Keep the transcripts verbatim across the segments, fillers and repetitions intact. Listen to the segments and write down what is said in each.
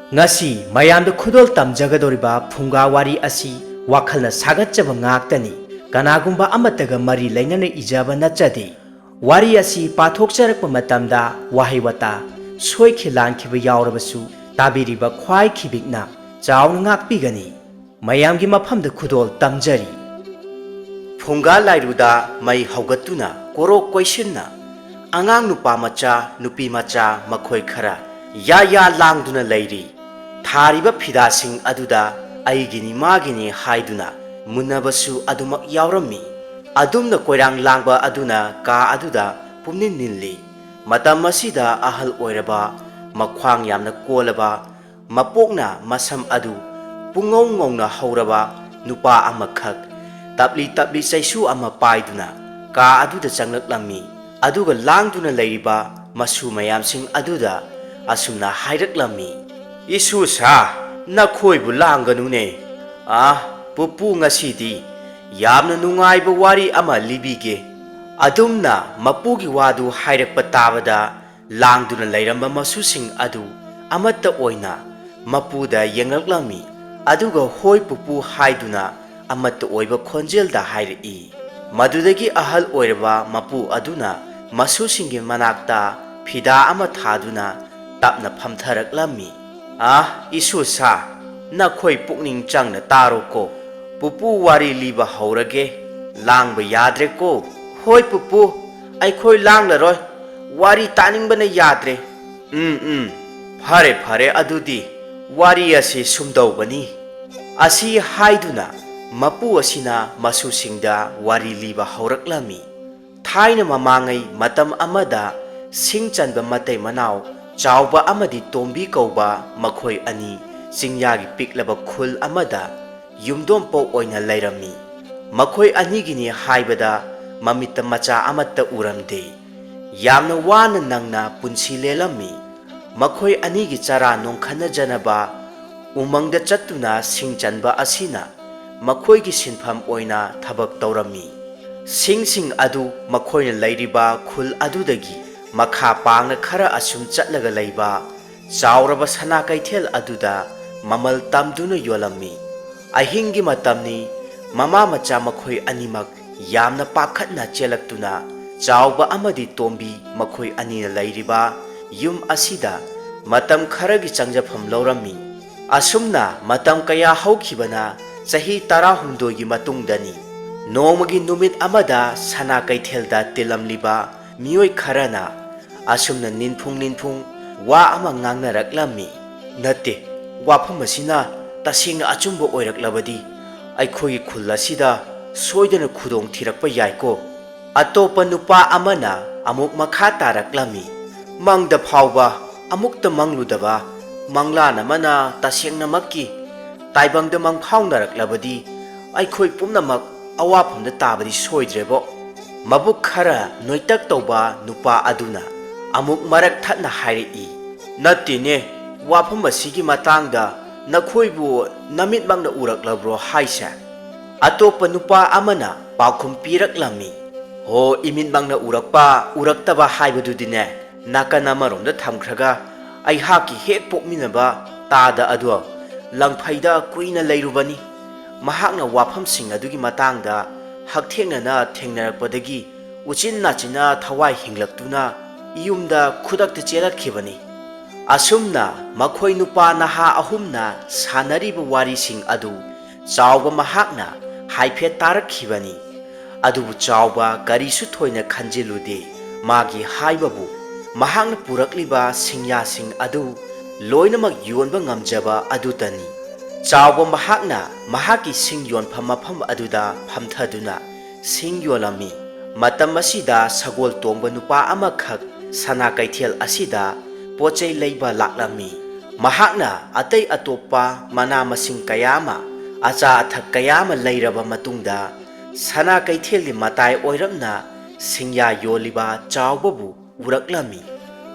ꯉꯁꯤ ꯃꯌꯥꯝꯗ ꯈꯨꯗꯣꯜ ꯇꯝꯖꯒꯗꯧꯔꯤꯕ ꯐꯨꯡꯒꯥ ꯋꯥꯔꯤ ꯑꯁꯤ ꯋꯥꯈꯜꯅ ꯁꯥꯒꯠꯆꯕ ꯉꯥꯛꯇꯅꯤ꯫ ꯀꯅꯥꯒꯨꯝꯕ ꯑꯃꯠꯇꯒ ꯃꯔꯤ ꯂꯩꯅꯅ ꯏꯖꯕ ꯅꯠꯆꯗꯦ꯫ ꯋꯥꯔꯤ ꯑꯁꯤ ꯄꯥꯊꯣꯛꯆꯔꯛꯄ ꯃꯇꯝꯗ ꯋꯥꯍꯩ ꯋꯥꯇꯥ ꯁꯣꯏꯈꯤ ꯂꯥꯟꯈꯤꯕ ꯌꯥꯎꯔꯕꯁꯨ ꯇꯥꯕꯤꯔꯤꯕ ꯈ꯭ꯋꯥꯏ ꯈꯤꯕꯤꯛꯅ ꯆꯥꯎꯅ ꯉꯥꯛꯄꯤꯒꯅꯤ꯫ ꯃꯌꯥꯝꯒꯤ ꯃꯐꯝꯗ ꯈꯨꯗꯣꯜ ꯇꯝꯖꯔꯤ꯫ ꯐꯨꯡꯒꯥ ꯂꯥꯏꯔꯨꯗ ꯃꯩ ꯍꯧꯒꯠꯇꯨꯅ ꯀꯣꯔꯣꯛ ꯀꯣꯏꯁꯤꯟꯅ ꯑꯉꯥꯡ ꯅꯨꯄꯥ ꯃꯆꯥ, ꯅꯨꯄꯤ ꯃꯆꯥ ꯃꯈꯣꯏ ꯈꯔ ꯌꯥ ꯌꯥ ꯂꯥꯡꯗꯨꯅ ꯂꯩꯔꯤ꯫ ꯊꯥꯔꯤꯕ ꯐꯤꯗꯥꯁꯤꯡ ꯑꯗꯨꯗ ꯑꯩꯒꯤꯅꯤ ꯃꯥꯒꯤꯅꯤ ꯍꯥꯏꯗꯨꯅ ꯃꯨꯟꯅꯕꯁꯨ ꯑꯗꯨꯃꯛ ꯌꯥꯎꯔꯝꯃꯤ꯫ ꯑꯗꯨꯝꯅ ꯀꯣꯏꯔꯥꯡ ꯂꯥꯡꯕ ꯑꯗꯨꯅ ꯀꯥ ꯑꯗꯨꯗ ꯄꯨꯝꯅꯤꯟ ꯅꯤꯜꯂꯤ꯫ ꯃꯇꯝ ꯑꯁꯤꯗ ꯑꯍꯜ ꯑꯣꯏꯔꯕ, ꯃꯈ꯭ꯋꯥꯡ ꯌꯥꯝꯅ ꯀꯣꯜꯂꯕ, ꯃꯄꯣꯛꯅ ꯃꯁꯝ ꯑꯗꯨ ꯄꯨꯡꯉꯧ ꯉꯧꯅ ꯍꯧꯔꯕ ꯅꯨꯄꯥ ꯑꯃꯈꯛ ꯇꯞꯂꯤ ꯇꯞꯂꯤ ꯆꯩꯁꯨ ꯑꯃ ꯄꯥꯏꯗꯨꯅ ꯀꯥ ꯑꯗꯨꯗ ꯆꯪꯂꯛꯂꯝꯃꯤ꯫ ꯑꯗꯨꯒ ꯂꯥꯡꯗꯨꯅ ꯂꯩꯔꯤꯕ ꯃꯁꯨ ꯃꯌꯥꯝꯁꯤꯡ ꯑꯗꯨꯗ ꯑꯁꯨꯝꯅ ꯍꯥꯏꯔꯛꯂꯝꯃꯤ, "ꯏꯁꯨ ꯁꯥ, ꯅꯈꯣꯏꯕꯨ ꯂꯥꯡꯒꯅꯨꯅꯦ꯫ ꯑꯥ, ꯄꯨꯄꯨ ꯉꯁꯤꯗꯤ ꯌꯥꯝꯅ ꯅꯨꯡꯉꯥꯏꯕ ꯋꯥꯔꯤ ꯑꯃ ꯂꯤꯕꯤꯒꯦ꯫" ꯑꯗꯨꯝꯅ ꯃꯄꯨꯒꯤ ꯋꯥꯗꯨ ꯍꯥꯏꯔꯛꯄ ꯇꯥꯕꯗ ꯂꯥꯡꯗꯨꯅ ꯂꯩꯔꯝꯕ ꯃꯁꯨꯁꯤꯡ ꯑꯗꯨ ꯑꯃꯠꯇ ꯑꯣꯏꯅ ꯃꯄꯨꯗ ꯌꯦꯡꯂꯛꯂꯝꯃꯤ꯫ ꯑꯗꯨꯒ "ꯍꯣꯏ ꯄꯨꯄꯨ" ꯍꯥꯏꯗꯨꯅ ꯑꯃꯠꯇ ꯑꯣꯏꯕ ꯈꯣꯟꯖꯦꯜꯗ ꯍꯥꯏꯔꯛꯏ꯫ ꯃꯗꯨꯗꯒꯤ ꯑꯍꯜ ꯑꯣꯏꯔꯕ ꯃꯄꯨ ꯑꯗꯨꯅ ꯃꯁꯨꯁꯤꯡꯒꯤ ꯃꯅꯥꯛꯇ ꯐꯤꯗꯥ ꯑꯃ ꯊꯥꯗꯨꯅ ꯇꯞꯅ ꯐꯝꯊꯔꯛꯂꯝꯃꯤ꯫ "ꯑꯥ, ꯏꯁꯨ ꯁꯥ, ꯅꯈꯣꯏ ꯄꯨꯛꯅꯤꯡ ꯆꯪꯅ ꯇꯥꯔꯣꯀꯣ꯫ ꯄꯨꯄꯨ ꯋꯥꯔꯤ ꯂꯤꯕ ꯍꯧꯔꯒꯦ꯫ ꯂꯥꯡꯕ ꯌꯥꯗ꯭ꯔꯦꯀꯣ꯫" "ꯍꯣꯏ ꯄꯨꯄꯨ, ꯑꯩꯈꯣꯏ ꯂꯥꯡꯂꯔꯣꯏ꯫ ꯋꯥꯔꯤ ꯇꯥꯅꯤꯡꯕꯅ ꯌꯥꯗ꯭ꯔꯦ꯫" "ꯎꯝ, ꯎꯝ, ꯐꯔꯦ, ꯐꯔꯦ, ꯑꯗꯨꯗꯤ ꯋꯥꯔꯤ ꯑꯁꯤ ꯁꯨꯝꯗꯧꯕꯅꯤ꯫" ꯑꯁꯤ ꯍꯥꯏꯗꯨꯅ ꯃꯄꯨ ꯑꯁꯤꯅ ꯃꯁꯨꯁꯤꯡꯗ ꯋꯥꯔꯤ ꯂꯤꯕ ꯍꯧꯔꯛꯂꯝꯃꯤ꯫ ꯊꯥꯏꯅ ꯃꯃꯥꯡꯉꯩ ꯃꯇꯝ ꯑꯃꯗ ꯁꯤꯡ ꯆꯟꯕ ꯃꯇꯩ ꯃꯅꯥꯎ ꯆꯥꯎꯕ ꯑꯃꯗꯤ ꯇꯣꯝꯕꯤ ꯀꯧꯕ ꯃꯈꯣꯏ ꯑꯅꯤ ꯆꯤꯡꯌꯥꯒꯤ ꯄꯤꯛꯂꯕ ꯈꯨꯜ ꯑꯃꯗ ꯌꯨꯝꯗꯣꯝꯄꯣꯛ ꯑꯣꯏꯅ ꯂꯩꯔꯝꯃꯤ꯫ ꯃꯈꯣꯏ ꯑꯅꯤꯒꯤꯅꯤ ꯍꯥꯏꯕꯗ ꯃꯃꯤꯠꯇ ꯃꯆꯥ ꯑꯃꯠꯇ ꯎꯔꯝꯗꯦ꯫ ꯌꯥꯝꯅ ꯋꯥꯅ ꯅꯪꯅ ꯄꯨꯟꯁꯤ ꯂꯦꯜꯂꯝꯃꯤ꯫ ꯃꯈꯣꯏ ꯑꯅꯤꯒꯤ ꯆꯔꯥ ꯅꯣꯡꯈꯠꯅꯖꯅꯕ ꯎꯃꯪꯗ ꯆꯠꯇꯨꯅ ꯁꯤꯡ ꯆꯟꯕ ꯑꯁꯤꯅ ꯃꯈꯣꯏꯒꯤ ꯁꯤꯟꯐꯝ ꯑꯣꯏꯅ ꯊꯕꯛ ꯇꯧꯔꯝꯃꯤ꯫ ꯁꯤꯡꯁꯤꯡ ꯑꯗꯨ ꯃꯈꯣꯏꯅ ꯂꯩꯔꯤꯕ ꯈꯨꯜ ꯑꯗꯨꯗꯒꯤ ꯃꯈꯥ ꯄꯥꯡꯅ ꯈꯔ ꯑꯁꯨꯝ ꯆꯠꯂꯒ ꯂꯩꯕ ꯆꯥꯎꯔꯕ ꯁꯅꯥ ꯀꯩꯊꯦꯜ ꯑꯗꯨꯗ ꯃꯃꯜ ꯇꯝꯗꯨꯅ ꯌꯣꯜꯂꯝꯃꯤ꯫ ꯑꯍꯤꯡꯒꯤ ꯃꯇꯝꯅꯤ꯫ ꯃꯃꯥ ꯃꯆꯥ ꯃꯈꯣꯏ ꯑꯅꯤꯃꯛ ꯌꯥꯝꯅ ꯄꯥꯈꯠꯅ ꯆꯦꯜꯂꯛꯇꯨꯅ ꯆꯥꯎꯕ ꯑꯃꯗꯤ ꯇꯣꯝꯕꯤ ꯃꯈꯣꯏ ꯑꯅꯤꯅ ꯂꯩꯔꯤꯕ ꯌꯨꯝ ꯑꯁꯤꯗ ꯃꯇꯝ ꯈꯔꯒꯤ ꯆꯪꯖꯐꯝ ꯂꯧꯔꯝꯃꯤ꯫ ꯑꯁꯨꯝꯅ ꯃꯇꯝ ꯀꯌꯥ ꯍꯧꯈꯤꯕꯅ ꯆꯍꯤ ꯇꯔꯥꯍꯨꯝꯗꯣꯏꯒꯤ ꯃꯇꯨꯡꯗꯅꯤ꯫ ꯅꯣꯡꯃꯒꯤ ꯅꯨꯃꯤꯠ ꯑꯃꯗ ꯁꯅꯥ ꯀꯩꯊꯦꯜꯗ ꯇꯤꯜꯂꯝꯂꯤꯕ ꯃꯤꯑꯣꯏ ꯈꯔꯅ ꯑꯁꯨꯝꯅ ꯅꯤꯟꯐꯨꯡ ꯅꯤꯟꯐꯨꯡ ꯋꯥ ꯑꯃ ꯉꯥꯡꯅꯔꯛꯂꯝꯃꯤ꯫ "ꯅꯠꯇꯦ, ꯋꯥꯐꯝ ꯑꯁꯤꯅ ꯇꯁꯦꯡꯅ ꯑꯆꯨꯝꯕ ꯑꯣꯏꯔꯛꯂꯕꯗꯤ ꯑꯩꯈꯣꯏꯒꯤ ꯈꯨꯜ ꯑꯁꯤꯗ ꯁꯣꯏꯗꯅ ꯈꯨꯗꯣꯡ ꯊꯤꯔꯛꯄ ꯌꯥꯏꯀꯣ꯫" ꯑꯇꯣꯞꯄ ꯅꯨꯄꯥ ꯑꯃꯅ ꯑꯃꯨꯛ ꯃꯈꯥ ꯇꯥꯔꯛꯂꯝꯃꯤ꯫ "ꯃꯪꯗ ꯐꯥꯎꯕ ꯑꯃꯨꯛꯇ ꯃꯪꯂꯨꯗꯕ ꯃꯪꯂꯥꯟ ꯑꯃꯅ ꯇꯁꯦꯡꯅꯃꯛꯀꯤ ꯇꯥꯏꯕꯪꯗ ꯃꯪꯐꯥꯎꯅꯔꯛꯂꯕꯗꯤ ꯑꯩꯈꯣꯏ ꯄꯨꯝꯅꯃꯛ ꯑꯋꯥꯐꯝꯗ ꯇꯥꯕꯗꯤ ꯁꯣꯏꯗ꯭ꯔꯦꯕꯣ꯫" ꯃꯕꯨꯛ ꯈꯔ ꯅꯣꯏꯇꯛ ꯇꯧꯕ ꯅꯨꯄꯥ ꯑꯗꯨꯅ ꯑꯃꯨꯛ ꯃꯔꯛ ꯊꯠꯅ ꯍꯥꯏꯔꯛꯏ, "ꯅꯠꯇꯦꯅꯦ, ꯋꯥꯐꯝ ꯑꯁꯤꯒꯤ ꯃꯇꯥꯡꯗ ꯅꯈꯣꯏꯕꯨ ꯅꯃꯤꯠꯃꯛꯅ ꯎꯔꯛꯂꯕ꯭ꯔꯣ ꯍꯥꯏꯁꯦ?" ꯑꯇꯣꯞꯄ ꯅꯨꯄꯥ ꯑꯃꯅ ꯄꯥꯎꯈꯨꯝ ꯄꯤꯔꯛꯂꯝꯃꯤ, "ꯍꯣ, ꯏꯃꯤꯠꯃꯛꯅ ꯎꯔꯛꯄ ꯎꯔꯛꯇꯕ ꯍꯥꯏꯕꯗꯨꯗꯤꯅꯦ, ꯅꯥꯀꯟ ꯑꯃꯔꯣꯝꯗ ꯊꯝꯈ꯭ꯔꯒ ꯑꯩꯍꯥꯛꯀꯤ ꯍꯦꯛ ꯄꯣꯛꯃꯤꯟꯅꯕ ꯇꯥꯗ ꯑꯗꯣ ꯂꯪꯐꯩꯗ ꯀꯨꯏꯅ ꯂꯩꯔꯨꯕꯅꯤ꯫ ꯃꯍꯥꯛꯅ ꯋꯥꯐꯝꯁꯤꯡ ꯑꯗꯨꯒꯤ ꯃꯇꯥꯡꯗ ꯍꯛꯊꯦꯡꯅꯅ ꯊꯦꯡꯅꯔꯛꯄꯗꯒꯤ ꯎꯆꯤꯟ ꯅꯥꯆꯤꯟꯅ ꯊꯋꯥꯏ ꯍꯤꯡꯂꯛꯇꯨꯅ ꯌꯨꯝꯗ ꯈꯨꯗꯛꯇ ꯆꯦꯜꯂꯛꯈꯤꯕꯅꯤ꯫" ꯑꯁꯨꯝꯅ ꯃꯈꯣꯏ ꯅꯨꯄꯥ ꯅꯍꯥ ꯑꯍꯨꯝꯅ ꯁꯥꯟꯅꯔꯤꯕ ꯋꯥꯔꯤꯁꯤꯡ ꯑꯗꯨ ꯆꯥꯎꯕ ꯃꯍꯥꯛꯅ ꯍꯥꯏꯐꯦꯠ ꯇꯥꯔꯛꯈꯤꯕꯅꯤ꯫ ꯑꯗꯨꯕꯨ ꯆꯥꯎꯕ ꯀꯔꯤꯁꯨ ꯊꯣꯏꯅ ꯈꯟꯖꯤꯜꯂꯨꯗꯦ꯫ ꯃꯥꯒꯤ ꯍꯥꯏꯕꯕꯨ ꯃꯍꯥꯛꯅ ꯄꯨꯔꯛꯂꯤꯕ ꯁꯤꯡꯌꯥꯁꯤꯡ ꯑꯗꯨ ꯂꯣꯏꯅꯃꯛ ꯌꯣꯟꯕ ꯉꯝꯖꯕ ꯑꯗꯨꯇꯅꯤ꯫ ꯆꯥꯎꯕ ꯃꯍꯥꯛꯅ ꯃꯍꯥꯛꯀꯤ ꯁꯤꯡ ꯌꯣꯟꯐꯝ ꯃꯐꯝ ꯑꯗꯨꯗ ꯐꯝꯊꯗꯨꯅ ꯁꯤꯡ ꯌꯣꯜꯂꯝꯃꯤ꯫ ꯃꯇꯝ ꯑꯁꯤꯗ ꯁꯒꯣꯜ ꯇꯣꯡꯕ ꯅꯨꯄꯥ ꯑꯃꯈꯛ ꯁꯅꯥ ꯀꯩꯊꯦꯜ ꯑꯁꯤꯗ ꯄꯣꯠ ꯆꯩ ꯂꯩꯕ ꯂꯥꯛꯂꯝꯃꯤ꯫ ꯃꯍꯥꯛꯅ ꯑꯇꯩ ꯑꯇꯣꯞꯄ ꯃꯅꯥ ꯃꯁꯤꯡ ꯀꯌꯥ ꯑꯃ, ꯑꯆꯥ ꯑꯊꯛ ꯀꯌꯥ ꯑꯃ ꯂꯩꯔꯕ ꯃꯇꯨꯡꯗ, ꯁꯅꯥ ꯀꯩꯊꯦꯜꯒꯤ ꯃꯇꯥꯏ ꯑꯣꯏꯔꯞꯅ ꯁꯤꯡꯌꯥ ꯌꯣꯜꯂꯤꯕ ꯆꯥꯎꯕꯕꯨ ꯎꯔꯛꯂꯝꯃꯤ꯫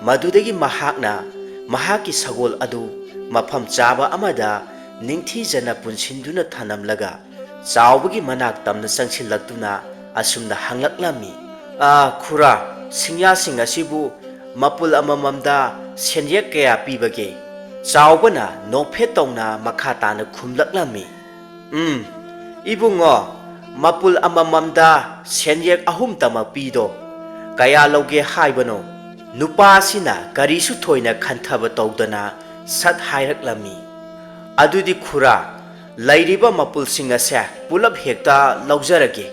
ꯃꯗꯨꯗꯒꯤ ꯃꯍꯥꯛꯅ ꯃꯍꯥꯛꯀꯤ ꯁꯒꯣꯜ ꯑꯗꯨ ꯃꯐꯝ ꯆꯥꯕ ꯑꯃꯗ ꯅꯤꯡꯊꯤꯖꯅ ꯄꯨꯟꯁꯤꯟꯗꯨꯅ ꯊꯅꯝꯂꯒ, ꯆꯥꯎꯕꯒꯤ ꯃꯅꯥꯛ ꯇꯝꯅ ꯆꯪꯁꯤꯜꯂꯛꯇꯨꯅ ꯑꯁꯨꯝꯅ ꯍꯪꯂꯛꯂꯝꯃꯤ, "ꯑꯥ, ꯈꯨꯔꯥ, ꯁꯤꯡꯌꯥꯁꯤꯡ ꯑꯁꯤꯕꯨ ꯃꯄꯨꯜ ꯑꯃꯃꯝꯗ ꯁꯦꯟꯌꯦꯛ ꯀꯌꯥ ꯄꯤꯕꯒꯦ?" ꯆꯥꯎꯕꯅ ꯅꯣꯛꯐꯦꯠ ꯇꯧꯅ ꯃꯈꯥ ꯇꯥꯅ ꯈꯨꯝꯂꯛꯂꯝꯃꯤ, "ꯎꯝ, ꯏꯕꯨꯡꯉꯣ, ꯃꯄꯨꯜ ꯑꯃꯃꯝꯗ ꯁꯦꯟꯌꯦꯛ ꯑꯍꯨꯝꯇꯃꯛ ꯄꯤꯗꯣ꯫ ꯀꯌꯥ ꯂꯧꯒꯦ ꯍꯥꯏꯕꯅꯣ?" ꯅꯨꯄꯥ ꯑꯁꯤꯅ ꯀꯔꯤꯁꯨ ꯊꯣꯏꯅ ꯈꯟꯊꯕ ꯇꯧꯗꯅ ꯁꯠ ꯍꯥꯏꯔꯛꯂꯝꯃꯤ, "ꯑꯗꯨꯗꯤ ꯈꯨꯔꯥ, ꯂꯩꯔꯤꯕ ꯃꯄꯨꯜꯁꯤꯡ ꯑꯁꯦ ꯄꯨꯂꯞ ꯍꯦꯛꯇ ꯂꯧꯖꯔꯒꯦ꯫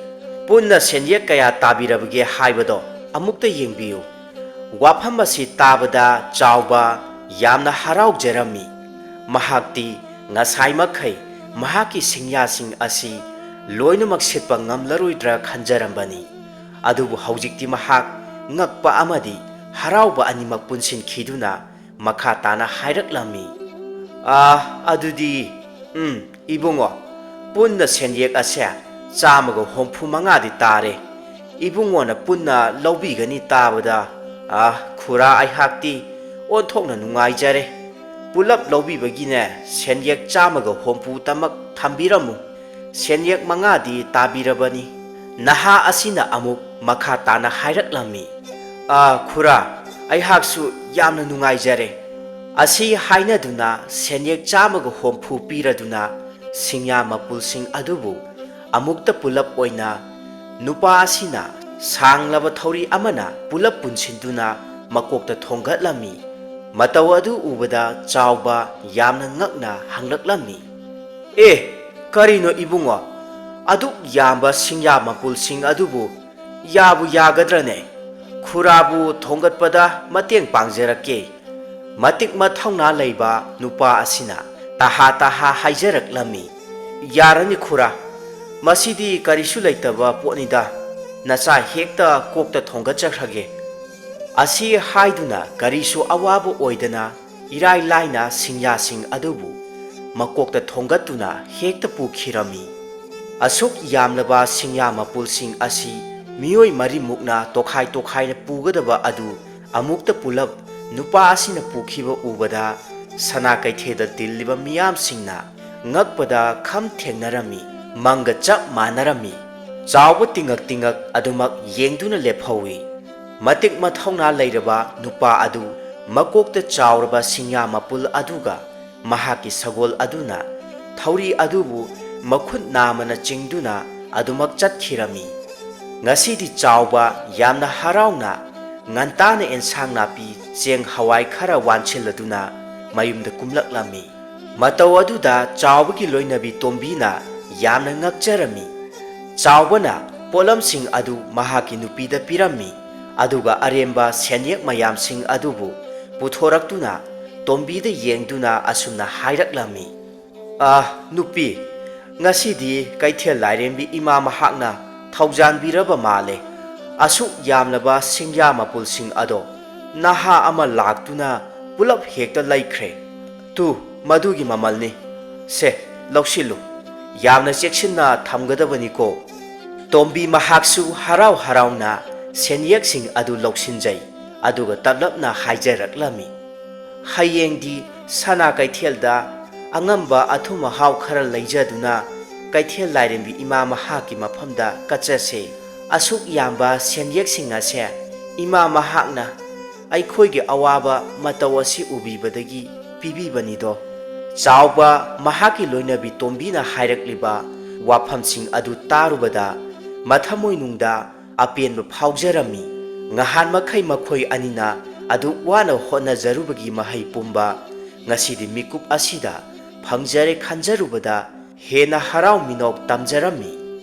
ꯄꯨꯟꯅ ꯁꯦꯟꯌꯦꯛ ꯀꯌꯥ ꯇꯥꯕꯤꯔꯕꯒꯦ ꯍꯥꯏꯕꯗꯣ ꯑꯃꯨꯛꯇ ꯌꯦꯡꯕꯤꯌꯨ꯫" ꯋꯥꯐꯝ ꯑꯁꯤ ꯇꯥꯕꯗ ꯆꯥꯎꯕ ꯌꯥꯝꯅ ꯍꯔꯥꯎꯖꯔꯝꯃꯤ꯫ ꯃꯍꯥꯛꯇꯤ ꯉꯁꯥꯏꯃꯈꯩ ꯃꯍꯥꯛꯀꯤ ꯁꯤꯡꯌꯥꯁꯤꯡ ꯑꯁꯤ ꯂꯣꯏꯅꯃꯛ ꯁꯤꯠꯄ ꯉꯝꯂꯔꯣꯏꯗ꯭ꯔꯥ ꯈꯟꯖꯔꯝꯕꯅꯤ꯫ ꯑꯗꯨꯕꯨ ꯍꯧꯖꯤꯛꯇꯤ ꯃꯍꯥꯛ ꯉꯛꯄ ꯑꯃꯗꯤ ꯍꯔꯥꯎꯕ ꯑꯅꯤꯃꯛ ꯄꯨꯟꯁꯤꯟꯈꯤꯗꯨꯅ ꯃꯈꯥ ꯇꯥꯅ ꯍꯥꯏꯔꯛꯂꯝꯃꯤ, "ꯑꯥ, ꯑꯗꯨꯗꯤ, ꯎꯝ, ꯏꯕꯨꯡꯉꯣ, ꯄꯨꯟꯅ ꯁꯦꯟꯌꯦꯛ ꯑꯁꯦ ꯆꯥꯝꯃꯒ ꯍꯨꯝꯐꯨ ꯃꯉꯥꯗꯤ ꯇꯥꯔꯦ꯫ ꯏꯕꯨꯡꯉꯣꯅ ꯄꯨꯟꯅ ꯂꯧꯕꯤꯒꯅꯤ ꯇꯥꯕꯗ, ꯑꯥ, ꯈꯨꯔꯥ, ꯑꯩꯍꯥꯛꯇꯤ ꯑꯣꯟꯊꯣꯛꯅ ꯅꯨꯡꯉꯥꯏꯖꯔꯦ꯫ ꯄꯨꯂꯞ ꯂꯧꯕꯤꯕꯒꯤꯅꯦ, ꯁꯦꯟꯌꯦꯛ ꯆꯥꯝꯃꯒ ꯍꯨꯝꯐꯨꯇꯃꯛ ꯊꯝꯕꯤꯔꯝꯃꯨ꯫ ꯁꯦꯟꯌꯦꯛ ꯃꯉꯥꯗꯤ ꯇꯥꯕꯤꯔꯕꯅꯤ꯫" ꯅꯍꯥ ꯑꯁꯤꯅ ꯑꯃꯨꯛ ꯃꯈꯥ ꯇꯥꯅ ꯍꯥꯏꯔꯛꯂꯝꯃꯤ, "ꯑꯥ, ꯈꯨꯔꯥ, ꯑꯩꯍꯥꯛꯁꯨ ꯌꯥꯝꯅ ꯅꯨꯡꯉꯥꯏꯖꯔꯦ꯫" ꯑꯁꯤ ꯍꯥꯏꯅꯗꯨꯅ ꯁꯦꯟꯌꯦꯛ ꯆꯥꯝꯃꯒ ꯍꯨꯝꯐꯨ ꯄꯤꯔꯗꯨꯅ ꯁꯤꯡꯌꯥ ꯃꯄꯨꯜꯁꯤꯡ ꯑꯗꯨꯕꯨ ꯑꯃꯨꯛꯇ ꯄꯨꯂꯞ ꯑꯣꯏꯅ ꯅꯨꯄꯥ ꯑꯁꯤꯅ ꯁꯥꯡꯂꯕ ꯊꯧꯔꯤ ꯑꯃꯅ ꯄꯨꯂꯞ ꯄꯨꯟꯁꯤꯟꯗꯨꯅ ꯃꯀꯣꯛꯇ ꯊꯣꯡꯒꯠꯂꯝꯃꯤ꯫ ꯃꯇꯧ ꯑꯗꯨ ꯎꯕꯗ ꯆꯥꯎꯕ ꯌꯥꯝꯅ ꯉꯛꯅ ꯍꯪꯂꯛꯂꯝꯃꯤ, "ꯑꯦ, ꯀꯔꯤꯅꯣ ꯏꯕꯨꯡꯉꯣ? ꯑꯗꯨꯛ ꯌꯥꯝꯕ ꯁꯤꯡꯌꯥ ꯃꯄꯨꯜꯁꯤꯡ ꯑꯗꯨꯕꯨ ꯌꯥꯕꯨ ꯌꯥꯒꯗ꯭ꯔꯅꯦ? ꯈꯨꯔꯥꯕꯨ ꯊꯣꯡꯒꯠꯄꯗ ꯃꯇꯦꯡ ꯄꯥꯡꯖꯔꯛꯀꯦ꯫" ꯃꯇꯤꯛ ꯃꯊꯧꯅꯥ ꯂꯩꯕ ꯅꯨꯄꯥ ꯑꯁꯤꯅ ꯇꯍꯥ ꯇꯍꯥ ꯍꯥꯏꯖꯔꯛꯂꯝꯃꯤ, "ꯌꯥꯔꯅꯤ ꯈꯨꯔꯥ, ꯃꯁꯤꯗꯤ ꯀꯔꯤꯁꯨ ꯂꯩꯇꯕ ꯄꯣꯠꯅꯤꯗ, ꯅꯆꯥ ꯍꯦꯛꯇ ꯀꯣꯛꯇ ꯊꯣꯡꯒꯠꯆꯈ꯭ꯔꯒꯦ꯫" ꯑꯁꯤ ꯍꯥꯏꯗꯨꯅ ꯀꯔꯤꯁꯨ ꯑꯋꯥꯕ ꯑꯣꯏꯗꯅ ꯏꯔꯥꯏ ꯂꯥꯏꯅ ꯁꯤꯡꯌꯥꯁꯤꯡ ꯑꯗꯨꯕꯨ ꯃꯀꯣꯛꯇ ꯊꯣꯡꯒꯠꯇꯨꯅ ꯍꯦꯛꯇ ꯄꯨꯈꯤꯔꯝꯃꯤ꯫ ꯑꯁꯨꯛ ꯌꯥꯝꯂꯕ ꯁꯤꯡꯌꯥ ꯃꯄꯨꯜꯁꯤꯡ ꯑꯁꯤ ꯃꯤꯑꯣꯏ ꯃꯔꯤꯃꯨꯛꯅ ꯇꯣꯈꯥꯏ ꯇꯣꯈꯥꯏꯅ ꯄꯨꯒꯗꯕ ꯑꯗꯨ ꯑꯃꯨꯛꯇ ꯄꯨꯂꯞ ꯅꯨꯄꯥ ꯑꯁꯤꯅ ꯄꯨꯈꯤꯕ ꯎꯕꯗ ꯁꯅꯥ ꯀꯩꯊꯦꯜꯗ ꯇꯤꯜꯂꯤꯕ ꯃꯤꯌꯥꯝꯁꯤꯡꯅ ꯉꯛꯄꯗ ꯈꯝ ꯊꯦꯡꯅꯔꯝꯃꯤ꯫ ꯃꯪꯒ ꯆꯞ ꯃꯥꯟꯅꯔꯝꯃꯤ꯫ ꯆꯥꯎꯕ ꯇꯤꯉꯛ ꯇꯤꯉꯛ ꯑꯗꯨꯃꯛ ꯌꯦꯡꯗꯨꯅ ꯂꯦꯞꯍꯧꯏ꯫ ꯃꯇꯤꯛ ꯃꯊꯧꯅꯥ ꯂꯩꯔꯕ ꯅꯨꯄꯥ ꯑꯗꯨ ꯃꯀꯣꯛꯇ ꯆꯥꯎꯔꯕ ꯁꯤꯡꯌꯥ ꯃꯄꯨꯜ ꯑꯗꯨꯒ ꯃꯍꯥꯛꯀꯤ ꯁꯒꯣꯜ ꯑꯗꯨꯅ ꯊꯧꯔꯤ ꯑꯗꯨꯕꯨ ꯃꯈꯨꯠ ꯅꯥꯝꯃꯅ ꯆꯤꯡꯗꯨꯅ ꯑꯗꯨꯃꯛ ꯆꯠꯈꯤꯔꯝꯃꯤ꯫ ꯉꯁꯤꯗꯤ ꯆꯥꯎꯕ ꯌꯥꯝꯅ ꯍꯔꯥꯎꯅ ꯉꯟꯇꯥꯅ ꯑꯦꯟꯁꯥꯡ ꯅꯥꯄꯤ, ꯆꯦꯡ ꯍꯋꯥꯏ ꯈꯔ ꯋꯥꯟꯁꯤꯜꯂꯗꯨꯅ ꯃꯌꯨꯝꯗ ꯀꯨꯝꯂꯛꯂꯝꯃꯤ꯫ ꯃꯇꯧ ꯑꯗꯨꯗ ꯆꯥꯎꯕꯒꯤ ꯂꯣꯏꯅꯕꯤ ꯇꯣꯝꯕꯤꯅ ꯌꯥꯝꯅ ꯉꯛꯆꯔꯝꯃꯤ꯫ ꯆꯥꯎꯕꯅ ꯄꯣꯠꯂꯝꯁꯤꯡ ꯑꯗꯨ ꯃꯍꯥꯛꯀꯤ ꯅꯨꯄꯤꯗ ꯄꯤꯔꯝꯃꯤ, ꯑꯗꯨꯒ ꯑꯔꯦꯝꯕ ꯁꯦꯟꯌꯦꯛ ꯃꯌꯥꯝꯁꯤꯡ ꯑꯗꯨꯕꯨ ꯄꯨꯊꯣꯔꯛꯇꯨꯅ ꯇꯣꯝꯕꯤꯗ ꯌꯦꯡꯗꯨꯅ ꯑꯁꯨꯝꯅ ꯍꯥꯏꯔꯛꯂꯝꯃꯤ, "ꯑꯥ, ꯅꯨꯄꯤ, ꯉꯁꯤꯗꯤ ꯀꯩꯊꯦꯜ ꯂꯥꯏꯔꯦꯝꯕꯤ ꯏꯃꯥ ꯃꯍꯥꯛꯅ ꯊꯧꯖꯥꯟꯕꯤꯔꯕ ꯃꯥꯜꯂꯦ꯫ ꯑꯁꯨꯛ ꯌꯥꯝꯂꯕ ꯁꯤꯡꯌꯥ ꯃꯄꯨꯜꯁꯤꯡ ꯑꯗꯣ ꯅꯍꯥ ꯑꯃ ꯂꯥꯛꯇꯨꯅ ꯄꯨꯂꯞ ꯍꯦꯛꯇ ꯂꯩꯈ꯭ꯔꯦ꯫ ꯇꯨ, ꯃꯗꯨꯒꯤ ꯃꯃꯜꯅꯤ꯫ ꯁꯦ, ꯂꯧꯁꯤꯜꯂꯨ꯫ ꯌꯥꯝꯅ ꯆꯦꯛꯁꯤꯟꯅ ꯊꯝꯒꯗꯕꯅꯤꯀꯣ꯫" ꯇꯣꯝꯕꯤ ꯃꯍꯥꯛꯁꯨ ꯍꯔꯥꯎ ꯍꯔꯥꯎꯅ ꯁꯦꯟꯌꯦꯛꯁꯤꯡ ꯑꯗꯨ ꯂꯧꯁꯤꯟꯖꯩ, ꯑꯗꯨꯒ ꯇꯞꯂꯞꯅ ꯍꯥꯏꯖꯔꯛꯂꯝꯃꯤ, "ꯍꯌꯦꯡꯗꯤ ꯁꯅꯥ ꯀꯩꯊꯦꯜꯗ ꯑꯉꯝꯕ ꯑꯊꯨꯝ ꯑꯍꯥꯎ ꯈꯔ ꯂꯩꯖꯗꯨꯅ ꯀꯩꯊꯦꯜ ꯂꯥꯏꯔꯦꯝꯕꯤ ꯏꯃꯥ ꯃꯍꯥꯛꯀꯤ ꯃꯐꯝꯗ ꯀꯠꯆꯁꯦ꯫ ꯑꯁꯨꯛ ꯌꯥꯝꯕ ꯁꯦꯟꯌꯦꯛꯁꯤꯡ ꯑꯁꯦ ꯏꯃꯥ ꯃꯍꯥꯛꯅ ꯑꯩꯈꯣꯏꯒꯤ ꯑꯋꯥꯕ ꯃꯇꯧ ꯑꯁꯤ ꯎꯕꯤꯕꯗꯒꯤ ꯄꯤꯕꯤꯕꯅꯤꯗꯣ꯫" ꯆꯥꯎꯕ ꯃꯍꯥꯛꯀꯤ ꯂꯣꯏꯅꯕꯤ ꯇꯣꯝꯕꯤꯅ ꯍꯥꯏꯔꯛꯂꯤꯕ ꯋꯥꯐꯝꯁꯤꯡ ꯑꯗꯨ ꯇꯥꯔꯨꯕꯗ ꯃꯊꯃꯣꯏꯅꯨꯡꯗ ꯑꯄꯦꯟꯕ ꯐꯥꯎꯖꯔꯝꯃꯤ꯫ ꯉꯍꯥꯟ ꯃꯈꯩ ꯃꯈꯣꯏ ꯑꯅꯤꯅ ꯑꯗꯨꯛ ꯋꯥꯅ ꯍꯣꯠꯅꯖꯔꯨꯕꯒꯤ ꯃꯍꯩ ꯄꯨꯝꯕ ꯉꯁꯤꯗꯤ ꯃꯤꯀꯨꯞ ꯑꯁꯤꯗ ꯐꯪꯖꯔꯦ ꯈꯟꯖꯔꯨꯕꯗ ꯍꯦꯟꯅ ꯍꯔꯥꯎ ꯃꯤꯅꯣꯛ ꯇꯝꯖꯔꯝꯃꯤ꯫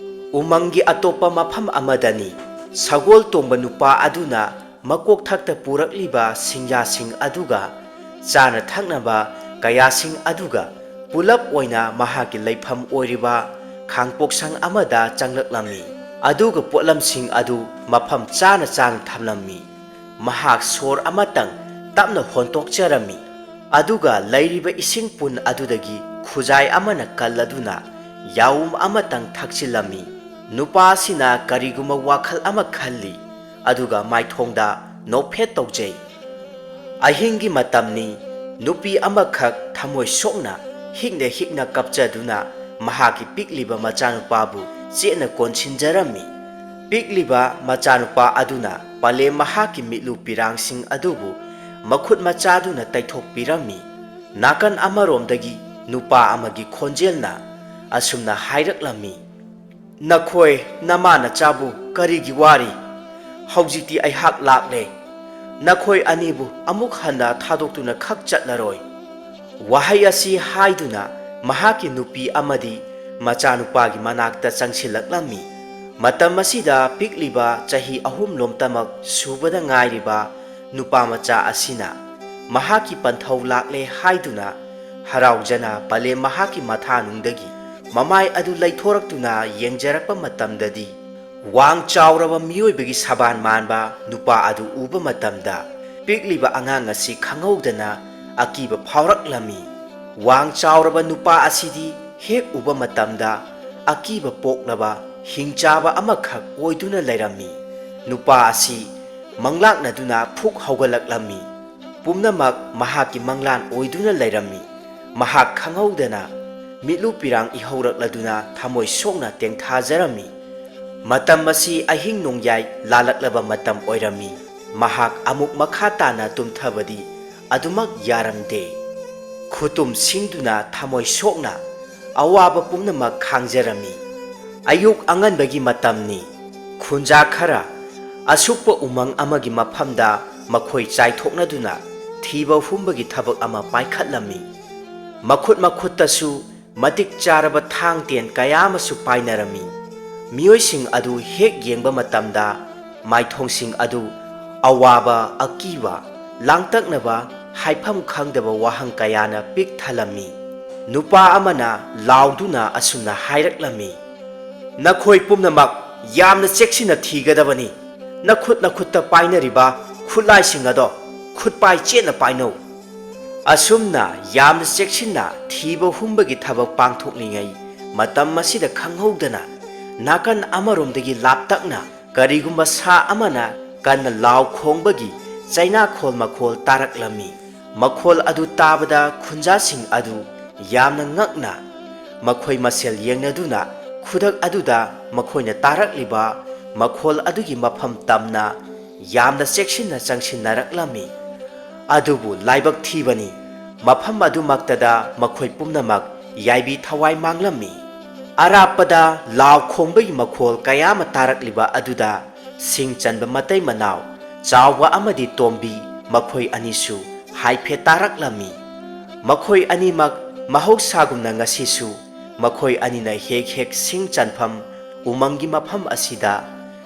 ꯎꯃꯪꯒꯤ ꯑꯇꯣꯞꯄ ꯃꯐꯝ ꯑꯃꯗꯅꯤ꯫ ꯁꯒꯣꯜ ꯇꯣꯡꯕ ꯅꯨꯄꯥ ꯑꯗꯨꯅ ꯃꯀꯣꯛꯊꯛꯇ ꯄꯨꯔꯛꯂꯤꯕ ꯁꯤꯡꯌꯥꯁꯤꯡ ꯑꯗꯨꯒ ꯆꯥꯅ ꯊꯛꯅꯕ ꯀꯌꯥꯁꯤꯡ ꯑꯗꯨꯒ ꯄꯨꯂꯞ ꯑꯣꯏꯅ ꯃꯍꯥꯛꯀꯤ ꯂꯩꯐꯝ ꯑꯣꯏꯔꯤꯕ ꯈꯥꯡꯄꯣꯛꯁꯪ ꯑꯃꯗ ꯆꯪꯂꯛꯂꯝꯃꯤ꯫ ꯑꯗꯨꯒ ꯄꯣꯠꯂꯝꯁꯤꯡ ꯑꯗꯨ ꯃꯐꯝ ꯆꯥꯅ ꯆꯥꯅ ꯊꯝꯂꯝꯃꯤ꯫ ꯃꯍꯥꯛ ꯁꯣꯔ ꯑꯃꯇꯪ ꯇꯞꯅ ꯍꯣꯟꯇꯣꯛꯆꯔꯝꯃꯤ꯫ ꯑꯗꯨꯒ ꯂꯩꯔꯤꯕ ꯏꯁꯤꯡ ꯄꯨꯟ ꯑꯗꯨꯗꯒꯤ ꯈꯨꯖꯥꯏ ꯑꯃꯅ ꯀꯜꯂꯗꯨꯅ ꯌꯥꯎꯝ ꯑꯃꯇꯪ ꯊꯛꯆꯤꯜꯂꯝꯃꯤ꯫ ꯅꯨꯄꯥ ꯑꯁꯤꯅ ꯀꯔꯤꯒꯨꯝꯕ ꯋꯥꯈꯜ ꯑꯃ ꯈꯜꯂꯤ, ꯑꯗꯨꯒ ꯃꯥꯏꯊꯣꯡꯗ ꯅꯣꯛꯐꯦꯠ ꯇꯧꯖꯩ꯫ ꯑꯍꯤꯡꯒꯤ ꯃꯇꯝꯅꯤ꯫ ꯅꯨꯄꯤ ꯑꯃꯈꯛ ꯊꯃꯣꯏ ꯁꯣꯛꯅ ꯍꯤꯛꯅ ꯍꯤꯛꯅ ꯀꯞꯆꯗꯨꯅ ꯃꯍꯥꯛꯀꯤ ꯄꯤꯛꯂꯤꯕ ꯃꯆꯥꯅꯨꯄꯥꯕꯨ ꯆꯦꯠꯅ ꯀꯣꯟꯁꯤꯟꯖꯔꯝꯃꯤ꯫ ꯄꯤꯛꯂꯤꯕ ꯃꯆꯥꯅꯨꯄꯥ ꯑꯗꯨꯅ ꯄꯂꯦꯝ ꯃꯍꯥꯛꯀꯤ ꯃꯤꯠꯂꯨ ꯄꯤꯔꯥꯡꯁꯤꯡ ꯑꯗꯨꯕꯨ ꯃꯈꯨꯠ ꯃꯆꯥꯗꯨꯅ ꯇꯩꯊꯣꯛꯄꯤꯔꯝꯃꯤ꯫ ꯅꯥꯀꯟ ꯑꯃꯔꯣꯝꯗꯒꯤ ꯅꯨꯄꯥ ꯑꯃꯒꯤ ꯈꯣꯟꯖꯦꯜꯅ ꯑꯁꯨꯝꯅ ꯍꯥꯏꯔꯛꯂꯝꯃꯤ, "ꯅꯈꯣꯏ ꯅꯃꯥ ꯅꯆꯥꯕꯨ ꯀꯔꯤꯒꯤ ꯋꯥꯔꯤ? ꯍꯧꯖꯤꯛꯇꯤ ꯑꯩꯍꯥꯛ ꯂꯥꯛꯂꯦ꯫ ꯅꯈꯣꯏ ꯑꯅꯤꯕꯨ ꯑꯃꯨꯛ ꯍꯟꯅ ꯊꯥꯗꯣꯛꯇꯨꯅ ꯈꯛ ꯆꯠꯂꯔꯣꯏ꯫" ꯋꯥꯍꯩ ꯑꯁꯤ ꯍꯥꯏꯗꯨꯅ ꯃꯍꯥꯛꯀꯤ ꯅꯨꯄꯤ ꯑꯃꯗꯤ ꯃꯆꯥꯅꯨꯄꯥꯒꯤ ꯃꯅꯥꯛꯇ ꯆꯪꯁꯤꯜꯂꯛꯂꯝꯃꯤ꯫ ꯃꯇꯝ ꯑꯁꯤꯗ ꯄꯤꯛꯂꯤꯕ ꯆꯍꯤ ꯑꯍꯨꯝ ꯂꯣꯝꯇꯃꯛ ꯁꯨꯕꯗ ꯉꯥꯏꯔꯤꯕ ꯅꯨꯄꯥ ꯃꯆꯥ ꯑꯁꯤꯅ ꯃꯍꯥꯛꯀꯤ ꯄꯟꯊꯧ ꯂꯥꯛꯂꯦ ꯍꯥꯏꯗꯨꯅ ꯍꯔꯥꯎꯖꯅ ꯄꯂꯦꯝ ꯃꯍꯥꯛꯀꯤ ꯃꯊꯥꯅꯨꯡꯗꯒꯤ ꯃꯃꯥꯏ ꯑꯗꯨ ꯂꯩꯊꯣꯔꯛꯇꯨꯅ ꯌꯦꯡꯖꯔꯛꯄ ꯃꯇꯝꯗꯗꯤ, ꯋꯥꯡ ꯆꯥꯎꯔꯕ ꯃꯤꯑꯣꯏꯕꯒꯤ ꯁꯕꯥꯟ ꯃꯥꯟꯕ ꯅꯨꯄꯥ ꯑꯗꯨ ꯎꯕ ꯃꯇꯝꯗ, ꯄꯤꯛꯂꯤꯕ ꯑꯉꯥꯡ ꯑꯁꯤ ꯈꯪꯍꯧꯗꯅ ꯑꯀꯤꯕ ꯐꯥꯎꯔꯛꯂꯝꯃꯤ꯫ ꯋꯥꯡ ꯆꯥꯎꯔꯕ ꯅꯨꯄꯥ ꯑꯁꯤꯗꯤ ꯍꯦꯛ ꯎꯕ ꯃꯇꯝꯗ ꯑꯀꯤꯕ ꯄꯣꯛꯂꯕ ꯍꯤꯡꯆꯥꯕ ꯑꯃꯈꯛ ꯑꯣꯏꯗꯨꯅ ꯂꯩꯔꯝꯃꯤ꯫ ꯅꯨꯄꯥ ꯑꯁꯤ ꯃꯪꯂꯥꯛꯅꯗꯨꯅ ꯐꯨꯛ ꯍꯧꯒꯠꯂꯛꯂꯝꯃꯤ꯫ ꯄꯨꯝꯅꯃꯛ ꯃꯍꯥꯛꯀꯤ ꯃꯪꯂꯥꯟ ꯑꯣꯏꯗꯨꯅ ꯂꯩꯔꯝꯃꯤ꯫ ꯃꯍꯥꯛ ꯈꯪꯍꯧꯗꯅ ꯃꯤꯠꯂꯨ ꯄꯤꯔꯥꯡ ꯏꯍꯧꯔꯛꯂꯗꯨꯅ ꯊꯃꯣꯏ ꯁꯣꯛꯅ ꯇꯦꯡꯊꯥꯖꯔꯝꯃꯤ꯫ ꯃꯇꯝ ꯑꯁꯤ ꯑꯍꯤꯡ ꯅꯣꯡꯌꯥꯏ ꯂꯥꯜꯂꯛꯂꯕ ꯃꯇꯝ ꯑꯣꯏꯔꯝꯃꯤ꯫ ꯃꯍꯥꯛ ꯑꯃꯨꯛ ꯃꯈꯥ ꯇꯥꯅ ꯇꯨꯝꯊꯕꯗꯤ ꯑꯗꯨꯃꯛ ꯌꯥꯔꯝꯗꯦ꯫ ꯈꯨꯇꯨꯝ ꯁꯤꯡꯗꯨꯅ ꯊꯃꯣꯏ ꯁꯣꯛꯅ ꯑꯋꯥꯕ ꯄꯨꯝꯅꯃꯛ ꯈꯥꯡꯖꯔꯝꯃꯤ꯫ ꯑꯌꯨꯛ ꯑꯉꯟꯕꯒꯤ ꯃꯇꯝꯅꯤ꯫ ꯈꯨꯟꯖꯥ ꯈꯔ ꯑꯁꯨꯛꯄ ꯎꯃꯪ ꯑꯃꯒꯤ ꯃꯐꯝꯗ ꯃꯈꯣꯏ ꯆꯥꯏꯊꯣꯛꯅꯗꯨꯅ ꯊꯤꯕ ꯍꯨꯝꯕꯒꯤ ꯊꯕꯛ ꯑꯃ ꯄꯥꯏꯈꯠꯂꯝꯃꯤ꯫ ꯃꯈꯨꯠ ꯃꯈꯨꯠꯇꯁꯨ ꯃꯇꯤꯛ ꯆꯥꯔꯕ ꯊꯥꯡ ꯇꯦꯟ ꯀꯌꯥ ꯑꯃꯁꯨ ꯄꯥꯏꯅꯔꯝꯃꯤ꯫ ꯃꯤꯑꯣꯏꯁꯤꯡ ꯑꯗꯨ ꯍꯦꯛ ꯌꯦꯡꯕ ꯃꯇꯝꯗ ꯃꯥꯏꯊꯣꯡꯁꯤꯡ ꯑꯗꯨ ꯑꯋꯥꯕ, ꯑꯀꯤꯕ, ꯂꯥꯡꯇꯛꯅꯕ, ꯍꯥꯏꯐꯝ ꯈꯪꯗꯕ ꯋꯥꯍꯪ ꯀꯌꯥꯅ ꯄꯤꯛ ꯊꯜꯂꯝꯃꯤ꯫ ꯅꯨꯄꯥ ꯑꯃꯅ ꯂꯥꯎꯗꯨꯅ ꯑꯁꯨꯝꯅ ꯍꯥꯏꯔꯛꯂꯝꯃꯤ, "ꯅꯈꯣꯏ ꯄꯨꯝꯅꯃꯛ ꯌꯥꯝꯅ ꯆꯦꯛꯁꯤꯟꯅ ꯊꯤꯒꯗꯕꯅꯤ꯫ ꯅꯈꯨꯠ ꯅꯈꯨꯠꯇ ꯄꯥꯏꯅꯔꯤꯕ ꯈꯨꯠꯂꯥꯏꯁꯤꯡ ꯑꯗꯣ ꯈꯨꯠꯄꯥꯏ ꯆꯦꯠꯅ ꯄꯥꯏꯅꯧ꯫" ꯑꯁꯨꯝꯅ ꯌꯥꯝꯅ ꯆꯦꯛꯁꯤꯟꯅ ꯊꯤꯕ ꯍꯨꯝꯕꯒꯤ ꯊꯕꯛ ꯄꯥꯡꯊꯣꯛꯂꯤꯉꯩ ꯃꯇꯝ ꯑꯁꯤꯗ ꯈꯪꯍꯧꯗꯅ ꯅꯥꯀꯟ ꯑꯃꯔꯣꯝꯗꯒꯤ ꯂꯥꯞꯇꯛꯅ ꯀꯔꯤꯒꯨꯝꯕ ꯁꯥ ꯑꯃꯅ ꯀꯟꯅ ꯂꯥꯎ ꯈꯣꯡꯕꯒꯤ ꯆꯩꯅꯥꯈꯣꯜ ꯃꯈꯣꯜ ꯇꯥꯔꯛꯂꯝꯃꯤ꯫ ꯃꯈꯣꯜ ꯑꯗꯨ ꯇꯥꯕꯗ ꯈꯨꯟꯖꯥꯁꯤꯡ ꯑꯗꯨ ꯌꯥꯝꯅ ꯉꯛꯅ ꯃꯈꯣꯏ ꯃꯁꯦꯜ ꯌꯦꯡꯅꯗꯨꯅ ꯈꯨꯗꯛ ꯑꯗꯨꯗ ꯃꯈꯣꯏꯅ ꯇꯥꯔꯛꯂꯤꯕ ꯃꯈꯣꯜ ꯑꯗꯨꯒꯤ ꯃꯐꯝ ꯇꯝꯅ ꯌꯥꯝꯅ ꯆꯦꯛꯁꯤꯟꯅ ꯆꯪꯁꯤꯟꯅꯔꯛꯂꯝꯃꯤ꯫ ꯑꯗꯨꯕꯨ ꯂꯥꯏꯕꯛ ꯊꯤꯕꯅꯤ, ꯃꯐꯝ ꯑꯗꯨꯃꯛꯇꯗ ꯃꯈꯣꯏ ꯄꯨꯝꯅꯃꯛ ꯌꯥꯏꯕꯤ ꯊꯋꯥꯏ ꯃꯥꯡꯂꯝꯃꯤ꯫ ꯑꯔꯥꯞꯄꯗ ꯂꯥꯎ ꯈꯣꯡꯕꯒꯤ ꯃꯈꯣꯜ ꯀꯌꯥ ꯑꯃ ꯇꯥꯔꯛꯂꯤꯕ ꯑꯗꯨꯗ ꯁꯤꯡ ꯆꯟꯕ ꯃꯇꯩ ꯃꯅꯥꯎ ꯆꯥꯎꯕ ꯑꯃꯗꯤ ꯇꯣꯝꯕꯤ, ꯃꯈꯣꯏ ꯑꯅꯤꯁꯨ ꯍꯥꯏꯐꯦꯠ ꯇꯥꯔꯛꯂꯝꯃꯤ꯫ ꯃꯈꯣꯏ ꯑꯅꯤꯃꯛ ꯃꯍꯧꯁꯥꯒꯨꯝꯅ ꯉꯁꯤꯁꯨ ꯃꯈꯣꯏ ꯑꯅꯤꯅ ꯍꯦꯛ ꯍꯦꯛ ꯁꯤꯡ ꯆꯟꯐꯝ ꯎꯃꯪꯒꯤ ꯃꯐꯝ ꯑꯁꯤꯗ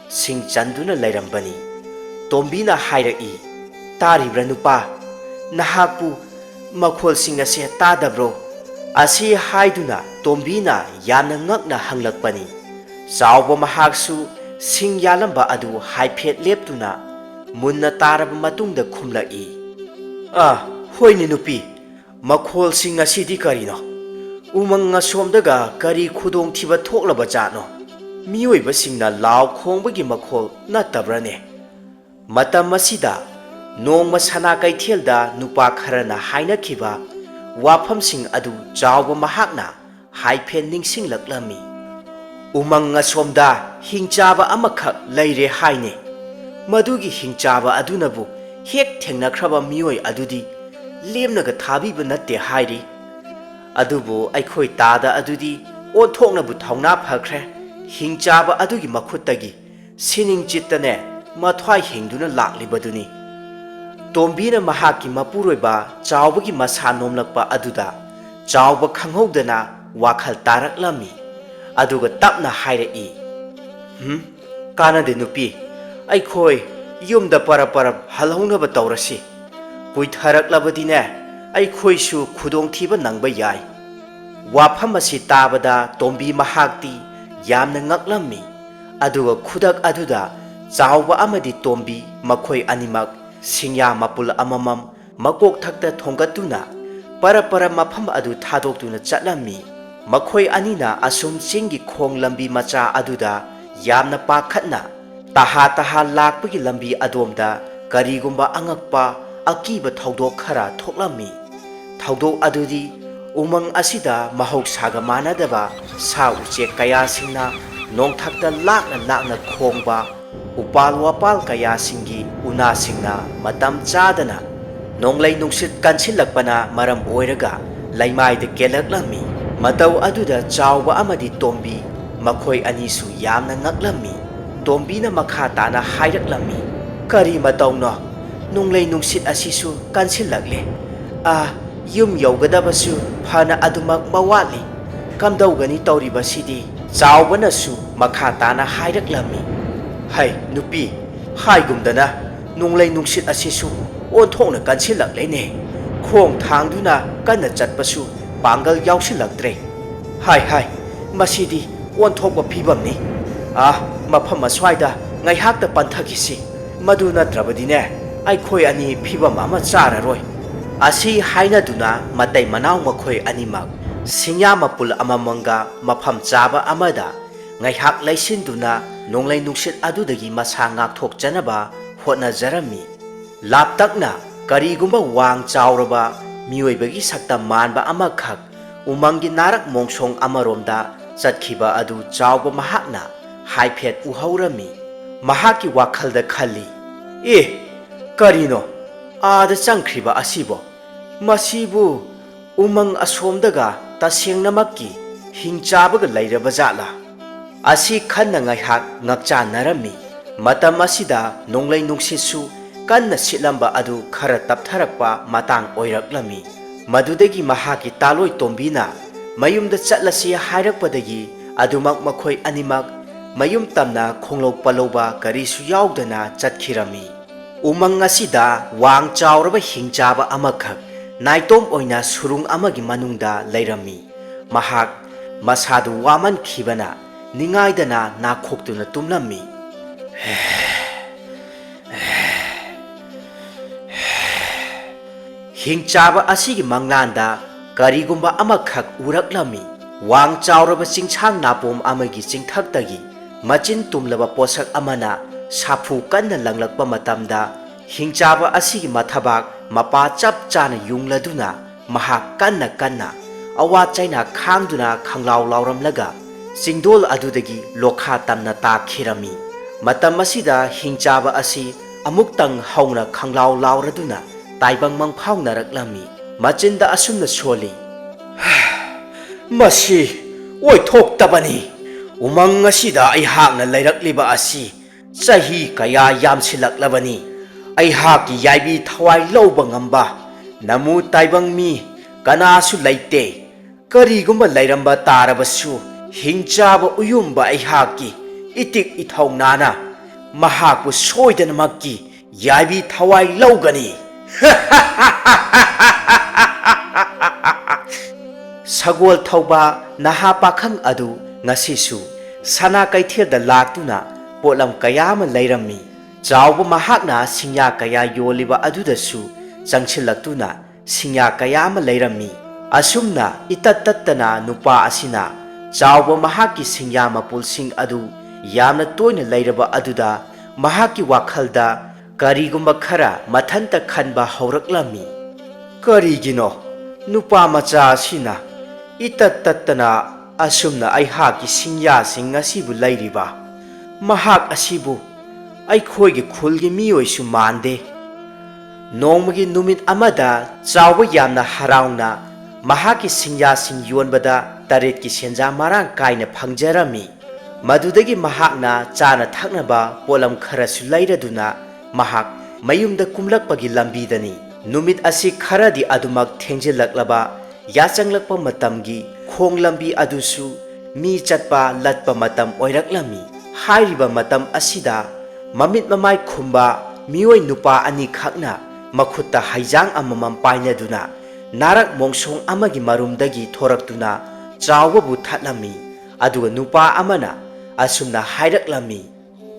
ꯁꯤꯡ ꯆꯟꯗꯨꯅ ꯂꯩꯔꯝꯕꯅꯤ꯫ ꯇꯣꯝꯕꯤꯅ ꯍꯥꯏꯔꯛꯏ, "ꯇꯥꯔꯤꯕ꯭ꯔꯥ ꯅꯨꯄꯥ? ꯅꯍꯥꯛꯄꯨ ꯃꯈꯣꯜꯁꯤꯡ ꯑꯁꯦ ꯇꯥꯗꯕ꯭ꯔꯣ?" ꯑꯁꯤ ꯍꯥꯏꯗꯨꯅ ꯇꯣꯝꯕꯤꯅ ꯌꯥꯝꯅ ꯉꯛꯅ ꯍꯪꯂꯛꯄꯅꯤ꯫ ꯆꯥꯎꯕ ꯃꯍꯥꯛꯁꯨ ꯁꯤꯡ ꯌꯥꯜꯂꯝꯕ ꯑꯗꯨ ꯍꯥꯏꯐꯦꯠ ꯂꯦꯞꯇꯨꯅ ꯃꯨꯟꯅ ꯇꯥꯔꯕ ꯃꯇꯨꯡꯗ ꯈꯨꯝꯂꯛꯏ, "ꯑꯥ, ꯍꯣꯏꯅꯦ ꯅꯨꯄꯤ, ꯃꯈꯣꯜꯁꯤꯡ ꯑꯁꯤꯗꯤ ꯀꯔꯤꯅꯣ? ꯎꯃꯪ ꯑꯁꯣꯝꯗꯒ ꯀꯔꯤ ꯈꯨꯗꯣꯡꯊꯤꯕ ꯊꯣꯛꯂꯕ ꯖꯥꯠꯅꯣ? ꯃꯤꯑꯣꯏꯕꯁꯤꯡꯅ ꯂꯥꯎ ꯈꯣꯡꯕꯒꯤ ꯃꯈꯣꯜ ꯅꯠꯇꯕ꯭ꯔꯅꯦ?" ꯃꯇꯝ ꯑꯁꯤꯗ ꯅꯣꯡꯃ ꯁꯅꯥ ꯀꯩꯊꯦꯜꯗ ꯅꯨꯄꯥ ꯈꯔꯅ ꯍꯥꯏꯅꯈꯤꯕ ꯋꯥꯐꯝꯁꯤꯡ ꯑꯗꯨ ꯆꯥꯎꯕ ꯃꯍꯥꯛꯅ ꯍꯥꯏꯐꯦꯠ ꯅꯤꯡꯁꯤꯡꯂꯛꯂꯝꯃꯤ꯫ "ꯎꯃꯪ ꯑꯁꯣꯝꯗ ꯍꯤꯡꯆꯥꯕ ꯑꯃꯈꯛ ꯂꯩꯔꯦ ꯍꯥꯏꯅꯦ꯫ ꯃꯗꯨꯒꯤ ꯍꯤꯡꯆꯥꯕ ꯑꯗꯨꯅꯕꯨ ꯍꯦꯛ ꯊꯦꯡꯅꯈ꯭ꯔꯕ ꯃꯤꯑꯣꯏ ꯑꯗꯨꯗꯤ ꯂꯦꯝꯅꯒ ꯊꯥꯕꯤꯕ ꯅꯠꯇꯦ ꯍꯥꯏꯔꯤ꯫ ꯑꯗꯨꯕꯨ ꯑꯩꯈꯣꯏ ꯇꯥꯗ ꯑꯗꯨꯗꯤ ꯑꯣꯟꯊꯣꯛꯅꯕꯨ ꯊꯧꯅꯥ ꯐꯈ꯭ꯔꯦ꯫ ꯍꯤꯡꯆꯥꯕ ꯑꯗꯨꯒꯤ ꯃꯈꯨꯠꯇꯒꯤ ꯁꯤꯅꯤꯡ ꯆꯤꯠꯇꯅꯦ ꯃꯊ꯭ꯋꯥꯏ ꯍꯤꯡꯗꯨꯅ ꯂꯥꯛꯂꯤꯕꯗꯨꯅꯤ꯫" ꯇꯣꯝꯕꯤꯅ ꯃꯍꯥꯛꯀꯤ ꯃꯄꯨꯔꯣꯏꯕ ꯆꯥꯎꯕꯒꯤ ꯃꯁꯥ ꯅꯣꯝꯂꯛꯄ ꯑꯗꯨꯗ ꯆꯥꯎꯕ ꯈꯪꯍꯧꯗꯅ ꯋꯥꯈꯜ ꯇꯥꯔꯛꯂꯝꯃꯤ꯫ ꯑꯗꯨꯒ ꯇꯞꯅ ꯍꯥꯏꯔꯛꯏ, "ꯍꯨꯝ, ꯀꯥꯟꯅꯗꯦ ꯅꯨꯄꯤ, ꯑꯩꯈꯣꯏ ꯌꯨꯝꯗ ꯄꯔꯞ ꯄꯔꯞ ꯍꯜꯍꯧꯅꯕ ꯇꯧꯔꯁꯤ꯫ ꯀꯨꯏꯊꯔꯛꯂꯕꯗꯤꯅꯦ ꯑꯩꯈꯣꯏꯁꯨ ꯈꯨꯗꯣꯡꯊꯤꯕ ꯅꯪꯕ ꯌꯥꯏ꯫" ꯋꯥꯐꯝ ꯑꯁꯤ ꯇꯥꯕꯗ ꯇꯣꯝꯕꯤ ꯃꯍꯥꯛꯇꯤ ꯌꯥꯝꯅ ꯉꯛꯂꯝꯃꯤ꯫ ꯑꯗꯨꯒ ꯈꯨꯗꯛ ꯑꯗꯨꯗ ꯆꯥꯎꯕ ꯑꯃꯗꯤ ꯇꯣꯝꯕꯤ ꯃꯈꯣꯏ ꯑꯅꯤꯃꯛ ꯁꯤꯡꯌꯥ ꯃꯄꯨꯜ ꯑꯃꯃꯝ ꯃꯀꯣꯛꯊꯛꯇ ꯊꯣꯡꯒꯠꯇꯨꯅ ꯄꯔꯞ ꯄꯔꯞ ꯃꯐꯝ ꯑꯗꯨ ꯊꯥꯗꯣꯛꯇꯨꯅ ꯆꯠꯂꯝꯃꯤ꯫ ꯃꯈꯣꯏ ꯑꯅꯤꯅ ꯑꯁꯨꯝ ꯆꯤꯡꯒꯤ ꯈꯣꯡ ꯂꯝꯕꯤ ꯃꯆꯥ ꯑꯗꯨꯗ ꯌꯥꯝꯅ ꯄꯥꯈꯠꯅ ꯇꯍꯥ ꯇꯍꯥ ꯂꯥꯛꯄꯒꯤ ꯂꯝꯕꯤ ꯑꯗꯣꯝꯗ ꯀꯔꯤꯒꯨꯝꯕ ꯑꯉꯛꯄ ꯑꯀꯤꯕ ꯊꯧꯗꯣꯛ ꯈꯔ ꯊꯣꯛꯂꯝꯃꯤ꯫ ꯊꯧꯗꯣꯛ ꯑꯗꯨꯗꯤ ꯎꯃꯪ ꯑꯁꯤꯗ ꯃꯍꯧꯁꯥꯒ ꯃꯥꯟꯅꯗꯕ ꯁꯥ ꯎꯆꯦꯛ ꯀꯌꯥꯁꯤꯡꯅ ꯅꯣꯡꯊꯛꯇ ꯂꯥꯛꯅ ꯂꯥꯛꯅ ꯈꯣꯡꯕ, ꯎꯄꯥꯜ ꯋꯥꯄꯥꯜ ꯀꯌꯥꯁꯤꯡꯒꯤ ꯎꯅꯥꯁꯤꯡꯅ ꯃꯇꯝ ꯆꯥꯗꯅ ꯅꯣꯡꯂꯩ ꯅꯨꯡꯁꯤꯠ ꯀꯟꯁꯤꯜꯂꯛꯄꯅ ꯃꯔꯝ ꯑꯣꯏꯔꯒ ꯂꯩꯃꯥꯏꯗ ꯀꯦꯜꯂꯛꯂꯝꯃꯤ꯫ ꯃꯇꯧ ꯑꯗꯨꯗ ꯆꯥꯎꯕ ꯑꯃꯗꯤ ꯇꯣꯝꯕꯤ, ꯃꯈꯣꯏ ꯑꯅꯤꯁꯨ ꯌꯥꯝꯅ ꯉꯛꯂꯝꯃꯤ꯫ ꯇꯣꯝꯕꯤꯅ ꯃꯈꯥ ꯇꯥꯅ ꯍꯥꯏꯔꯛꯂꯝꯃꯤ, "ꯀꯔꯤ ꯃꯇꯧꯅꯣ? ꯅꯣꯡꯂꯩ ꯅꯨꯡꯁꯤꯠ ꯑꯁꯤꯁꯨ ꯀꯟꯁꯤꯜꯂꯛꯂꯦ꯫ ꯑꯥ, ꯌꯨꯝ ꯌꯧꯒꯗꯕꯁꯨ ꯐꯅ ꯑꯗꯨꯃꯛ ꯃꯋꯥꯠꯂꯤ꯫ ꯀꯝꯗꯧꯒꯅꯤ ꯇꯧꯔꯤꯕꯁꯤꯗꯤ?" ꯆꯥꯎꯕꯅꯁꯨ ꯃꯈꯥ ꯇꯥꯅ ꯍꯥꯏꯔꯛꯂꯝꯃꯤ, "ꯍꯩ, ꯅꯨꯄꯤ, ꯍꯥꯏꯒꯨꯝꯗꯅ ꯅꯣꯡꯂꯩ ꯅꯨꯡꯁꯤꯠ ꯑꯁꯤꯁꯨ ꯑꯣꯟꯊꯣꯛꯅ ꯀꯟꯁꯤꯜꯂꯛꯂꯦꯅꯦ꯫ ꯈꯣꯡ ꯊꯥꯡꯗꯨꯅ ꯀꯟꯅ ꯆꯠꯄꯁꯨ ꯄꯥꯡꯒꯜ ꯌꯥꯎꯁꯤꯜꯂꯛꯇ꯭ꯔꯦ꯫ ꯍꯥꯏ ꯍꯥꯏ, ꯃꯁꯤꯗꯤ ꯑꯣꯟꯊꯣꯛꯄ ꯐꯤꯕꯝꯅꯤ꯫ ꯑꯥ, ꯃꯐꯝ ꯑꯁ꯭ꯋꯥꯏꯗ ꯉꯥꯏꯍꯥꯛꯇ ꯄꯟꯊꯈꯤꯁꯤ꯫ ꯃꯗꯨ ꯅꯠꯇ꯭ꯔꯕꯗꯤꯅꯦ, ꯑꯩꯈꯣꯏ ꯑꯅꯤ ꯐꯤꯕꯝ ꯑꯃ ꯆꯥꯔꯔꯣꯏ꯫" ꯑꯁꯤ ꯍꯥꯏꯅꯗꯨꯅ ꯃꯇꯩ ꯃꯅꯥꯎ ꯃꯈꯣꯏ ꯑꯅꯤꯃꯛ ꯁꯤꯡꯌꯥ ꯃꯄꯨꯜ ꯑꯃꯃꯝꯒ ꯃꯐꯝ ꯆꯥꯕ ꯑꯃꯗ ꯉꯥꯏꯍꯥꯛ ꯂꯩꯁꯤꯟꯗꯨꯅ ꯅꯣꯡꯂꯩ ꯅꯨꯡꯁꯤꯠ ꯑꯗꯨꯗꯒꯤ ꯃꯁꯥ ꯉꯥꯛꯊꯣꯛꯆꯅꯕ ꯍꯣꯠꯅꯖꯔꯝꯃꯤ꯫ ꯂꯥꯞꯇꯛꯅ ꯀꯔꯤꯒꯨꯝꯕ ꯋꯥꯡ ꯆꯥꯎꯔꯕ ꯃꯤꯑꯣꯏꯕꯒꯤ ꯁꯛꯇꯝ ꯃꯥꯟꯕ ꯑꯃꯈꯛ ꯎꯃꯪꯒꯤ ꯅꯥꯔꯛ ꯃꯣꯡꯁꯣꯡ ꯑꯃꯔꯣꯝꯗ ꯆꯠꯈꯤꯕ ꯑꯗꯨ ꯆꯥꯎꯕ ꯃꯍꯥꯛꯅ ꯍꯥꯏꯐꯦꯠ ꯎꯍꯧꯔꯝꯃꯤ꯫ ꯃꯍꯥꯛꯀꯤ ꯋꯥꯈꯜꯗ ꯈꯜꯂꯤ, "ꯑꯦ, ꯀꯔꯤꯅꯣ ꯑꯥꯗ ꯆꯪꯈ꯭ꯔꯤꯕ ꯑꯁꯤꯕꯣ? ꯃꯁꯤꯕꯨ ꯎꯃꯪ ꯑꯁꯣꯝꯗꯒ ꯇꯁꯦꯡꯅꯃꯛꯀꯤ ꯍꯤꯡꯆꯥꯕꯒ ꯂꯩꯔꯕ ꯖꯥꯠꯂꯥ?" ꯑꯁꯤ ꯈꯟꯅ ꯉꯥꯏꯍꯥꯛ ꯉꯛꯆꯥꯟꯅꯔꯝꯃꯤ꯫ ꯃꯇꯝ ꯑꯁꯤꯗ ꯅꯣꯡꯂꯩ ꯅꯨꯡꯁꯤꯠꯁꯨ ꯀꯟꯅ ꯁꯤꯠꯂꯝꯕ ꯑꯗꯨ ꯈꯔ ꯇꯞꯊꯔꯛꯄ ꯃꯇꯥꯡ ꯑꯣꯏꯔꯛꯂꯝꯃꯤ꯫ ꯃꯗꯨꯗꯒꯤ ꯃꯍꯥꯛꯀꯤ ꯇꯥꯂꯣꯏ ꯇꯣꯝꯕꯤꯅ ꯃꯌꯨꯝꯗ ꯆꯠꯂꯁꯤ ꯍꯥꯏꯔꯛꯄꯗꯒꯤ ꯑꯗꯨꯃꯛ ꯃꯈꯣꯏ ꯑꯅꯤꯃꯛ ꯃꯌꯨꯝ ꯇꯝꯅ ꯈꯣꯡꯂꯧ ꯄꯜꯂꯧꯕ ꯀꯔꯤꯁꯨ ꯌꯥꯎꯗꯅ ꯆꯠꯈꯤꯔꯝꯃꯤ꯫ ꯎꯃꯪ ꯑꯁꯤꯗ ꯋꯥꯡ ꯆꯥꯎꯔꯕ ꯍꯤꯡꯆꯥꯕ ꯑꯃꯈꯛ ꯅꯥꯏꯇꯣꯝ ꯑꯣꯏꯅ ꯁꯨꯔꯨꯡ ꯑꯃꯒꯤ ꯃꯅꯨꯡꯗ ꯂꯩꯔꯝꯃꯤ꯫ ꯃꯍꯥꯛ ꯃꯁꯥꯗꯨ ꯋꯥꯃꯟꯈꯤꯕꯅ ꯅꯤꯡꯉꯥꯏꯗꯅ ꯅꯥꯈꯣꯛꯇꯨꯅ ꯇꯨꯝꯂꯝꯃꯤ꯫ ꯍꯤꯡꯆꯥꯕ ꯑꯁꯤꯒꯤ ꯃꯪꯂꯥꯟꯗ ꯀꯔꯤꯒꯨꯝꯕ ꯑꯃꯈꯛ ꯎꯔꯛꯂꯝꯃꯤ꯫ ꯋꯥꯡ ꯆꯥꯎꯔꯕ ꯆꯤꯡꯁꯥꯡ ꯅꯥꯄꯣꯝ ꯑꯃꯒꯤ ꯆꯤꯡꯊꯛꯇꯒꯤ ꯃꯆꯤꯟ ꯇꯨꯝꯂꯕ ꯄꯣꯠꯁꯛ ꯑꯃꯅ ꯁꯥꯐꯨ ꯀꯟꯅ ꯂꯪꯂꯛꯄ ꯃꯇꯝꯗ, ꯍꯤꯡꯆꯥꯕ ꯑꯁꯤꯒꯤ ꯃꯊꯕꯥꯛ ꯃꯄꯥ ꯆꯞ ꯆꯥꯅ ꯌꯨꯡꯂꯗꯨꯅ ꯃꯍꯥꯛ ꯀꯟꯅ ꯀꯟꯅ ꯑꯋꯥ ꯆꯩꯅꯥ ꯈꯥꯡꯗꯨꯅ ꯈꯪꯂꯥꯎ ꯂꯥꯎꯔꯝꯂꯒ ꯆꯤꯡꯗꯣꯜ ꯑꯗꯨꯗꯒꯤ ꯂꯣꯈꯥ ꯇꯝꯅ ꯇꯥꯈꯤꯔꯝꯃꯤ꯫ ꯃꯇꯝ ꯑꯁꯤꯗ ꯍꯤꯡꯆꯥꯕ ꯑꯁꯤ ꯑꯃꯨꯛꯇꯪ ꯍꯧꯅ ꯈꯪꯂꯥꯎ ꯂꯥꯎꯔꯗꯨꯅ ꯇꯥꯏꯕꯪ ꯃꯪꯐꯥꯎꯅꯔꯛꯂꯝꯃꯤ꯫ ꯃꯆꯤꯟꯗ ꯑꯁꯨꯝꯅ ꯁꯣꯜꯂꯤ, "ꯃꯁꯤ ꯑꯣꯏꯊꯣꯛꯇꯕꯅꯤ꯫ ꯎꯃꯪ ꯑꯁꯤꯗ ꯑꯩꯍꯥꯛꯅ ꯂꯩꯔꯛꯂꯤꯕ ꯑꯁꯤ ꯆꯍꯤ ꯀꯌꯥ ꯌꯥꯝꯁꯤꯜꯂꯛꯂꯕꯅꯤ꯫ ꯑꯩꯍꯥꯛꯀꯤ ꯌꯥꯏꯕꯤ ꯊꯋꯥꯏ ꯂꯧꯕ ꯉꯝꯕ ꯅꯃꯨ ꯇꯥꯏꯕꯪ ꯃꯤ ꯀꯅꯥꯁꯨ ꯂꯩꯇꯦ꯫ ꯀꯔꯤꯒꯨꯝꯕ ꯂꯩꯔꯝꯕ ꯇꯥꯔꯕꯁꯨ, ꯍꯤꯡꯆꯥꯕ ꯎꯌꯨꯝꯕ ꯑꯩꯍꯥꯛꯀꯤ ꯏꯇꯤꯛ ꯏꯊꯧꯅꯥꯅ ꯃꯍꯥꯛꯄꯨ ꯁꯣꯏꯗꯅꯃꯛꯀꯤ ꯌꯥꯏꯕꯤ ꯊꯋꯥꯏ ꯂꯧꯒꯅꯤ꯫" ꯁꯒꯣꯜ ꯊꯧꯕ ꯅꯍꯥ ꯄꯥꯈꯪ ꯑꯗꯨ ꯉꯁꯤꯁꯨ ꯁꯅꯥ ꯀꯩꯊꯦꯜꯗ ꯂꯥꯛꯇꯨꯅ ꯄꯣꯠꯂꯝ ꯀꯌꯥ ꯑꯃ ꯂꯩꯔꯝꯃꯤ꯫ ꯆꯥꯎꯕ ꯃꯍꯥꯛꯅ ꯁꯤꯡꯌꯥ ꯀꯌꯥ ꯌꯣꯜꯂꯤꯕ ꯑꯗꯨꯗꯁꯨ ꯆꯪꯁꯤꯜꯂꯛꯇꯨꯅ ꯁꯤꯡꯌꯥ ꯀꯌꯥ ꯑꯃ ꯂꯩꯔꯝꯃꯤ꯫ ꯑꯁꯨꯝꯅ ꯏꯇꯠ ꯇꯠꯇꯅ ꯅꯨꯄꯥ ꯑꯁꯤꯅ ꯆꯥꯎꯕ ꯃꯍꯥꯛꯀꯤ ꯁꯤꯡꯌꯥ ꯃꯄꯨꯜꯁꯤꯡ ꯑꯗꯨ ꯌꯥꯝꯅ ꯇꯣꯏꯅ ꯂꯩꯔꯕ ꯑꯗꯨꯗ ꯃꯍꯥꯛꯀꯤ ꯋꯥꯈꯜꯗ ꯀꯔꯤꯒꯨꯝꯕ ꯈꯔ ꯃꯊꯟꯇ ꯈꯟꯕ ꯍꯧꯔꯛꯂꯝꯃꯤ꯫ "ꯀꯔꯤꯒꯤꯅꯣ ꯅꯨꯄꯥ ꯃꯆꯥ ꯑꯁꯤꯅ ꯏꯇꯠ ꯇꯠꯇꯅ ꯑꯁꯨꯝꯅ ꯑꯩꯍꯥꯛꯀꯤ ꯁꯤꯡꯌꯥꯁꯤꯡ ꯑꯁꯤꯕꯨ ꯂꯩꯔꯤꯕ? ꯃꯍꯥꯛ ꯑꯁꯤꯕꯨ ꯑꯩꯈꯣꯏꯒꯤ ꯈꯨꯜꯒꯤ ꯃꯤꯑꯣꯏꯁꯨ ꯃꯥꯟꯗꯦ꯫" ꯅꯣꯡꯃꯒꯤ ꯅꯨꯃꯤꯠ ꯑꯃꯗ ꯆꯥꯎꯕ ꯌꯥꯝꯅ ꯍꯔꯥꯎꯅ ꯃꯍꯥꯛꯀꯤ ꯁꯤꯡꯌꯥꯁꯤꯡ ꯌꯣꯟꯕꯗ ꯇꯔꯦꯠꯀꯤ ꯁꯦꯟꯖꯥ ꯃꯔꯥꯡ ꯀꯥꯏꯅ ꯐꯪꯖꯔꯝꯃꯤ꯫ ꯃꯗꯨꯗꯒꯤ ꯃꯍꯥꯛꯅ ꯆꯥꯅ ꯊꯛꯅꯕ ꯄꯣꯠꯂꯝ ꯈꯔꯁꯨ ꯂꯩꯔꯗꯨꯅ ꯃꯍꯥꯛ ꯃꯌꯨꯝꯗ ꯀꯨꯝꯂꯛꯄꯒꯤ ꯂꯝꯕꯤꯗꯅꯤ꯫ ꯅꯨꯃꯤꯠ ꯑꯁꯤ ꯈꯔꯗꯤ ꯑꯗꯨꯃꯛ ꯊꯦꯡꯖꯤꯜꯂꯛꯂꯕ ꯌꯥꯆꯪꯂꯛꯄ ꯃꯇꯝꯒꯤ ꯈꯣꯡ ꯂꯝꯕꯤ ꯑꯗꯨꯁꯨ ꯃꯤ ꯆꯠꯄ ꯂꯠꯄ ꯃꯇꯝ ꯑꯣꯏꯔꯛꯂꯝꯃꯤ꯫ ꯍꯥꯏꯔꯤꯕ ꯃꯇꯝ ꯑꯁꯤꯗ ꯃꯃꯤꯠ ꯃꯃꯥꯏ ꯈꯨꯝꯕ ꯃꯤꯑꯣꯏ ꯅꯨꯄꯥ ꯑꯅꯤꯈꯛꯅ ꯃꯈꯨꯠꯇ ꯍꯩꯖꯥꯡ ꯑꯃꯃꯝ ꯄꯥꯏꯅꯗꯨꯅ ꯅꯥꯔꯛ ꯃꯣꯡꯁꯣꯡ ꯑꯃꯒꯤ ꯃꯔꯨꯝꯗꯒꯤ ꯊꯣꯔꯛꯇꯨꯅ ꯆꯥꯎꯕꯕꯨ ꯊꯠꯂꯝꯃꯤ꯫ ꯑꯗꯨꯒ ꯅꯨꯄꯥ ꯑꯃꯅ ꯑꯁꯨꯝꯅ ꯍꯥꯏꯔꯛꯂꯝꯃꯤ,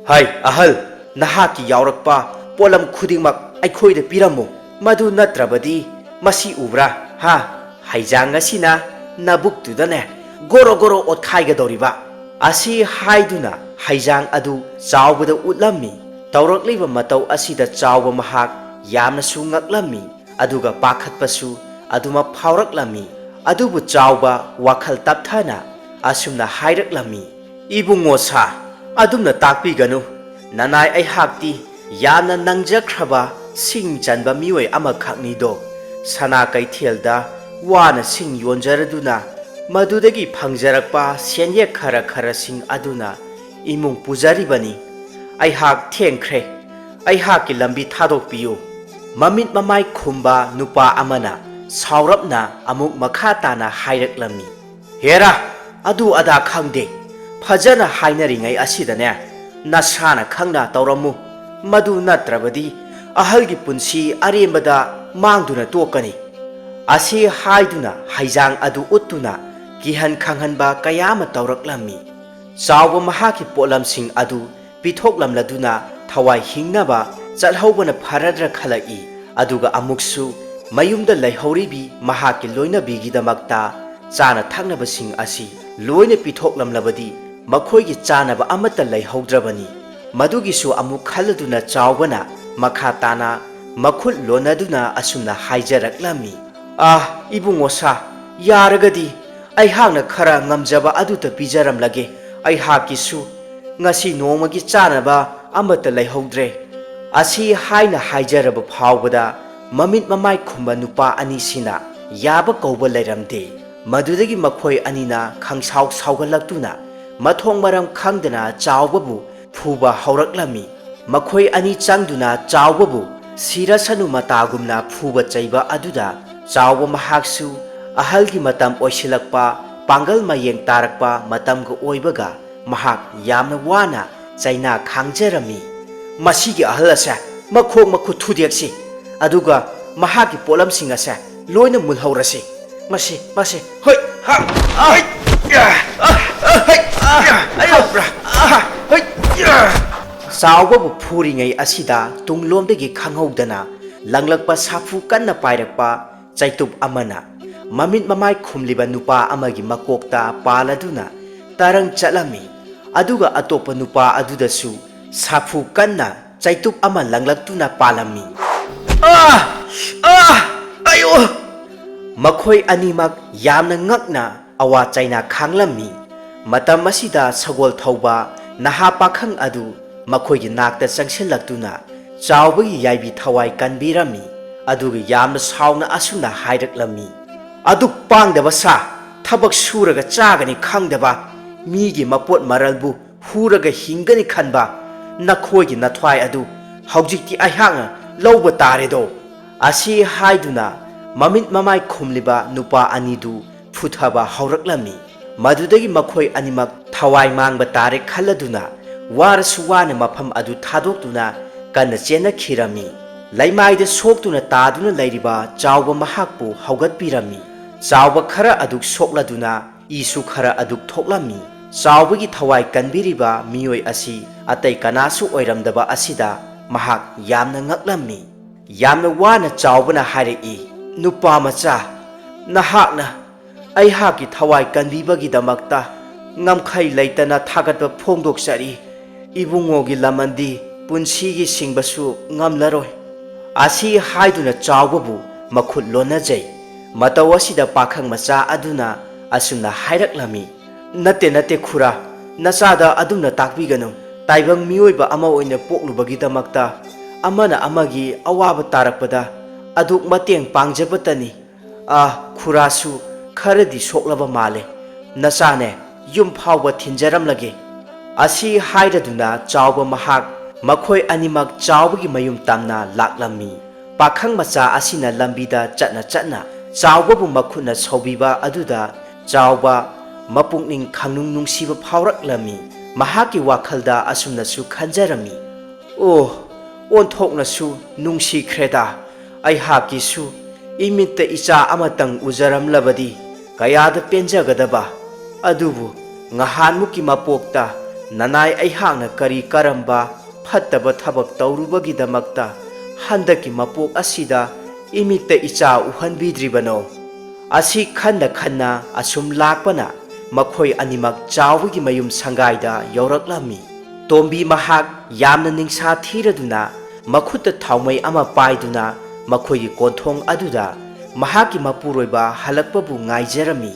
"ꯍꯩ ꯑꯍꯜ, ꯅꯍꯥꯛꯀꯤ ꯌꯥꯎꯔꯛꯄ ꯄꯣꯠꯂꯝ ꯈꯨꯗꯤꯡꯃꯛ ꯑꯩꯈꯣꯏꯗ ꯄꯤꯔꯝꯃꯨ꯫ ꯃꯗꯨ ꯅꯠꯇ꯭ꯔꯕꯗꯤ ꯃꯁꯤ ꯎꯕ꯭ꯔꯥ? ꯍꯥ? ꯍꯩꯖꯥꯡ ꯑꯁꯤꯅ ꯅꯕꯨꯛꯇꯨꯗꯅꯦ ꯒꯣꯔꯣ ꯒꯣꯔꯣ ꯑꯣꯠꯈꯥꯏꯒꯗꯧꯔꯤꯕ꯫" ꯑꯁꯤ ꯍꯥꯏꯗꯨꯅ ꯍꯩꯖꯥꯡ ꯑꯗꯨ ꯆꯥꯎꯕꯗ ꯎꯠꯂꯝꯃꯤ꯫ ꯇꯧꯔꯛꯂꯤꯕ ꯃꯇꯧ ꯑꯁꯤꯗ ꯆꯥꯎꯕ ꯃꯍꯥꯛ ꯌꯥꯝꯅꯁꯨ ꯉꯛꯂꯝꯃꯤ꯫ ꯑꯗꯨꯒ ꯄꯥꯈꯠꯄꯁꯨ ꯑꯗꯨꯃꯛ ꯐꯥꯎꯔꯛꯂꯝꯃꯤ꯫ ꯑꯗꯨꯕꯨ ꯆꯥꯎꯕ ꯋꯥꯈꯜ ꯇꯞꯊꯅ ꯑꯁꯨꯝꯅ ꯍꯥꯏꯔꯛꯂꯝꯃꯤ, "ꯏꯕꯨꯡꯉꯣ ꯁꯥ, ꯑꯗꯨꯝꯅ ꯇꯥꯛꯄꯤꯒꯅꯨ꯫ ꯅꯅꯥꯏ ꯑꯩꯍꯥꯛꯇꯤ ꯌꯥꯝꯅ ꯅꯪꯖꯈ꯭ꯔꯕ ꯁꯤꯡ ꯆꯟꯕ ꯃꯤꯑꯣꯏ ꯑꯃꯈꯛꯅꯤꯗꯣ꯫ ꯁꯅꯥ ꯀꯩꯊꯦꯜꯗ ꯋꯥꯅ ꯁꯤꯡ ꯌꯣꯟꯖꯔꯗꯨꯅ ꯃꯗꯨꯗꯒꯤ ꯐꯪꯖꯔꯛꯄ ꯁꯦꯟꯌꯦꯛ ꯈꯔ ꯈꯔꯁꯤꯡ ꯑꯗꯨꯅ ꯏꯃꯨꯡ ꯄꯨꯖꯔꯤꯕꯅꯤ꯫ ꯑꯩꯍꯥꯛ ꯊꯦꯡꯈ꯭ꯔꯦ꯫ ꯑꯩꯍꯥꯛꯀꯤ ꯂꯝꯕꯤ ꯊꯥꯗꯣꯛꯄꯤꯌꯨ꯫ ꯃꯃꯤꯠ ꯃꯃꯥꯏ ꯈꯨꯝꯕ ꯅꯨꯄꯥ ꯑꯃꯅ ꯁꯥꯎꯔꯞꯅ ꯑꯃꯨꯛ ꯃꯈꯥ ꯇꯥꯅ ꯍꯥꯏꯔꯛꯂꯝꯃꯤ꯫ ꯍꯦꯔꯥ, ꯑꯗꯨ ꯑꯗꯥ ꯈꯪꯗꯦ꯫ ꯐꯖꯅ ꯍꯥꯏꯅꯔꯤꯉꯩ ꯑꯁꯤꯗꯅꯦ, ꯅꯁꯥꯅ ꯈꯪꯅ ꯇꯧꯔꯝꯃꯨ꯫ ꯃꯗꯨ ꯅꯠꯇ꯭ꯔꯕꯗꯤ ꯑꯍꯜꯒꯤ ꯄꯨꯟꯁꯤ ꯑꯔꯦꯝꯕꯗ ꯃꯥꯡꯗꯨꯅ ꯇꯣꯛꯀꯅꯤ꯫ ꯑꯁꯤ ꯍꯥꯏꯗꯨꯅ ꯍꯩꯖꯥꯡ ꯑꯗꯨ ꯎꯠꯇꯨꯅ ꯀꯤꯍꯟ ꯈꯪꯍꯟꯕ ꯀꯌꯥ ꯑꯃ ꯇꯧꯔꯛꯂꯝꯃꯤ꯫ ꯆꯥꯎꯕ ꯃꯍꯥꯛꯀꯤ ꯄꯣꯠꯂꯝꯁꯤꯡ ꯑꯗꯨ ꯄꯤꯊꯣꯛꯂꯝꯂꯗꯨꯅ ꯊꯋꯥꯏ ꯍꯤꯡꯅꯕ ꯆꯠꯍꯧꯕꯅ ꯐꯔꯗ꯭ꯔꯥ ꯈꯜꯂꯛꯏ꯫ ꯑꯗꯨꯒ ꯑꯃꯨꯛꯁꯨ ꯃꯌꯨꯝꯗ ꯂꯩꯍꯧꯔꯤꯕꯤ ꯃꯍꯥꯛꯀꯤ ꯂꯣꯏꯅꯕꯤꯒꯤꯗꯃꯛꯇ ꯆꯥꯅ ꯊꯛꯅꯕꯁꯤꯡ ꯑꯁꯤ ꯂꯣꯏꯅ ꯄꯤꯊꯣꯛꯂꯝꯂꯕꯗꯤ ꯃꯈꯣꯏꯒꯤ ꯆꯥꯅꯕ ꯑꯃꯠꯇ ꯂꯩꯍꯧꯗ꯭ꯔꯕꯅꯤ꯫ ꯃꯗꯨꯒꯤꯁꯨ ꯑꯃꯨꯛ ꯈꯜꯂꯗꯨꯅ ꯆꯥꯎꯕꯅ ꯃꯈꯥ ꯇꯥꯅ ꯃꯈꯨꯠ ꯂꯣꯟꯅꯗꯨꯅ ꯑꯁꯨꯝꯅ ꯍꯥꯏꯖꯔꯛꯂꯝꯃꯤ꯫ ꯑꯥ, ꯏꯕꯨꯡꯉꯣ ꯁꯥ, ꯌꯥꯔꯒꯗꯤ ꯑꯩꯍꯥꯛꯅ ꯈꯔ ꯉꯝꯖꯕ ꯑꯗꯨꯇ ꯄꯤꯖꯔꯝꯂꯒꯦ꯫ ꯑꯩꯍꯥꯛꯀꯤꯁꯨ ꯉꯁꯤ ꯅꯣꯡꯃꯒꯤ ꯆꯥꯅꯕ ꯑꯃꯠꯇ ꯂꯩꯍꯧꯗ꯭ꯔꯦ꯫ ꯑꯁꯤ ꯍꯥꯏꯅ ꯍꯥꯏꯖꯔꯕ ꯐꯥꯎꯕꯗ ꯃꯃꯤꯠ ꯃꯃꯥꯏ ꯈꯨꯝꯕ ꯅꯨꯄꯥ ꯑꯅꯤꯁꯤꯅ ꯌꯥꯕ ꯀꯧꯕ ꯂꯩꯔꯝꯗꯦ꯫ ꯃꯗꯨꯗꯒꯤ ꯃꯈꯣꯏ ꯑꯅꯤꯅ ꯈꯪꯁꯥꯎ ꯁꯥꯎꯒꯠꯂꯛꯇꯨꯅ ꯃꯊꯣꯡ ꯃꯔꯝ ꯈꯪꯗꯅ ꯆꯥꯎꯕꯕꯨ ꯐꯨꯕ ꯍꯧꯔꯛꯂꯝꯃꯤ꯫ ꯃꯈꯣꯏ ꯑꯅꯤ ꯆꯪꯗꯨꯅ ꯆꯥꯎꯕꯕꯨ ꯁꯤꯔꯁꯅꯨ ꯃꯇꯥꯒꯨꯝꯅ ꯐꯨꯕ ꯆꯩꯕ ꯑꯗꯨꯗ ꯆꯥꯎꯕ ꯃꯍꯥꯛꯁꯨ ꯑꯍꯜꯒꯤ ꯃꯇꯝ ꯑꯣꯏꯁꯤꯜꯂꯛꯄ, ꯄꯥꯡꯒꯜ ꯃꯌꯦꯡ ꯇꯥꯔꯛꯄ ꯃꯇꯝꯒ ꯑꯣꯏꯕꯒ ꯃꯍꯥꯛ ꯌꯥꯝꯅ ꯋꯥꯅ ꯆꯩꯅꯥ ꯈꯥꯡꯖꯔꯝꯃꯤ꯫ ꯃꯁꯤꯒꯤ ꯑꯍꯜ ꯑꯁꯦ ꯃꯈꯣꯡ ꯃꯈꯨꯠ ꯊꯨꯗꯦꯛꯁꯤ, ꯑꯗꯨꯒ ꯃꯍꯥꯛꯀꯤ ꯄꯣꯠꯂꯝꯁꯤꯡ ꯑꯁꯦ ꯂꯣꯏꯅ ꯃꯨꯜꯍꯧꯔꯁꯤ꯫ ꯃꯁꯤ, ꯃꯁꯤ, ꯍꯣꯏ, ꯍꯥ, ꯍꯣꯏ, ꯌꯥ, ꯑ, ꯑ, ꯍꯣꯏ, ꯌꯥ, ꯑꯌꯣ, ꯍꯥ, ꯍꯣꯏ, ꯌꯥ꯫ ꯆꯥꯎꯕꯕꯨ ꯐꯨꯔꯤꯉꯩ ꯑꯁꯤꯗ ꯇꯨꯡꯂꯣꯝꯗꯒꯤ ꯈꯪꯍꯧꯗꯅ ꯂꯪꯂꯛꯄ ꯁꯥꯐꯨ ꯀꯟꯅ ꯄꯥꯏꯔꯛꯄ ꯆꯩꯇꯨꯞ ꯑꯃꯅ ꯃꯃꯤꯠ ꯃꯃꯥꯏ ꯈꯨꯝꯂꯤꯕ ꯅꯨꯄꯥ ꯑꯃꯒꯤ ꯃꯀꯣꯛꯇ ꯄꯥꯜꯂꯗꯨꯅ ꯇꯔꯪ ꯆꯠꯂꯝꯃꯤ꯫ ꯑꯗꯨꯒ ꯑꯇꯣꯞꯄ ꯅꯨꯄꯥ ꯑꯗꯨꯗꯁꯨ ꯁꯥꯐꯨ ꯀꯟꯅ ꯆꯩꯇꯨꯞ ꯑꯃ ꯂꯪꯂꯛꯇꯨꯅ ꯄꯥꯜꯂꯝꯃꯤ꯫ ꯑꯥ! ꯑꯥ! ꯑꯌꯣ! ꯃꯈꯣꯏ ꯑꯅꯤꯃꯛ ꯌꯥꯝꯅ ꯉꯛꯅ ꯑꯋꯥ ꯆꯩꯅꯥ ꯈꯥꯡꯂꯝꯃꯤ꯫ ꯃꯇꯝ ꯑꯁꯤꯗ ꯁꯒꯣꯜ ꯊꯧꯕ ꯅꯍꯥ ꯄꯥꯈꯪ ꯑꯗꯨ ꯃꯈꯣꯏꯒꯤ ꯅꯥꯛꯇ ꯆꯪꯁꯤꯜꯂꯛꯇꯨꯅ ꯆꯥꯎꯕꯒꯤ ꯌꯥꯏꯕꯤ ꯊꯋꯥꯏ ꯀꯟꯕꯤꯔꯝꯃꯤ꯫ ꯑꯗꯨꯒ ꯌꯥꯝꯅ ꯁꯥꯎꯅ ꯑꯁꯨꯝꯅ ꯍꯥꯏꯔꯛꯂꯝꯃꯤ, "ꯑꯗꯨꯛ ꯄꯥꯡꯗꯕ ꯁꯥ, ꯊꯕꯛ ꯁꯨꯔꯒ ꯆꯥꯒꯅꯤ ꯈꯪꯗꯕ, ꯃꯤꯒꯤ ꯃꯄꯣꯠ ꯃꯔꯜꯕꯨ ꯍꯨꯔꯒ ꯍꯤꯡꯒꯅꯤ ꯈꯟꯕ ꯅꯈꯣꯏꯒꯤ ꯅꯊ꯭ꯋꯥꯏ ꯑꯗꯨ ꯍꯧꯖꯤꯛꯇꯤ ꯑꯩꯍꯥꯛꯅ ꯂꯧꯕ ꯇꯥꯔꯦꯗꯣ!" ꯑꯁꯤ ꯍꯥꯏꯗꯨꯅ ꯃꯃꯤꯠ ꯃꯃꯥꯏ ꯈꯨꯝꯂꯤꯕ ꯅꯨꯄꯥ ꯑꯅꯤꯗꯨ ꯐꯨꯊꯕ ꯍꯧꯔꯛꯂꯝꯃꯤ꯫ ꯃꯗꯨꯗꯒꯤ ꯃꯈꯣꯏ ꯑꯅꯤꯃꯛ ꯊꯋꯥꯏ ꯃꯥꯡꯕ ꯇꯥꯔꯦ ꯈꯜꯂꯗꯨꯅ ꯋꯥꯔꯁꯨ ꯋꯥꯅ ꯃꯐꯝ ꯑꯗꯨ ꯊꯥꯗꯣꯛꯇꯨꯅ ꯀꯟꯅ ꯆꯦꯟꯅꯈꯤꯔꯝꯃꯤ꯫ ꯂꯩꯃꯥꯏꯗ ꯁꯣꯛꯇꯨꯅ ꯇꯥꯗꯨꯅ ꯂꯩꯔꯤꯕ ꯆꯥꯎꯕ ꯃꯍꯥꯛꯄꯨ ꯍꯧꯒꯠꯄꯤꯔꯝꯃꯤ꯫ ꯆꯥꯎꯕ ꯈꯔ ꯑꯗꯨ ꯁꯣꯛꯂꯗꯨꯅ ꯏꯁꯨ ꯈꯔ ꯑꯗꯨ ꯊꯣꯛꯂꯝꯃꯤ꯫ ꯆꯥꯎꯕꯒꯤ ꯊꯋꯥꯏ ꯀꯟꯕꯤꯔꯤꯕ ꯃꯤꯑꯣꯏ ꯑꯁꯤ ꯑꯇꯩ ꯀꯅꯥꯁꯨ ꯑꯣꯏꯔꯝꯗꯕ ꯑꯁꯤꯗ ꯃꯍꯥꯛ ꯌꯥꯝꯅ ꯉꯛꯂꯝꯃꯤ꯫ ꯌꯥꯝꯅ ꯋꯥꯅ ꯆꯥꯎꯕꯅ ꯍꯥꯏꯔꯛꯏ, "ꯅꯨꯄꯥ ꯃꯆꯥ, ꯅꯍꯥꯛꯅ ꯑꯩꯍꯥꯛꯀꯤ ꯊꯋꯥꯏ ꯀꯟꯕꯤꯕꯒꯤꯗꯃꯛꯇ ꯉꯝꯈꯩ ꯂꯩꯇꯅ ꯊꯥꯒꯠꯄ ꯐꯣꯡꯗꯣꯛꯆꯔꯤ꯫ ꯏꯕꯨꯡꯉꯣꯒꯤ ꯂꯃꯟꯗꯤ ꯄꯨꯟꯁꯤꯒꯤ ꯁꯤꯡꯕꯁꯨ ꯉꯝꯂꯔꯣꯏ꯫" ꯑꯁꯤ ꯍꯥꯏꯗꯨꯅ ꯆꯥꯎꯕꯕꯨ ꯃꯈꯨꯠ ꯂꯣꯟꯅꯖꯩ꯫ ꯃꯇꯧ ꯑꯁꯤꯗ ꯄꯥꯈꯪ ꯃꯆꯥ ꯑꯗꯨꯅ ꯑꯁꯨꯝꯅ ꯍꯥꯏꯔꯛꯂꯝꯃꯤ, "ꯅꯠꯇꯦ, ꯅꯠꯇꯦ ꯈꯨꯔꯥ, ꯅꯆꯥꯗ ꯑꯗꯨꯝꯅ ꯇꯥꯛꯄꯤꯒꯅꯨ꯫ ꯇꯥꯏꯕꯪ ꯃꯤꯑꯣꯏꯕ ꯑꯃ ꯑꯣꯏꯅ ꯄꯣꯛꯂꯨꯕꯒꯤꯗꯃꯛꯇ ꯑꯃꯅ ꯑꯃꯒꯤ ꯑꯋꯥꯕ ꯇꯥꯔꯛꯄꯗ ꯑꯗꯨꯛ ꯃꯇꯦꯡ ꯄꯥꯡꯖꯕꯇꯅꯤ꯫ ꯑꯥ, ꯈꯨꯔꯥꯁꯨ ꯈꯔꯗꯤ ꯁꯣꯛꯂꯕ ꯃꯥꯜꯂꯦ꯫ ꯅꯆꯥꯅꯦ, ꯌꯨꯝ ꯐꯥꯎꯕ ꯊꯤꯟꯖꯔꯝꯂꯒꯦ꯫" ꯑꯁꯤ ꯍꯥꯏꯔꯗꯨꯅ ꯆꯥꯎꯕ ꯃꯍꯥꯛ ꯃꯈꯣꯏ ꯑꯅꯤꯃꯛ ꯆꯥꯎꯕꯒꯤ ꯃꯌꯨꯝ ꯇꯝꯅ ꯂꯥꯛꯂꯝꯃꯤ꯫ ꯄꯥꯈꯪ ꯃꯆꯥ ꯑꯁꯤꯅ ꯂꯝꯕꯤꯗ ꯆꯠꯅ ꯆꯠꯅ ꯆꯥꯎꯕꯕꯨ ꯃꯈꯨꯠꯅ ꯁꯧꯕꯤꯕ ꯑꯗꯨꯗ ꯆꯥꯎꯕ ꯃꯄꯨꯛꯅꯤꯡ ꯈꯪꯅꯨꯡ ꯅꯨꯡꯁꯤꯕ ꯐꯥꯎꯔꯛꯂꯝꯃꯤ꯫ ꯃꯍꯥꯛꯀꯤ ꯋꯥꯈꯜꯗ ꯑꯁꯨꯝꯅꯁꯨ ꯈꯟꯖꯔꯝꯃꯤ, "ꯑꯣ, ꯑꯣꯟꯊꯣꯛꯅꯁꯨ ꯅꯨꯡꯁꯤꯈ꯭ꯔꯦꯗ꯫ ꯑꯩꯍꯥꯛꯀꯤꯁꯨ ꯏꯃꯤꯠꯇ ꯏꯆꯥ ꯑꯃꯇꯪ ꯎꯖꯔꯝꯂꯕꯗꯤ ꯀꯌꯥꯗ ꯄꯦꯟꯖꯒꯗꯕ꯫ ꯑꯗꯨꯕꯨ ꯉꯍꯥꯟꯃꯨꯛꯀꯤ ꯃꯄꯣꯛꯇ ꯅꯅꯥꯏ ꯑꯩꯍꯥꯛꯅ ꯀꯔꯤ ꯀꯔꯝꯕ ꯐꯠꯇꯕ ꯊꯕꯛ ꯇꯧꯔꯨꯕꯒꯤꯗꯃꯛꯇ ꯍꯟꯗꯛꯀꯤ ꯃꯄꯣꯛ ꯑꯁꯤꯗ ꯏꯃꯤꯠꯇ ꯏꯆꯥ ꯎꯍꯟꯕꯤꯗ꯭ꯔꯤꯕꯅꯣ?" ꯑꯁꯤ ꯈꯟꯅ ꯈꯟꯅ ꯑꯁꯨꯝ ꯂꯥꯛꯄꯅ ꯃꯈꯣꯏ ꯑꯅꯤꯃꯛ ꯆꯥꯎꯕꯒꯤ ꯃꯌꯨꯝ ꯁꯪꯒꯥꯏꯗ ꯌꯧꯔꯛꯂꯝꯃꯤ꯫ ꯇꯣꯝꯕꯤ ꯃꯍꯥꯛ ꯌꯥꯝꯅ ꯅꯤꯡꯁꯥ ꯊꯤꯔꯗꯨꯅ ꯃꯈꯨꯠꯇ ꯊꯥꯎꯃꯩ ꯑꯃ ꯄꯥꯏꯗꯨꯅ ꯃꯈꯣꯏꯒꯤ ꯀꯣꯟꯊꯣꯡ ꯑꯗꯨꯗ ꯃꯍꯥꯛꯀꯤ ꯃꯄꯨꯔꯣꯏꯕ ꯍꯜꯂꯛꯄꯕꯨ ꯉꯥꯏꯖꯔꯝꯃꯤ꯫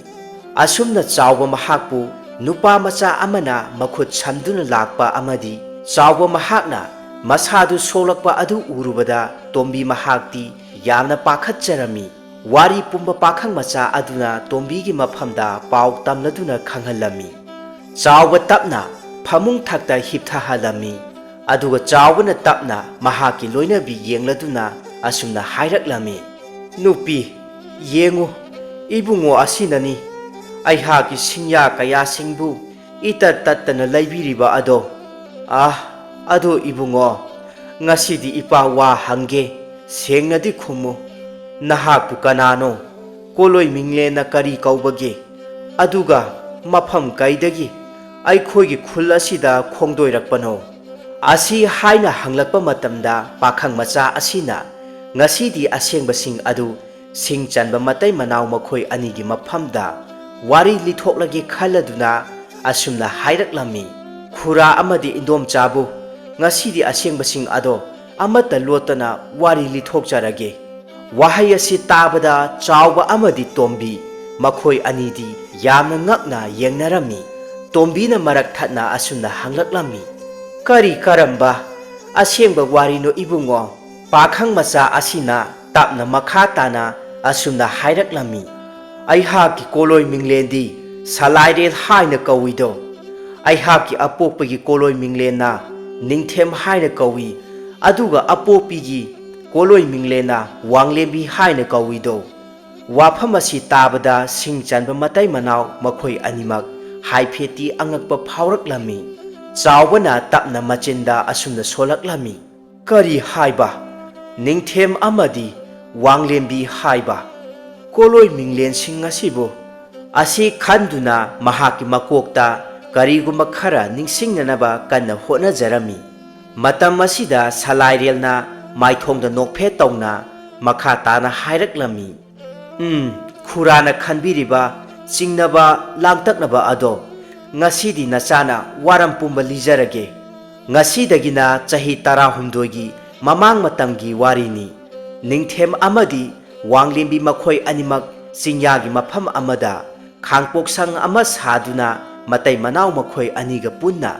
ꯑꯁꯨꯝꯅ ꯆꯥꯎꯕ ꯃꯍꯥꯛꯄꯨ ꯅꯨꯄꯥ ꯃꯆꯥ ꯑꯃꯅ ꯃꯈꯨꯠ ꯁꯝꯗꯨꯅ ꯂꯥꯛꯄ ꯑꯃꯗꯤ ꯆꯥꯎꯕ ꯃꯍꯥꯛꯅ ꯃꯁꯥꯗꯨ ꯁꯣꯛꯂꯛꯄ ꯑꯗꯨ ꯎꯔꯨꯕꯗ ꯇꯣꯝꯕꯤ ꯃꯍꯥꯛꯇꯤ ꯌꯥꯝꯅ ꯄꯥꯈꯠꯆꯔꯝꯃꯤ꯫ ꯋꯥꯔꯤ ꯄꯨꯝꯕ ꯄꯥꯈꯪ ꯃꯆꯥ ꯑꯗꯨꯅ ꯇꯣꯝꯕꯤꯒꯤ ꯃꯐꯝꯗ ꯄꯥꯎ ꯇꯝꯂꯗꯨꯅ ꯈꯪꯍꯜꯂꯝꯃꯤ꯫ ꯆꯥꯎꯕ ꯇꯞꯅ ꯐꯃꯨꯡ ꯊꯛꯇ ꯍꯤꯞꯊꯍꯜꯂꯝꯃꯤ꯫ ꯑꯗꯨꯒ ꯆꯥꯎꯕꯅ ꯇꯞꯅ ꯃꯍꯥꯛꯀꯤ ꯂꯣꯏꯅꯕꯤ ꯌꯦꯡꯂꯗꯨꯅ ꯑꯁꯨꯝꯅ ꯍꯥꯏꯔꯛꯂꯝꯃꯤ, "ꯅꯨꯄꯤ, ꯌꯦꯡꯉꯨ, ꯏꯕꯨꯡꯉꯣ ꯑꯁꯤꯅꯅꯤ ꯑꯩꯍꯥꯛꯀꯤ ꯁꯤꯡꯌꯥ ꯀꯌꯥꯁꯤꯡꯕꯨ ꯏꯇꯠ ꯇꯠꯇꯅ ꯂꯩꯕꯤꯔꯤꯕ ꯑꯗꯣ꯫ ꯑꯥ, ꯑꯗꯣ ꯏꯕꯨꯡꯉꯣ, ꯉꯁꯤꯗꯤ ꯏꯄꯥ ꯋꯥ ꯍꯪꯒꯦ, ꯁꯦꯡꯅꯗꯤ ꯈꯨꯝꯃꯨ꯫ ꯅꯍꯥꯛꯄꯨ ꯀꯅꯥꯅꯣ? ꯀꯣꯂꯣꯏ ꯃꯤꯡꯂꯦꯟꯅ ꯀꯔꯤ ꯀꯧꯕꯒꯦ? ꯑꯗꯨꯒ ꯃꯐꯝ ꯀꯩꯗꯒꯤ ꯑꯩꯈꯣꯏꯒꯤ ꯈꯨꯜ ꯑꯁꯤꯗ ꯈꯣꯡꯗꯣꯏꯔꯛꯄꯅꯣ?" ꯑꯁꯤ ꯍꯥꯏꯅ ꯍꯪꯂꯛꯄ ꯃꯇꯝꯗ ꯄꯥꯈꯪ ꯃꯆꯥ ꯑꯁꯤꯅ ꯉꯁꯤꯗꯤ ꯑꯁꯦꯡꯕꯁꯤꯡ ꯑꯗꯨ ꯁꯤꯡ ꯆꯟꯕ ꯃꯇꯩ ꯃꯅꯥꯎ ꯃꯈꯣꯏ ꯑꯅꯤꯒꯤ ꯃꯐꯝꯗ ꯋꯥꯔꯤ ꯂꯤꯊꯣꯛꯂꯒꯦ ꯈꯜꯂꯗꯨꯅ ꯑꯁꯨꯝꯅ ꯍꯥꯏꯔꯛꯂꯝꯃꯤ, "ꯈꯨꯔꯥ ꯑꯃꯗꯤ ꯏꯟꯗꯣꯝꯆꯥꯕꯨ ꯉꯁꯤꯗꯤ ꯑꯁꯦꯡꯕꯁꯤꯡ ꯑꯗꯣ ꯑꯃꯠꯇ ꯂꯣꯠꯇꯅ ꯋꯥꯔꯤ ꯂꯤꯊꯣꯛꯆꯔꯒꯦ꯫" ꯋꯥꯍꯩ ꯑꯁꯤ ꯇꯥꯕꯗ ꯆꯥꯎꯕ ꯑꯃꯗꯤ ꯇꯣꯝꯕꯤ ꯃꯈꯣꯏ ꯑꯅꯤꯗꯤ ꯌꯥꯝꯅ ꯉꯛꯅ ꯌꯦꯡꯅꯔꯝꯃꯤ꯫ ꯇꯣꯝꯕꯤꯅ ꯃꯔꯛ ꯊꯠꯅ ꯑꯁꯨꯝꯅ ꯍꯪꯂꯛꯂꯝꯃꯤ, "ꯀꯔꯤ ꯀꯔꯝꯕ ꯑꯁꯦꯡꯕ ꯋꯥꯔꯤꯅꯣ ꯏꯕꯨꯡꯉꯣ?" ꯄꯥꯈꯪ ꯃꯆꯥ ꯑꯁꯤꯅ ꯇꯞꯅ ꯃꯈꯥ ꯇꯥꯅ ꯑꯁꯨꯝꯅ ꯍꯥꯏꯔꯛꯂꯝꯃꯤ, "ꯑꯩꯍꯥꯛꯀꯤ ꯀꯣꯂꯣꯏ ꯃꯤꯡꯂꯦꯟꯗꯤ ꯁꯂꯥꯏꯔꯦꯜ ꯍꯥꯏꯅ ꯀꯧꯏꯗꯣ꯫ ꯑꯩꯍꯥꯛꯀꯤ ꯑꯄꯣꯛꯄꯒꯤ ꯀꯣꯂꯣꯏ ꯃꯤꯡꯂꯦꯟꯅ ꯅꯤꯡꯊꯦꯝ ꯍꯥꯏꯅ ꯀꯧꯏ, ꯑꯗꯨꯒ ꯑꯄꯣꯛꯄꯤꯒꯤ ꯀꯣꯂꯣꯏ ꯃꯤꯡꯂꯦꯟꯅ ꯋꯥꯡꯂꯦꯝꯕꯤ ꯍꯥꯏꯅ ꯀꯧꯏꯗꯣ꯫" ꯋꯥꯐꯝ ꯑꯁꯤ ꯇꯥꯕꯗ ꯁꯤꯡ ꯆꯟꯕ ꯃꯇꯩ ꯃꯅꯥꯎ ꯃꯈꯣꯏ ꯑꯅꯤꯃꯛ ꯍꯥꯏꯐꯦꯠꯇꯤ ꯑꯉꯛꯄ ꯐꯥꯎꯔꯛꯂꯝꯃꯤ꯫ ꯆꯥꯎꯕꯅ ꯇꯞꯅ ꯃꯆꯤꯟꯗ ꯑꯁꯨꯝꯅ ꯁꯣꯜꯂꯛꯂꯝꯃꯤ, "ꯀꯔꯤ ꯍꯥꯏꯕ? ꯅꯤꯡꯊꯦꯝ ꯑꯃꯗꯤ ꯋꯥꯡꯂꯦꯝꯕꯤ ꯍꯥꯏꯕ ꯀꯣꯂꯣꯏ ꯃꯤꯡꯂꯦꯟꯁꯤꯡ ꯑꯁꯤꯕꯨ?" ꯑꯁꯤ ꯈꯟꯗꯨꯅ ꯃꯍꯥꯛꯀꯤ ꯃꯀꯣꯛꯇ ꯀꯔꯤꯒꯨꯝꯕ ꯈꯔ ꯅꯤꯡꯁꯤꯡꯅꯅꯕ ꯀꯟꯅ ꯍꯣꯠꯅꯖꯔꯝꯃꯤ꯫ ꯃꯇꯝ ꯑꯁꯤꯗ ꯁꯂꯥꯏꯔꯦꯜꯅ ꯃꯥꯏꯊꯣꯡꯗ ꯅꯣꯛꯐꯦꯠ ꯇꯧꯅ ꯃꯈꯥ ꯇꯥꯅ ꯍꯥꯏꯔꯛꯂꯝꯃꯤ, "ꯎꯝ, ꯈꯨꯔꯥꯅ ꯈꯟꯕꯤꯔꯤꯕ ꯆꯤꯡꯅꯕ ꯂꯥꯡꯇꯛꯅꯕ ꯑꯗꯣ ꯉꯁꯤꯗꯤ ꯅꯆꯥꯅ ꯋꯥꯔꯝ ꯄꯨꯝꯕ ꯂꯤꯖꯔꯒꯦ꯫ ꯉꯁꯤꯗꯒꯤꯅ ꯆꯍꯤ ꯇꯔꯥꯍꯨꯝꯗꯣꯏꯒꯤ ꯃꯃꯥꯡ ꯃꯇꯝꯒꯤ ꯋꯥꯔꯤꯅꯤ꯫ ꯅꯤꯡꯊꯦꯝ ꯑꯃꯗꯤ ꯋꯥꯡꯂꯦꯝꯕꯤ ꯃꯈꯣꯏ ꯑꯅꯤꯃꯛ ꯆꯤꯡꯌꯥꯒꯤ ꯃꯐꯝ ꯑꯃꯗ ꯈꯥꯡꯄꯣꯛꯁꯪ ꯑꯃ ꯁꯥꯗꯨꯅ ꯃꯇꯩ ꯃꯅꯥꯎ ꯃꯈꯣꯏ ꯑꯅꯤꯒ ꯄꯨꯟꯅ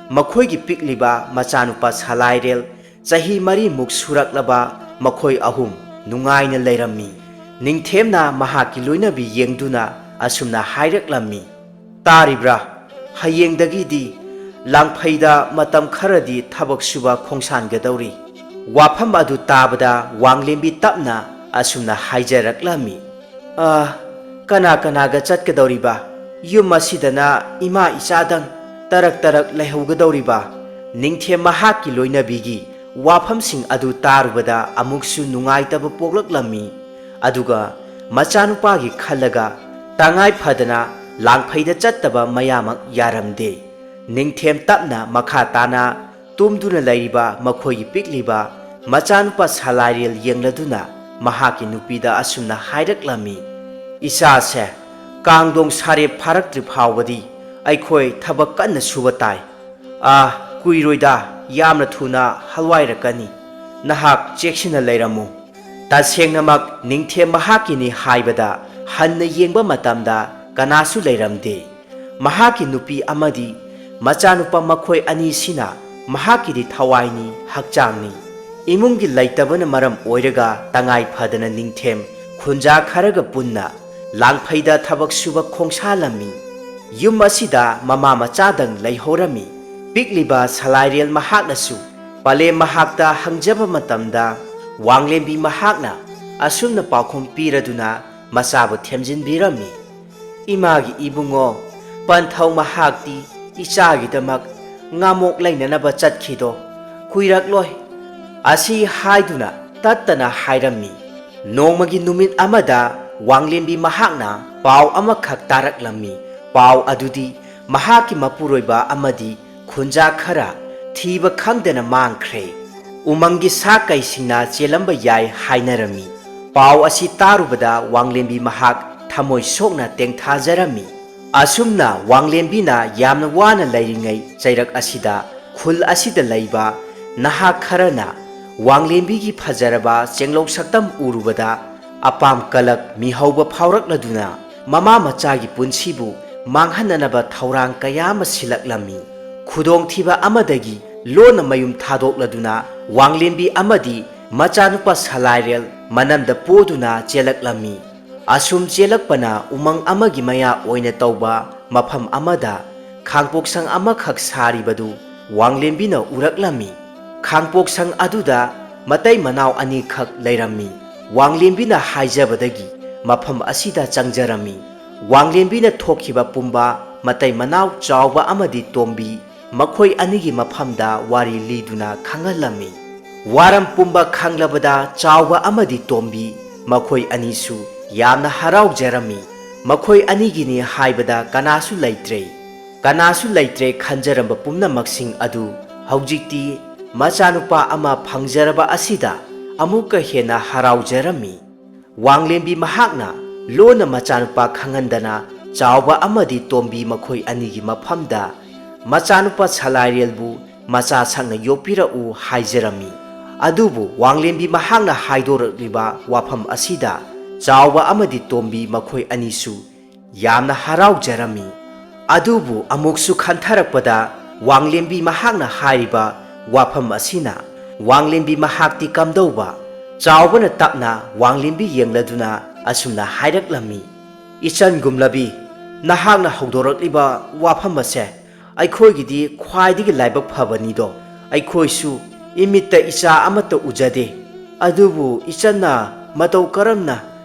ꯃꯈꯣꯏꯒꯤ ꯄꯤꯛꯂꯤꯕ ꯃꯆꯥꯅꯨꯄꯥ ꯁꯂꯥꯏꯔꯦꯜ, ꯆꯍꯤ ꯃꯔꯤꯃꯨꯛ ꯁꯨꯔꯛꯂꯕ ꯃꯈꯣꯏ ꯑꯍꯨꯝ ꯅꯨꯡꯉꯥꯏꯅ ꯂꯩꯔꯝꯃꯤ꯫ ꯅꯤꯡꯊꯦꯝꯅ ꯃꯍꯥꯛꯀꯤ ꯂꯣꯏꯅꯕꯤ ꯌꯦꯡꯗꯨꯅ ꯑꯁꯨꯝꯅ ꯍꯥꯏꯔꯛꯂꯝꯃꯤ, "ꯇꯥꯔꯤꯕ꯭ꯔꯥ? ꯍꯌꯦꯡꯗꯒꯤꯗꯤ ꯂꯥꯡꯐꯩꯗ ꯃꯇꯝ ꯈꯔꯗꯤ ꯊꯕꯛ ꯁꯨꯕ ꯈꯣꯡꯁꯥꯟꯒꯗꯧꯔꯤ꯫" ꯋꯥꯐꯝ ꯑꯗꯨ ꯇꯥꯕꯗ ꯋꯥꯡꯂꯦꯝꯕꯤ ꯇꯞꯅ ꯑꯁꯨꯝꯅ ꯍꯥꯏꯖꯔꯛꯂꯝꯃꯤ, "ꯑ, ꯀꯅꯥ ꯀꯅꯥꯒ ꯆꯠꯀꯗꯧꯔꯤꯕ? ꯌꯨꯝ ꯑꯁꯤꯗꯅ ꯏꯃꯥ ꯏꯆꯥꯗꯪ ꯇꯔꯛ ꯇꯔꯛ ꯂꯩꯍꯧꯒꯗꯧꯔꯤꯕ?" ꯅꯤꯡꯊꯦꯝ ꯃꯍꯥꯛꯀꯤ ꯂꯣꯏꯅꯕꯤꯒꯤ ꯋꯥꯐꯝꯁꯤꯡ ꯑꯗꯨ ꯇꯥꯔꯨꯕꯗ ꯑꯃꯨꯛꯁꯨ ꯅꯨꯡꯉꯥꯏꯇꯕ ꯄꯣꯛꯂꯛꯂꯝꯃꯤ꯫ ꯑꯗꯨꯒ ꯃꯆꯥꯅꯨꯄꯥꯒꯤ ꯈꯜꯂꯒ ꯇꯉꯥꯏ ꯐꯗꯅ ꯂꯥꯡꯐꯩꯗ ꯆꯠꯇꯕ ꯃꯌꯥꯃꯛ ꯌꯥꯔꯝꯗꯦ꯫ ꯅꯤꯡꯊꯦꯝ ꯇꯞꯅ ꯃꯈꯥ ꯇꯥꯅ ꯇꯨꯝꯗꯨꯅ ꯂꯩꯔꯤꯕ ꯃꯈꯣꯏꯒꯤ ꯄꯤꯛꯂꯤꯕ ꯃꯆꯥꯅꯨꯄꯥ ꯁꯂꯥꯏꯔꯦꯜ ꯌꯦꯡꯂꯗꯨꯅ ꯃꯍꯥꯛꯀꯤ ꯅꯨꯄꯤꯗ ꯑꯁꯨꯝꯅ ꯍꯥꯏꯔꯛꯂꯝꯃꯤ, "ꯏꯆꯥꯁꯦ, ꯀꯥꯡꯗꯣꯡ ꯁꯥꯔꯦꯞ ꯐꯥꯔꯛꯇ꯭ꯔꯤ ꯐꯥꯎꯕꯗꯤ ꯑꯩꯈꯣꯏ ꯊꯕꯛ ꯀꯟꯅ ꯁꯨꯕ ꯇꯥꯏ꯫ ꯑꯥ, ꯀꯨꯏꯔꯣꯏꯗ, ꯌꯥꯝꯅ ꯊꯨꯅ ꯍꯜꯋꯥꯏꯔꯛꯀꯅꯤ꯫ ꯅꯍꯥꯛ ꯆꯦꯛꯁꯤꯟꯅ ꯂꯩꯔꯝꯃꯨ꯫" ꯇꯁꯦꯡꯅꯃꯛ ꯅꯤꯡꯊꯦꯝ ꯃꯍꯥꯛꯀꯤꯅꯤ ꯍꯥꯏꯕꯗ ꯍꯟꯅ ꯌꯦꯡꯕ ꯃꯇꯝꯗ ꯀꯅꯥꯁꯨ ꯂꯩꯔꯝꯗꯦ꯫ ꯃꯍꯥꯛꯀꯤ ꯅꯨꯄꯤ ꯑꯃꯗꯤ ꯃꯆꯥꯅꯨꯄꯥ ꯃꯈꯣꯏ ꯑꯅꯤꯁꯤꯅ ꯃꯍꯥꯛꯀꯤꯗꯤ ꯊꯋꯥꯏꯅꯤ, ꯍꯛꯆꯥꯡꯅꯤ꯫ ꯏꯃꯨꯡꯒꯤ ꯂꯩꯇꯕꯅ ꯃꯔꯝ ꯑꯣꯏꯔꯒ ꯇꯉꯥꯏ ꯐꯗꯅ ꯅꯤꯡꯊꯦꯝ ꯈꯨꯟꯖꯥ ꯈꯔꯒ ꯄꯨꯟꯅ ꯂꯥꯡꯐꯩꯗ ꯊꯕꯛ ꯁꯨꯕ ꯈꯣꯡꯁꯥꯜꯂꯝꯃꯤ꯫ ꯌꯨꯝ ꯑꯁꯤꯗ ꯃꯃꯥ ꯃꯆꯥꯗꯪ ꯂꯩꯍꯧꯔꯝꯃꯤ꯫ ꯄꯤꯛꯂꯤꯕ ꯁꯂꯥꯏꯔꯦꯜ ꯃꯍꯥꯛꯅꯁꯨ ꯄꯂꯦꯝ ꯃꯍꯥꯛꯇ ꯍꯪꯖꯕ ꯃꯇꯝꯗ ꯋꯥꯡꯂꯦꯝꯕꯤ ꯃꯍꯥꯛꯅ ꯑꯁꯨꯝꯅ ꯄꯥꯎꯈꯨꯝ ꯄꯤꯔꯗꯨꯅ ꯃꯆꯥꯕꯨ ꯊꯦꯝꯖꯤꯟꯕꯤꯔꯝꯃꯤ꯫ "ꯏꯃꯥꯒꯤ ꯏꯕꯨꯡꯉꯣ, ꯄꯟꯊꯧ ꯃꯍꯥꯛꯇꯤ ꯏꯆꯥꯒꯤꯗꯃꯛ ꯉꯥꯃꯣꯛ ꯂꯩꯅꯅꯕ ꯆꯠꯈꯤꯗꯣ ꯀꯨꯏꯔꯛꯂꯣꯏ" ꯑꯁꯤ ꯍꯥꯏꯗꯨꯅ ꯇꯠꯇꯅ ꯍꯥꯏꯔꯝꯃꯤ꯫ ꯅꯣꯡꯃꯒꯤ ꯅꯨꯃꯤꯠ ꯑꯃꯗ ꯋꯥꯡꯂꯦꯝꯕꯤ ꯃꯍꯥꯛꯅ ꯄꯥꯎ ꯑꯃꯈꯛ ꯇꯥꯔꯛꯂꯝꯃꯤ꯫ ꯄꯥꯎ ꯑꯗꯨꯗꯤ ꯃꯍꯥꯛꯀꯤ ꯃꯄꯨꯔꯣꯏꯕ ꯑꯃꯗꯤ ꯈꯨꯟꯖꯥ ꯈꯔ ꯊꯤꯕ ꯈꯪꯗꯅ ꯃꯥꯡꯈ꯭ꯔꯦ꯫ ꯎꯃꯪꯒꯤ ꯁꯥ ꯀꯩꯁꯤꯡꯅ ꯆꯦꯜꯂꯝꯕ ꯌꯥꯏ ꯍꯥꯏꯅꯔꯝꯃꯤ꯫ ꯄꯥꯎ ꯑꯁꯤ ꯇꯥꯔꯨꯕꯗ ꯋꯥꯡꯂꯦꯝꯕꯤ ꯃꯍꯥꯛ ꯊꯃꯣꯏ ꯁꯣꯛꯅ ꯇꯦꯡꯊꯥꯖꯔꯝꯃꯤ꯫ ꯑꯁꯨꯝꯅ ꯋꯥꯡꯂꯦꯝꯕꯤꯅ ꯌꯥꯝꯅ ꯋꯥꯅ ꯂꯩꯔꯤꯉꯩ ꯆꯩꯔꯛ ꯑꯁꯤꯗ ꯈꯨꯜ ꯑꯁꯤꯗ ꯂꯩꯕ ꯅꯍꯥ ꯈꯔꯅ ꯋꯥꯡꯂꯦꯝꯕꯤꯒꯤ ꯐꯖꯔꯕ ꯆꯦꯡꯂꯧ ꯁꯛꯇꯝ ꯎꯔꯨꯕꯗ ꯑꯄꯥꯝ ꯀꯂꯛ ꯃꯤꯍꯧꯕ ꯐꯥꯎꯔꯛꯂꯗꯨꯅ ꯃꯃꯥ ꯃꯆꯥꯒꯤ ꯄꯨꯟꯁꯤꯕꯨ ꯃꯥꯡꯍꯟꯅꯅꯕ ꯊꯧꯔꯥꯡ ꯀꯌꯥ ꯑꯃ ꯁꯤꯜꯂꯛꯂꯝꯃꯤ꯫ ꯈꯨꯗꯣꯡꯊꯤꯕ ꯑꯃꯗꯒꯤ ꯂꯣꯟꯅ ꯃꯌꯨꯝ ꯊꯥꯗꯣꯛꯂꯗꯨꯅ ꯋꯥꯡꯂꯦꯝꯕꯤ ꯑꯃꯗꯤ ꯃꯆꯥꯅꯨꯄꯥ ꯁꯂꯥꯏꯔꯦꯜ ꯃꯅꯝꯗ ꯄꯣꯗꯨꯅ ꯆꯦꯜꯂꯛꯂꯝꯃꯤ꯫ ꯑꯁꯨꯝ ꯆꯦꯜꯂꯛꯄꯅ ꯎꯃꯪ ꯑꯃꯒꯤ ꯃꯌꯥ ꯑꯣꯏꯅ ꯇꯧꯕ ꯃꯐꯝ ꯑꯃꯗ ꯈꯥꯡꯄꯣꯛꯁꯪ ꯑꯃꯈꯛ ꯁꯥꯔꯤꯕꯗꯨ ꯋꯥꯡꯂꯦꯝꯕꯤꯅ ꯎꯔꯛꯂꯝꯃꯤ꯫ ꯈꯥꯡꯄꯣꯛꯁꯪ ꯑꯗꯨꯗ ꯃꯇꯩ ꯃꯅꯥꯎ ꯑꯅꯤꯈꯛ ꯂꯩꯔꯝꯃꯤ꯫ ꯋꯥꯡꯂꯦꯝꯕꯤꯅ ꯍꯥꯏꯖꯕꯗꯒꯤ ꯃꯐꯝ ꯑꯁꯤꯗ ꯆꯪꯖꯔꯝꯃꯤ꯫ ꯋꯥꯡꯂꯦꯝꯕꯤꯅ ꯊꯣꯛꯈꯤꯕ ꯄꯨꯝꯕ ꯃꯇꯩ ꯃꯅꯥꯎ ꯆꯥꯎꯕ ꯑꯃꯗꯤ ꯇꯣꯝꯕꯤ ꯃꯈꯣꯏ ꯑꯅꯤꯒꯤ ꯃꯐꯝꯗ ꯋꯥꯔꯤ ꯂꯤꯗꯨꯅ ꯈꯪꯍꯜꯂꯝꯃꯤ꯫ ꯋꯥꯔꯝ ꯄꯨꯝꯕ ꯈꯪꯂꯕꯗ ꯆꯥꯎꯕ ꯑꯃꯗꯤ ꯇꯣꯝꯕꯤ ꯃꯈꯣꯏ ꯑꯅꯤꯁꯨ ꯌꯥꯝꯅ ꯍꯔꯥꯎꯖꯔꯝꯃꯤ꯫ ꯃꯈꯣꯏ ꯑꯅꯤꯒꯤꯅꯤ ꯍꯥꯏꯕꯗ ꯀꯅꯥꯁꯨ ꯂꯩꯇ꯭ꯔꯦ꯫ ꯀꯅꯥꯁꯨ ꯂꯩꯇ꯭ꯔꯦ ꯈꯟꯖꯔꯝꯕ ꯄꯨꯝꯅꯃꯛꯁꯤꯡ ꯑꯗꯨ ꯍꯧꯖꯤꯛꯇꯤ ꯃꯆꯥꯅꯨꯄꯥ ꯑꯃ ꯐꯪꯖꯔꯕ ꯑꯁꯤꯗ ꯑꯃꯨꯛꯀ ꯍꯦꯟꯅ ꯍꯔꯥꯎꯖꯔꯝꯃꯤ꯫ ꯋꯥꯡꯂꯦꯝꯕꯤ ꯃꯍꯥꯛꯅ ꯂꯣꯟꯅ ꯃꯆꯥꯅꯨꯄꯥ ꯈꯪꯍꯟꯗꯅ ꯆꯥꯎꯕ ꯑꯃꯗꯤ ꯇꯣꯝꯕꯤ ꯃꯈꯣꯏ ꯑꯅꯤꯒꯤ ꯃꯐꯝꯗ ꯃꯆꯥꯅꯨꯄꯥ ꯁꯂꯥꯏꯔꯦꯜꯕꯨ ꯃꯆꯥ ꯁꯛꯅ ꯌꯣꯛꯄꯤꯔꯛꯎ ꯍꯥꯏꯖꯔꯝꯃꯤ꯫ ꯑꯗꯨꯕꯨ ꯋꯥꯡꯂꯦꯝꯕꯤ ꯃꯍꯥꯛꯅ ꯍꯥꯏꯗꯣꯔꯛꯂꯤꯕ ꯋꯥꯐꯝ ꯑꯁꯤꯗ ꯆꯥꯎꯕ ꯑꯃꯗꯤ ꯇꯣꯝꯕꯤ ꯃꯈꯣꯏ ꯑꯅꯤꯁꯨ ꯌꯥꯝꯅ ꯍꯔꯥꯎꯖꯔꯝꯃꯤ꯫ ꯑꯗꯨꯕꯨ ꯑꯃꯨꯛꯁꯨ ꯈꯟꯊꯔꯛꯄꯗ ꯋꯥꯡꯂꯦꯝꯕꯤ ꯃꯍꯥꯛꯅ ꯍꯥꯏꯔꯤꯕ ꯋꯥꯐꯝ ꯑꯁꯤꯅ ꯋꯥꯡꯂꯦꯝꯕꯤ ꯃꯍꯥꯛꯇꯤ ꯀꯝꯗꯧꯕ? ꯆꯥꯎꯕꯅ ꯇꯞꯅ ꯋꯥꯡꯂꯦꯝꯕꯤ ꯌꯦꯡꯂꯗꯨꯅ ꯑꯁꯨꯝꯅ ꯍꯥꯏꯔꯛꯂꯝꯃꯤ, "ꯏꯆꯟꯒꯨꯝꯂꯕꯤ, ꯅꯍꯥꯛꯅ ꯍꯧꯗꯣꯔꯛꯂꯤꯕ ꯋꯥꯐꯝ ꯑꯁꯦ ꯑꯩꯈꯣꯏꯒꯤꯗꯤ ꯈ꯭ꯋꯥꯏꯗꯒꯤ ꯂꯥꯏꯕꯛ ꯐꯕꯅꯤꯗꯣ꯫ ꯑꯩꯈꯣꯏꯁꯨ ꯏꯃꯤꯠꯇ ꯏꯆꯥ ꯑꯃꯠꯇ ꯎꯖꯗꯦ꯫ ꯑꯗꯨꯕꯨ ꯏꯆꯟꯅ ꯃꯇꯧ ꯀꯔꯝꯅ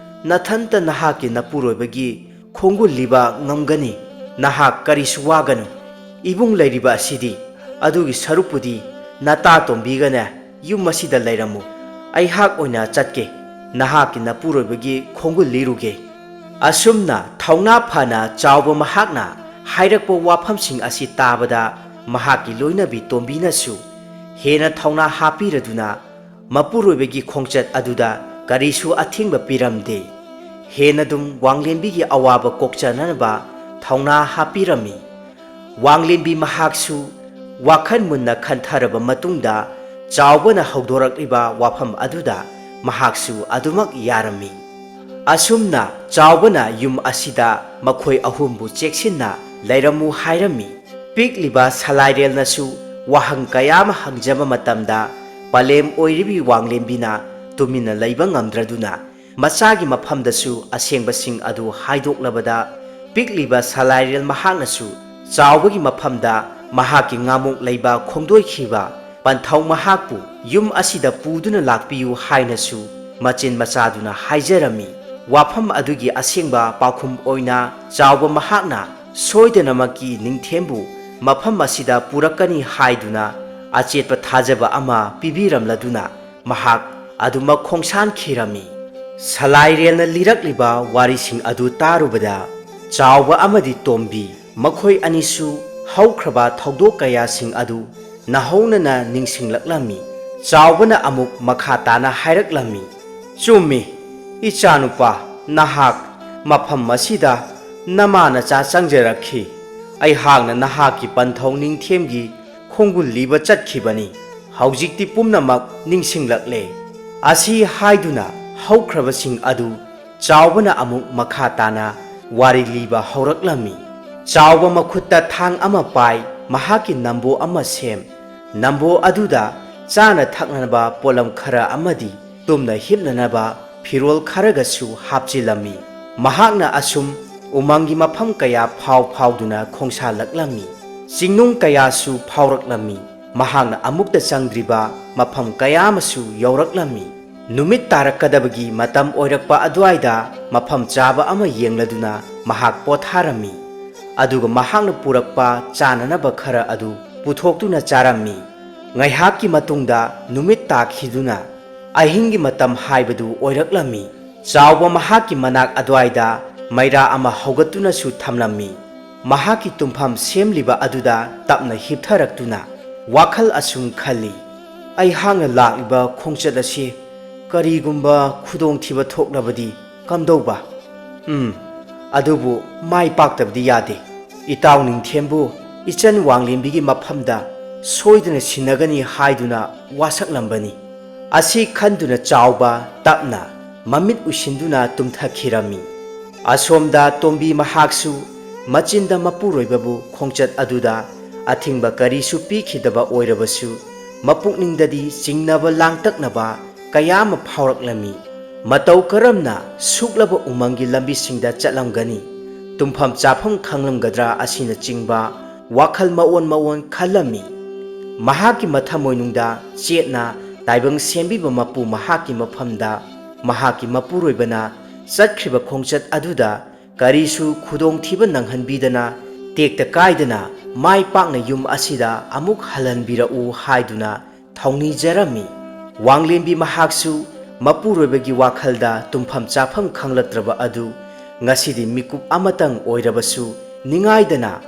ꯅꯊꯟꯇ ꯅꯍꯥꯛꯀꯤ ꯅꯄꯨꯔꯣꯏꯕꯒꯤ ꯈꯣꯡꯒꯨꯜ ꯂꯤꯕ ꯉꯝꯒꯅꯤ? ꯅꯍꯥꯛ ꯀꯔꯤꯁꯨ ꯋꯥꯒꯅꯨ꯫ ꯏꯕꯨꯡ ꯂꯩꯔꯤꯕ ꯑꯁꯤꯗꯤ꯫ ꯑꯗꯨꯒꯤ ꯁꯔꯨꯛꯄꯨꯗꯤ ꯅꯇꯥ ꯇꯣꯝꯕꯤꯒꯅꯦ ꯌꯨꯝ ꯑꯁꯤꯗ ꯂꯩꯔꯝꯃꯨ꯫ ꯑꯩꯍꯥꯛ ꯑꯣꯏꯅ ꯆꯠꯀꯦ꯫ ꯅꯍꯥꯛꯀꯤ ꯅꯄꯨꯔꯣꯏꯕꯒꯤ ꯈꯣꯡꯒꯨꯜ ꯂꯤꯔꯨꯒꯦ꯫" ꯑꯁꯨꯝꯅ ꯊꯧꯅꯥ ꯐꯅ ꯆꯥꯎꯕ ꯃꯍꯥꯛꯅ ꯍꯥꯏꯔꯛꯄ ꯋꯥꯐꯝꯁꯤꯡ ꯑꯁꯤ ꯇꯥꯕꯗ ꯃꯍꯥꯛꯀꯤ ꯂꯣꯏꯅꯕꯤ ꯇꯣꯝꯕꯤꯅꯁꯨ ꯍꯦꯟꯅ ꯊꯧꯅꯥ ꯍꯥꯞꯄꯤꯔꯗꯨꯅ ꯃꯄꯨꯔꯣꯏꯕꯒꯤ ꯈꯣꯡꯆꯠ ꯑꯗꯨꯗ ꯀꯔꯤꯁꯨ ꯑꯊꯤꯡꯕ ꯄꯤꯔꯝꯗꯦ꯫ ꯍꯦꯟꯅꯗꯨꯝ ꯋꯥꯡꯂꯦꯝꯕꯤꯒꯤ ꯑꯋꯥꯕ ꯀꯣꯛꯆꯅꯅꯕ ꯊꯧꯅꯥ ꯍꯥꯞꯄꯤꯔꯝꯃꯤ꯫ ꯋꯥꯡꯂꯦꯝꯕꯤ ꯃꯍꯥꯛꯁꯨ ꯋꯥꯈꯜ ꯃꯨꯟꯅ ꯈꯟꯊꯔꯕ ꯃꯇꯨꯡꯗ ꯆꯥꯎꯕꯅ ꯍꯧꯗꯣꯔꯛꯂꯤꯕ ꯋꯥꯐꯝ ꯑꯗꯨꯗ ꯃꯍꯥꯛꯁꯨ ꯑꯗꯨꯃꯛ ꯌꯥꯔꯝꯃꯤ꯫ ꯑꯁꯨꯝꯅ ꯆꯥꯎꯕꯅ ꯌꯨꯝ ꯑꯁꯤꯗ ꯃꯈꯣꯏ ꯑꯍꯨꯝꯕꯨ ꯆꯦꯛꯁꯤꯟꯅ ꯂꯩꯔꯝꯃꯨ ꯍꯥꯏꯔꯝꯃꯤ꯫ ꯄꯤꯛꯂꯤꯕ ꯁꯂꯥꯏꯔꯦꯜꯅꯁꯨ ꯋꯥꯍꯪ ꯀꯌꯥ ꯑꯃ ꯍꯪꯖꯕ ꯃꯇꯝꯗ, ꯄꯂꯦꯝ ꯑꯣꯏꯔꯤꯕꯤ ꯋꯥꯡꯂꯦꯝꯕꯤꯅ ꯇꯨꯃꯤꯟꯅ ꯂꯩꯕ ꯉꯝꯗ꯭ꯔꯗꯨꯅ, ꯃꯆꯥꯒꯤ ꯃꯐꯝꯗꯁꯨ ꯑꯁꯦꯡꯕꯁꯤꯡ ꯑꯗꯨ ꯍꯥꯏꯗꯣꯛꯂꯕꯗ, ꯄꯤꯛꯂꯤꯕ ꯁꯂꯥꯏꯔꯦꯜ ꯃꯍꯥꯛꯅꯁꯨ ꯆꯥꯎꯕꯒꯤ ꯃꯐꯝꯗ ꯃꯍꯥꯛꯀꯤ ꯉꯥꯃꯣꯛ ꯂꯩꯕ ꯈꯣꯡꯗꯣꯏꯈꯤꯕ ꯄꯟꯊꯧ ꯃꯍꯥꯛꯄꯨ ꯌꯨꯝ ꯑꯁꯤꯗ ꯄꯨꯗꯨꯅ ꯂꯥꯛꯄꯤꯌꯨ ꯍꯥꯏꯅꯁꯨ ꯃꯆꯤꯟ ꯃꯆꯥꯗꯨꯅ ꯍꯥꯏꯖꯔꯝꯃꯤ꯫ ꯋꯥꯐꯝ ꯑꯗꯨꯒꯤ ꯑꯁꯦꯡꯕ ꯄꯥꯎꯈꯨꯝ ꯑꯣꯏꯅ ꯆꯥꯎꯕ ꯃꯍꯥꯛꯅ ꯁꯣꯏꯗꯅꯃꯛꯀꯤ ꯅꯤꯡꯊꯦꯝꯕꯨ ꯃꯐꯝ ꯑꯁꯤꯗ ꯄꯨꯔꯛꯀꯅꯤ ꯍꯥꯏꯗꯨꯅ ꯑꯆꯦꯠꯄ ꯊꯥꯖꯕ ꯑꯃ ꯄꯤꯕꯤꯔꯝꯂꯗꯨꯅ, ꯃꯍꯥꯛ ꯑꯗꯨꯃꯛ ꯈꯣꯡꯁꯥꯟꯈꯤꯔꯝꯃꯤ꯫ ꯁꯂꯥꯏꯔꯦꯜꯅ ꯂꯤꯔꯛꯂꯤꯕ ꯋꯥꯔꯤꯁꯤꯡ ꯑꯗꯨ ꯇꯥꯔꯨꯕꯗ, ꯆꯥꯎꯕ ꯑꯃꯗꯤ ꯇꯣꯝꯕꯤ ꯃꯈꯣꯏ ꯑꯅꯤꯁꯨ ꯍꯧꯈ꯭ꯔꯕ ꯊꯧꯗꯣꯛ ꯀꯌꯥꯁꯤꯡ ꯑꯗꯨ ꯅꯧꯍꯧꯅꯅ ꯅꯤꯡꯁꯤꯡꯂꯛꯂꯝꯃꯤ꯫ ꯆꯥꯎꯕꯅ ꯑꯃꯨꯛ ꯃꯈꯥ ꯇꯥꯅ ꯍꯥꯏꯔꯛꯂꯝꯃꯤ, "ꯆꯨꯝꯃꯤ, ꯏꯆꯥꯅꯨꯄꯥ, ꯅꯍꯥꯛ ꯃꯐꯝ ꯑꯁꯤꯗ ꯅꯃꯥ ꯅꯆꯥ ꯆꯪꯖꯔꯛꯈꯤ꯫ ꯑꯩꯍꯥꯛꯅ ꯅꯍꯥꯛꯀꯤ ꯄꯟꯊꯧ ꯅꯤꯡꯊꯦꯝꯒꯤ ꯈꯣꯡꯒꯨꯜ ꯂꯤꯕ ꯆꯠꯈꯤꯕꯅꯤ꯫ ꯍꯧꯖꯤꯛꯇꯤ ꯄꯨꯝꯅꯃꯛ ꯅꯤꯡꯁꯤꯡꯂꯛꯂꯦ꯫" ꯑꯁꯤ ꯍꯥꯏꯗꯨꯅ ꯍꯧꯈ꯭ꯔꯕꯁꯤꯡ ꯑꯗꯨ ꯆꯥꯎꯕꯅ ꯑꯃꯨꯛ ꯃꯈꯥ ꯇꯥꯅ ꯋꯥꯔꯤ ꯂꯤꯕ ꯍꯧꯔꯛꯂꯝꯃꯤ꯫ ꯆꯥꯎꯕ ꯃꯈꯨꯠꯇ ꯊꯥꯡ ꯑꯃ ꯄꯥꯏ, ꯃꯍꯥꯛꯀꯤ ꯅꯝꯕꯣ ꯑꯃ ꯁꯦꯝ, ꯅꯝꯕꯣ ꯑꯗꯨꯗ ꯆꯥꯅ ꯊꯛꯅꯅꯕ ꯄꯣꯠꯂꯝ ꯈꯔ ꯑꯃꯗꯤ ꯇꯨꯝꯅ ꯍꯤꯞꯅꯅꯕ ꯐꯤꯔꯣꯜ ꯈꯔꯒꯁꯨ ꯍꯥꯞꯆꯤꯜꯂꯝꯃꯤ꯫ ꯃꯍꯥꯛꯅ ꯑꯁꯨꯝ ꯎꯃꯪꯒꯤ ꯃꯐꯝ ꯀꯌꯥ ꯐꯥꯎ ꯐꯥꯎꯗꯨꯅ ꯈꯣꯡꯁꯥꯜꯂꯛꯂꯝꯃꯤ꯫ ꯆꯤꯡꯅꯨꯡ ꯀꯌꯥꯁꯨ ꯐꯥꯎꯔꯛꯂꯝꯃꯤ꯫ ꯃꯍꯥꯛꯅ ꯑꯃꯨꯛꯇ ꯆꯪꯗ꯭ꯔꯤꯕ ꯃꯐꯝ ꯀꯌꯥ ꯑꯃꯁꯨ ꯌꯧꯔꯛꯂꯝꯃꯤ꯫ ꯅꯨꯃꯤꯠ ꯇꯥꯔꯛꯀꯗꯕꯒꯤ ꯃꯇꯝ ꯑꯣꯏꯔꯛꯄ ꯑꯗꯨꯋꯥꯏꯗ ꯃꯐꯝ ꯆꯥꯕ ꯑꯃ ꯌꯦꯡꯂꯗꯨꯅ ꯃꯍꯥꯛ ꯄꯣꯊꯥꯔꯝꯃꯤ꯫ ꯑꯗꯨꯒ ꯃꯍꯥꯛꯅ ꯄꯨꯔꯛꯄ ꯆꯥꯅꯅꯕ ꯈꯔ ꯑꯗꯨ ꯄꯨꯊꯣꯛꯇꯨꯅ ꯆꯥꯔꯝꯃꯤ꯫ ꯉꯥꯏꯍꯥꯛꯀꯤ ꯃꯇꯨꯡꯗ ꯅꯨꯃꯤꯠ ꯇꯥꯈꯤꯗꯨꯅ ꯑꯍꯤꯡꯒꯤ ꯃꯇꯝ ꯍꯥꯏꯕꯗꯨ ꯑꯣꯏꯔꯛꯂꯝꯃꯤ꯫ ꯆꯥꯎꯕ ꯃꯍꯥꯛꯀꯤ ꯃꯅꯥꯛ ꯑꯗꯨꯋꯥꯏꯗ ꯃꯩꯔꯥ ꯑꯃ ꯍꯧꯒꯠꯇꯨꯅꯁꯨ ꯊꯝꯂꯝꯃꯤ꯫ ꯃꯍꯥꯛꯀꯤ ꯇꯨꯝꯐꯝ ꯁꯦꯝꯂꯤꯕ ꯑꯗꯨꯗ ꯇꯞꯅ ꯍꯤꯞꯊꯔꯛꯇꯨꯅ ꯋꯥꯈꯜ ꯑꯁꯨꯝ ꯈꯜꯂꯤ, "ꯑꯩꯍꯥꯛꯅ ꯂꯥꯛꯂꯤꯕ ꯈꯣꯡꯆꯠ ꯑꯁꯤ ꯀꯔꯤꯒꯨꯝꯕ ꯈꯨꯗꯣꯡꯊꯤꯕ ꯊꯣꯛꯂꯕꯗꯤ ꯀꯝꯗꯧꯕ? ꯎꯝ, ꯑꯗꯨꯕꯨ ꯃꯥꯏ ꯄꯥꯛꯇꯕꯗꯤ ꯌꯥꯗꯦ꯫ ꯏꯇꯥꯎ ꯅꯤꯡꯊꯦꯝꯕꯨ ꯏꯆꯟ ꯋꯥꯡꯂꯦꯝꯕꯤꯒꯤ ꯃꯐꯝꯗ ꯁꯣꯏꯗꯅ ꯁꯤꯟꯅꯒꯅꯤ ꯍꯥꯏꯗꯨꯅ ꯋꯥꯁꯛꯂꯝꯕꯅꯤ꯫" ꯑꯁꯤ ꯈꯟꯗꯨꯅ ꯆꯥꯎꯕ ꯇꯞꯅ ꯃꯃꯤꯠ ꯎꯏꯁꯤꯟꯗꯨꯅ ꯇꯨꯝꯊꯈꯤꯔꯝꯃꯤ꯫ ꯑꯁꯣꯝꯗ ꯇꯣꯝꯕꯤ ꯃꯍꯥꯛꯁꯨ ꯃꯆꯤꯟꯗ ꯃꯄꯨꯔꯣꯏꯕꯕꯨ ꯈꯣꯡꯆꯠ ꯑꯗꯨꯗ ꯑꯊꯤꯡꯕ ꯀꯔꯤꯁꯨ ꯄꯤꯈꯤꯗꯕ ꯑꯣꯏꯔꯕꯁꯨ, ꯃꯄꯨꯛꯅꯤꯡꯗꯗꯤ ꯆꯤꯡꯅꯕ ꯂꯥꯡꯇꯛꯅꯕ ꯀꯌꯥ ꯑꯃ ꯐꯥꯎꯔꯛꯂꯝꯃꯤ꯫ ꯃꯇꯧ ꯀꯔꯝꯅ ꯁꯨꯛꯂꯕ ꯎꯃꯪꯒꯤ ꯂꯝꯕꯤꯁꯤꯡꯗ ꯆꯠꯂꯝꯒꯅꯤ? ꯇꯨꯝꯐꯝ ꯆꯥꯐꯝ ꯈꯪꯂꯝꯒꯗ꯭ꯔꯥ ꯑꯁꯤꯅꯆꯤꯡꯕ ꯋꯥꯈꯜ ꯃꯑꯣꯟ ꯃꯑꯣꯟ ꯈꯜꯂꯝꯃꯤ꯫ ꯃꯍꯥꯛꯀꯤ ꯃꯊꯃꯣꯏꯅꯨꯡꯗ ꯆꯦꯠꯅ ꯇꯥꯏꯕꯪ ꯁꯦꯝꯕꯤꯕ ꯃꯄꯨ ꯃꯍꯥꯛꯀꯤ ꯃꯐꯝꯗ ꯃꯍꯥꯛꯀꯤ ꯃꯄꯨꯔꯣꯏꯕꯅ ꯆꯠꯈ꯭ꯔꯤꯕ ꯈꯣꯡꯆꯠ ꯑꯗꯨꯗ ꯀꯔꯤꯁꯨ ꯈꯨꯗꯣꯡꯊꯤꯕ ꯅꯪꯍꯟꯕꯤꯗꯅ, ꯇꯦꯛꯇ ꯀꯥꯏꯗꯅ ꯃꯥꯏ ꯄꯥꯛꯅ ꯌꯨꯝ ꯑꯁꯤꯗ ꯑꯃꯨꯛ ꯍꯜꯍꯟꯕꯤꯔꯛꯎ ꯍꯥꯏꯗꯨꯅ ꯊꯧꯅꯤꯖꯔꯝꯃꯤ꯫ ꯋꯥꯡꯂꯦꯟꯕꯤ ꯃꯍꯥꯛꯁꯨ ꯃꯄꯨꯔꯣꯏꯕꯒꯤ ꯋꯥꯈꯜꯗ ꯇꯨꯝꯐꯝ ꯆꯥꯐꯝ ꯈꯪꯂꯛꯇ꯭ꯔꯕ ꯑꯗꯨ ꯉꯁꯤꯗꯤ ꯃꯤꯀꯨꯞ ꯑꯃꯇꯪ ꯑꯣꯏꯔꯕꯁꯨ ꯅꯤꯡꯉꯥꯏꯗꯅ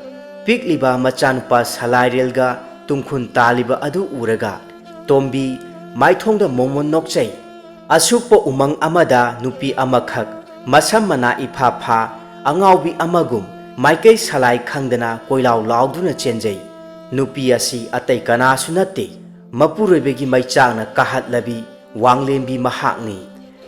ꯄꯤꯛꯂꯤꯕ ꯃꯆꯥꯅꯨꯄꯥ ꯁꯂꯥꯏꯔꯦꯜꯒ ꯇꯨꯡꯈꯨꯟ ꯇꯥꯜꯂꯤꯕ ꯑꯗꯨ ꯎꯔꯒ ꯇꯣꯝꯕꯤ ꯃꯥꯏꯊꯣꯡꯗ ꯃꯣꯃꯣꯟ ꯅꯣꯛꯆꯩ꯫ ꯑꯁꯨꯛꯄ ꯎꯃꯪ ꯑꯃꯗ ꯅꯨꯄꯤ ꯑꯃꯈꯛ, ꯃꯁꯝ ꯃꯅꯥ ꯏꯐꯥ ꯐꯥ, ꯑꯉꯥꯎꯕꯤ ꯑꯃꯒꯨꯝ ꯃꯥꯏꯀꯩ ꯁꯂꯥꯏ ꯈꯪꯗꯅ ꯀꯣꯏꯂꯥꯎ ꯂꯥꯎꯗꯨꯅ ꯆꯦꯟꯖꯩ꯫ ꯅꯨꯄꯤ ꯑꯁꯤ ꯑꯇꯩ ꯀꯅꯥꯁꯨ ꯅꯠꯇꯦ, ꯃꯄꯨꯔꯣꯏꯕꯒꯤ ꯃꯩꯆꯥꯛꯅ ꯀꯥꯍꯠꯂꯕꯤ ꯋꯥꯡꯂꯦꯟꯕꯤ ꯃꯍꯥꯛꯅꯤ꯫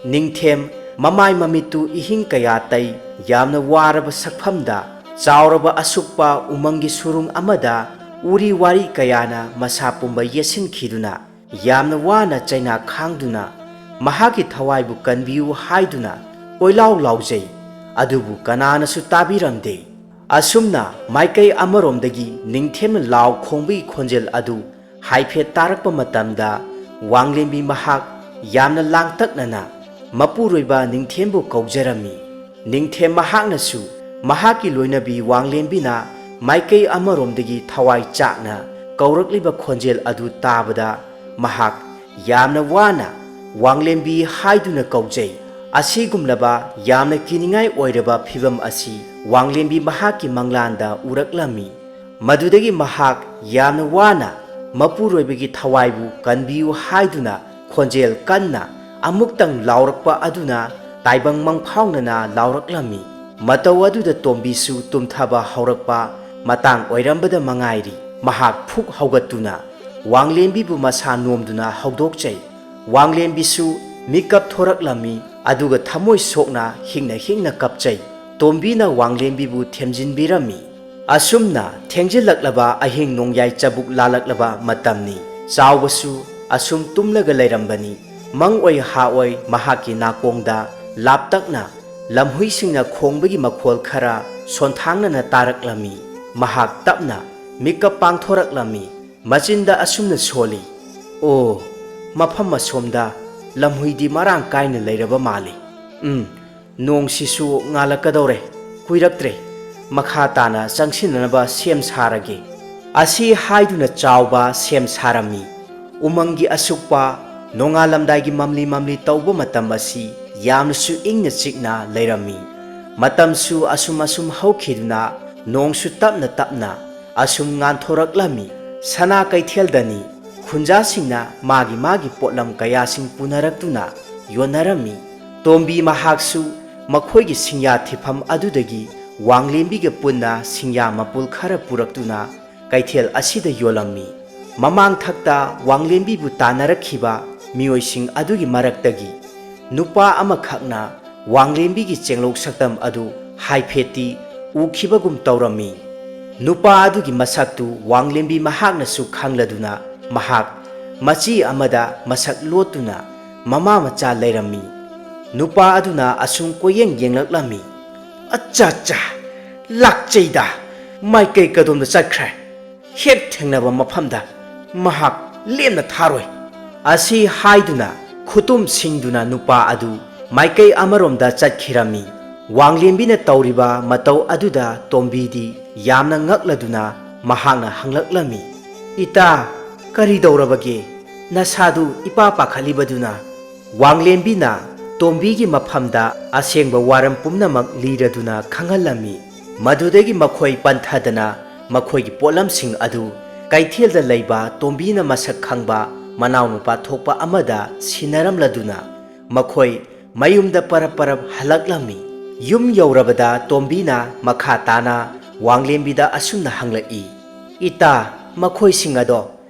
ꯅꯤꯡꯊꯦꯝ ꯃꯃꯥꯏ ꯃꯃꯤꯠꯇꯨ ꯏꯍꯤꯡ ꯀꯌꯥ ꯇꯩ, ꯌꯥꯝꯅ ꯋꯥꯔꯕ ꯁꯛꯐꯝꯗ, ꯆꯥꯎꯔꯕ ꯑꯁꯨꯛꯄ ꯎꯃꯪꯒꯤ ꯁꯨꯔꯨꯡ ꯑꯃꯗ ꯎꯔꯤ ꯋꯥꯔꯤ ꯀꯌꯥꯅ ꯃꯁꯥ ꯄꯨꯝꯕ ꯌꯦꯠꯁꯤꯟꯈꯤꯗꯨꯅ, ꯌꯥꯝꯅ ꯋꯥꯅ ꯆꯩꯅꯥ ꯈꯥꯡꯗꯨꯅ ꯃꯍꯥꯛꯀꯤ ꯊꯋꯥꯏꯕꯨ ꯀꯟꯕꯤꯌꯨ ꯍꯥꯏꯗꯨꯅ ꯀꯣꯏꯂꯥꯎ ꯂꯥꯎꯖꯩ꯫ ꯑꯗꯨꯕꯨ ꯀꯅꯥꯅꯁꯨ ꯇꯥꯕꯤꯔꯝꯗꯦ꯫ ꯑꯁꯨꯝꯅ ꯃꯥꯏꯀꯩ ꯑꯃꯔꯣꯝꯗꯒꯤ ꯅꯤꯡꯊꯦꯝꯅ ꯂꯥꯎ ꯈꯣꯡꯕꯒꯤ ꯈꯣꯟꯖꯦꯜ ꯑꯗꯨ ꯍꯥꯏꯐꯦꯠ ꯇꯥꯔꯛꯄ ꯃꯇꯝꯗ, ꯋꯥꯡꯂꯦꯟꯕꯤ ꯃꯍꯥꯛ ꯌꯥꯝꯅ ꯂꯥꯡꯇꯛꯅꯅ ꯃꯄꯨꯔꯣꯏꯕ ꯅꯤꯡꯊꯦꯝꯕꯨ ꯀꯧꯖꯔꯝꯃꯤ꯫ ꯅꯤꯡꯊꯦꯝ ꯃꯍꯥꯛꯅꯁꯨ ꯃꯍꯥꯛꯀꯤ ꯂꯣꯏꯅꯕꯤ ꯋꯥꯡꯂꯦꯟꯕꯤꯅ ꯃꯥꯏꯀꯩ ꯑꯃꯔꯣꯝꯗꯒꯤ ꯊꯋꯥꯏ ꯆꯥꯛꯅ ꯀꯧꯔꯛꯂꯤꯕ ꯈꯣꯟꯖꯦꯜ ꯑꯗꯨ ꯇꯥꯕꯗ, ꯃꯍꯥꯛ ꯌꯥꯝꯅ ꯋꯥꯅ "ꯋꯥꯡꯂꯦꯟꯕꯤ" ꯍꯥꯏꯗꯨꯅ ꯀꯧꯖꯩ꯫ ꯑꯁꯤꯒꯨꯝꯂꯕ ꯌꯥꯝꯅ ꯀꯤꯅꯤꯡꯉꯥꯏ ꯑꯣꯏꯔꯕ ꯐꯤꯚꯝ ꯑꯁꯤ ꯋꯥꯡꯂꯦꯟꯕꯤ ꯃꯍꯥꯛꯀꯤ ꯃꯪꯂꯥꯟꯗ ꯎꯔꯛꯂꯝꯃꯤ꯫ ꯃꯗꯨꯗꯒꯤ ꯃꯍꯥꯛ ꯌꯥꯝꯅ ꯋꯥꯅ ꯃꯄꯨꯔꯣꯏꯕꯒꯤ ꯊꯋꯥꯏꯕꯨ ꯀꯟꯕꯤꯌꯨ ꯍꯥꯏꯗꯨꯅ ꯈꯣꯟꯖꯦꯜ ꯀꯟꯅ ꯑꯃꯨꯛꯇꯪ ꯂꯥꯎꯔꯛꯄ ꯑꯗꯨꯅ ꯇꯥꯏꯕꯪ ꯃꯪꯐꯥꯎꯅꯅ ꯂꯥꯎꯔꯛꯂꯝꯃꯤ꯫ ꯃꯇꯧ ꯑꯗꯨꯗ ꯇꯣꯝꯕꯤꯁꯨ ꯇꯨꯝꯊꯕ ꯍꯧꯔꯛꯄ ꯃꯇꯥꯡ ꯑꯣꯏꯔꯝꯕꯗ ꯃꯉꯥꯏꯔꯤ, ꯃꯍꯥꯛ ꯐꯨꯛ ꯍꯧꯒꯠꯇꯨꯅ ꯋꯥꯡꯂꯦꯟꯕꯤꯕꯨ ꯃꯁꯥ ꯅꯣꯝꯗꯨꯅ ꯍꯧꯗꯣꯛꯆꯩ꯫ ꯋꯥꯡꯂꯦꯟꯕꯤꯁꯨ ꯃꯤꯀꯞ ꯊꯣꯔꯛꯂꯝꯃꯤ, ꯑꯗꯨꯒ ꯊꯃꯣꯏ ꯁꯣꯛꯅ ꯍꯤꯡꯅ ꯍꯤꯡꯅ ꯀꯞꯆꯩ꯫ ꯇꯣꯝꯕꯤꯅ ꯋꯥꯡꯂꯦꯝꯕꯤꯕꯨ ꯊꯦꯝꯖꯤꯟꯕꯤꯔꯝꯃꯤ꯫ ꯑꯁꯨꯝꯅ ꯊꯦꯡꯖꯤꯜꯂꯛꯂꯕ ꯑꯍꯤꯡ ꯅꯣꯡꯌꯥꯏ ꯆꯕꯨꯛ ꯂꯥꯜꯂꯛꯂꯕ ꯃꯇꯝꯅꯤ꯫ ꯆꯥꯎꯕꯁꯨ ꯑꯁꯨꯝ ꯇꯨꯝꯂꯒ ꯂꯩꯔꯝꯕꯅꯤ꯫ ꯃꯪ ꯑꯣꯏ ꯍꯥ ꯑꯣꯏ ꯃꯍꯥꯛꯀꯤ ꯅꯥꯀꯣꯡꯗ ꯂꯥꯞꯇꯛꯅ ꯂꯝꯍꯨꯏꯁꯤꯡꯅ ꯈꯣꯡꯕꯒꯤ ꯃꯈꯣꯜ ꯈꯔ ꯁꯣꯟꯊꯥꯡꯅꯅ ꯇꯥꯔꯛꯂꯝꯃꯤ꯫ ꯃꯍꯥꯛ ꯇꯞꯅ ꯃꯤꯀꯞ ꯄꯥꯡꯊꯣꯔꯛꯂꯝꯃꯤ꯫ ꯃꯆꯤꯟꯗ ꯑꯁꯨꯝꯅ ꯁꯣꯜꯂꯤ, "ꯑꯣ, ꯃꯐꯝ ꯑꯁꯣꯝꯗ ꯂꯝꯍꯨꯏꯗꯤ ꯃꯔꯥꯡ ꯀꯥꯏꯅ ꯂꯩꯔꯕ ꯃꯥꯜꯂꯤ꯫ ꯎꯝ, ꯅꯣꯡꯁꯤꯁꯨ ꯉꯥꯜꯂꯛꯀꯗꯧꯔꯦ, ꯀꯨꯏꯔꯛꯇ꯭ꯔꯦ꯫ ꯃꯈꯥ ꯇꯥꯅ ꯆꯪꯁꯤꯟꯅꯅꯕ ꯁꯦꯝ ꯁꯥꯔꯒꯦ"꯫ ꯑꯁꯤ ꯍꯥꯏꯗꯨꯅ ꯆꯥꯎꯕ ꯁꯦꯝ ꯁꯥꯔꯝꯃꯤ꯫ ꯎꯃꯪꯒꯤ ꯑꯁꯨꯛꯄ ꯅꯣꯡꯉꯥꯜꯂꯝꯗꯥꯏꯒꯤ ꯃꯝꯂꯤ ꯃꯝꯂꯤ ꯇꯧꯕ ꯃꯇꯝ ꯑꯁꯤ ꯌꯥꯝꯅꯁꯨ ꯏꯪꯅ ꯆꯤꯛꯅ ꯂꯩꯔꯝꯃꯤ꯫ ꯃꯇꯝꯁꯨ ꯑꯁꯨꯝ ꯑꯁꯨꯝ ꯍꯧꯈꯤꯗꯨꯅ ꯅꯣꯡꯁꯨ ꯇꯞꯅ ꯇꯞꯅ ꯑꯁꯨꯝ ꯉꯥꯟꯊꯣꯔꯛꯂꯝꯃꯤ꯫ ꯁꯅꯥ ꯀꯩꯊꯦꯜꯗꯅꯤ ꯈꯨꯟꯖꯥꯁꯤꯡꯅ ꯃꯥꯒꯤ ꯃꯥꯒꯤ ꯄꯣꯠꯂꯝ ꯀꯌꯥꯁꯤꯡ ꯄꯨꯅꯔꯛꯇꯨꯅ ꯌꯣꯟꯅꯔꯝꯃꯤ꯫ ꯇꯣꯝꯕꯤ ꯃꯍꯥꯛꯁꯨ ꯃꯈꯣꯏꯒꯤ ꯁꯤꯡꯌꯥ ꯊꯤꯐꯝ ꯑꯗꯨꯗꯒꯤ ꯋꯥꯡꯂꯦꯝꯕꯤꯒ ꯄꯨꯟꯅ ꯁꯤꯡꯌꯥ ꯃꯄꯨꯜ ꯈꯔ ꯄꯨꯔꯛꯇꯨꯅ ꯀꯩꯊꯦꯜ ꯑꯁꯤꯗ ꯌꯣꯜꯂꯝꯃꯤ꯫ ꯃꯃꯥꯡꯊꯛꯇ ꯋꯥꯡꯂꯦꯝꯕꯤꯕꯨ ꯇꯥꯟꯅꯔꯛꯈꯤꯕ ꯃꯤꯑꯣꯏꯁꯤꯡ ꯑꯗꯨꯒꯤ ꯃꯔꯛꯇꯒꯤ ꯅꯨꯄꯥ ꯑꯃꯈꯛꯅ ꯋꯥꯡꯂꯦꯝꯕꯤꯒꯤ ꯆꯦꯡꯂꯧ ꯁꯛꯇꯝ ꯑꯗꯨ ꯍꯥꯏꯐꯦꯠꯇꯤ ꯎꯈꯤꯕꯒꯨꯝ ꯇꯧꯔꯝꯃꯤ꯫ ꯅꯨꯄꯥ ꯑꯗꯨꯒꯤ ꯃꯁꯛꯇꯨ ꯋꯥꯡꯂꯦꯝꯕꯤ ꯃꯍꯥꯛꯅꯁꯨ ꯈꯪꯂꯗꯨꯅ ꯃꯍꯥꯛ ꯃꯆꯤ ꯑꯃꯗ ꯃꯁꯛ ꯂꯣꯠꯇꯨꯅ ꯃꯃꯥ ꯃꯆꯥ ꯂꯩꯔꯝꯃꯤ꯫ ꯅꯨꯄꯥ ꯑꯗꯨꯅ ꯑꯁꯨꯝ ꯀꯣꯏꯌꯦꯡ ꯌꯦꯡꯂꯛꯂꯝꯃꯤ꯫ "ꯑꯠꯆꯥ, ꯑꯠꯆꯥ, ꯂꯥꯛꯆꯩꯗ, ꯃꯥꯏꯀꯩ ꯀꯗꯣꯝꯗ ꯆꯠꯈ꯭ꯔꯦ? ꯍꯦꯛ ꯊꯦꯡꯅꯕ ꯃꯐꯝꯗ ꯃꯍꯥꯛ ꯂꯦꯝꯅ ꯊꯥꯔꯣꯏ"꯫ ꯑꯁꯤ ꯍꯥꯏꯗꯨꯅ ꯈꯨꯇꯨꯝ ꯁꯤꯡꯗꯨꯅ ꯅꯨꯄꯥ ꯑꯗꯨ ꯃꯥꯏꯀꯩ ꯑꯃꯔꯣꯝꯗ ꯆꯠꯈꯤꯔꯝꯃꯤ꯫ ꯋꯥꯡꯂꯦꯝꯕꯤꯅ ꯇꯧꯔꯤꯕ ꯃꯇꯧ ꯑꯗꯨꯗ ꯇꯣꯝꯕꯤꯗꯤ ꯌꯥꯝꯅ ꯉꯛꯂꯗꯨꯅ ꯃꯍꯥꯛꯅ ꯍꯪꯂꯛꯂꯝꯃꯤ, "ꯏꯇꯥ, ꯀꯔꯤ ꯇꯧꯔꯕꯒꯦ? ꯅꯁꯥꯗꯨ ꯏꯄꯥ ꯄꯥꯈꯠꯂꯤꯕꯗꯨꯅ?" ꯋꯥꯡꯂꯦꯝꯕꯤꯅ ꯇꯣꯝꯕꯤꯒꯤ ꯃꯐꯝꯗ ꯑꯁꯦꯡꯕ ꯋꯥꯔꯝ ꯄꯨꯝꯅꯃꯛ ꯂꯤꯔꯗꯨꯅ ꯈꯪꯍꯜꯂꯝꯃꯤ꯫ ꯃꯗꯨꯗꯒꯤ ꯃꯈꯣꯏ ꯄꯟꯊꯗꯅ ꯃꯈꯣꯏꯒꯤ ꯄꯣꯠꯂꯝꯁꯤꯡ ꯑꯗꯨ ꯀꯩꯊꯦꯜꯗ ꯂꯩꯕ ꯇꯣꯝꯕꯤꯅ ꯃꯁꯛ ꯈꯪꯕ ꯃꯅꯥꯎꯅꯨꯄꯥ ꯊꯣꯛꯄ ꯑꯃꯗ ꯁꯤꯟꯅꯔꯝꯂꯗꯨꯅ ꯃꯈꯣꯏ ꯃꯌꯨꯝꯗ ꯄꯔꯞ ꯄꯔꯞ ꯍꯜꯂꯛꯂꯝꯃꯤ꯫ ꯌꯨꯝ ꯌꯧꯔꯕꯗ ꯇꯣꯝꯕꯤꯅ ꯃꯈꯥ ꯇꯥꯅ ꯋꯥꯡꯂꯦꯝꯕꯤꯗ ꯑꯁꯨꯝꯅ ꯍꯪꯂꯛꯏ, "ꯏꯇꯥ, ꯃꯈꯣꯏꯁꯤꯡ ꯑꯗꯣ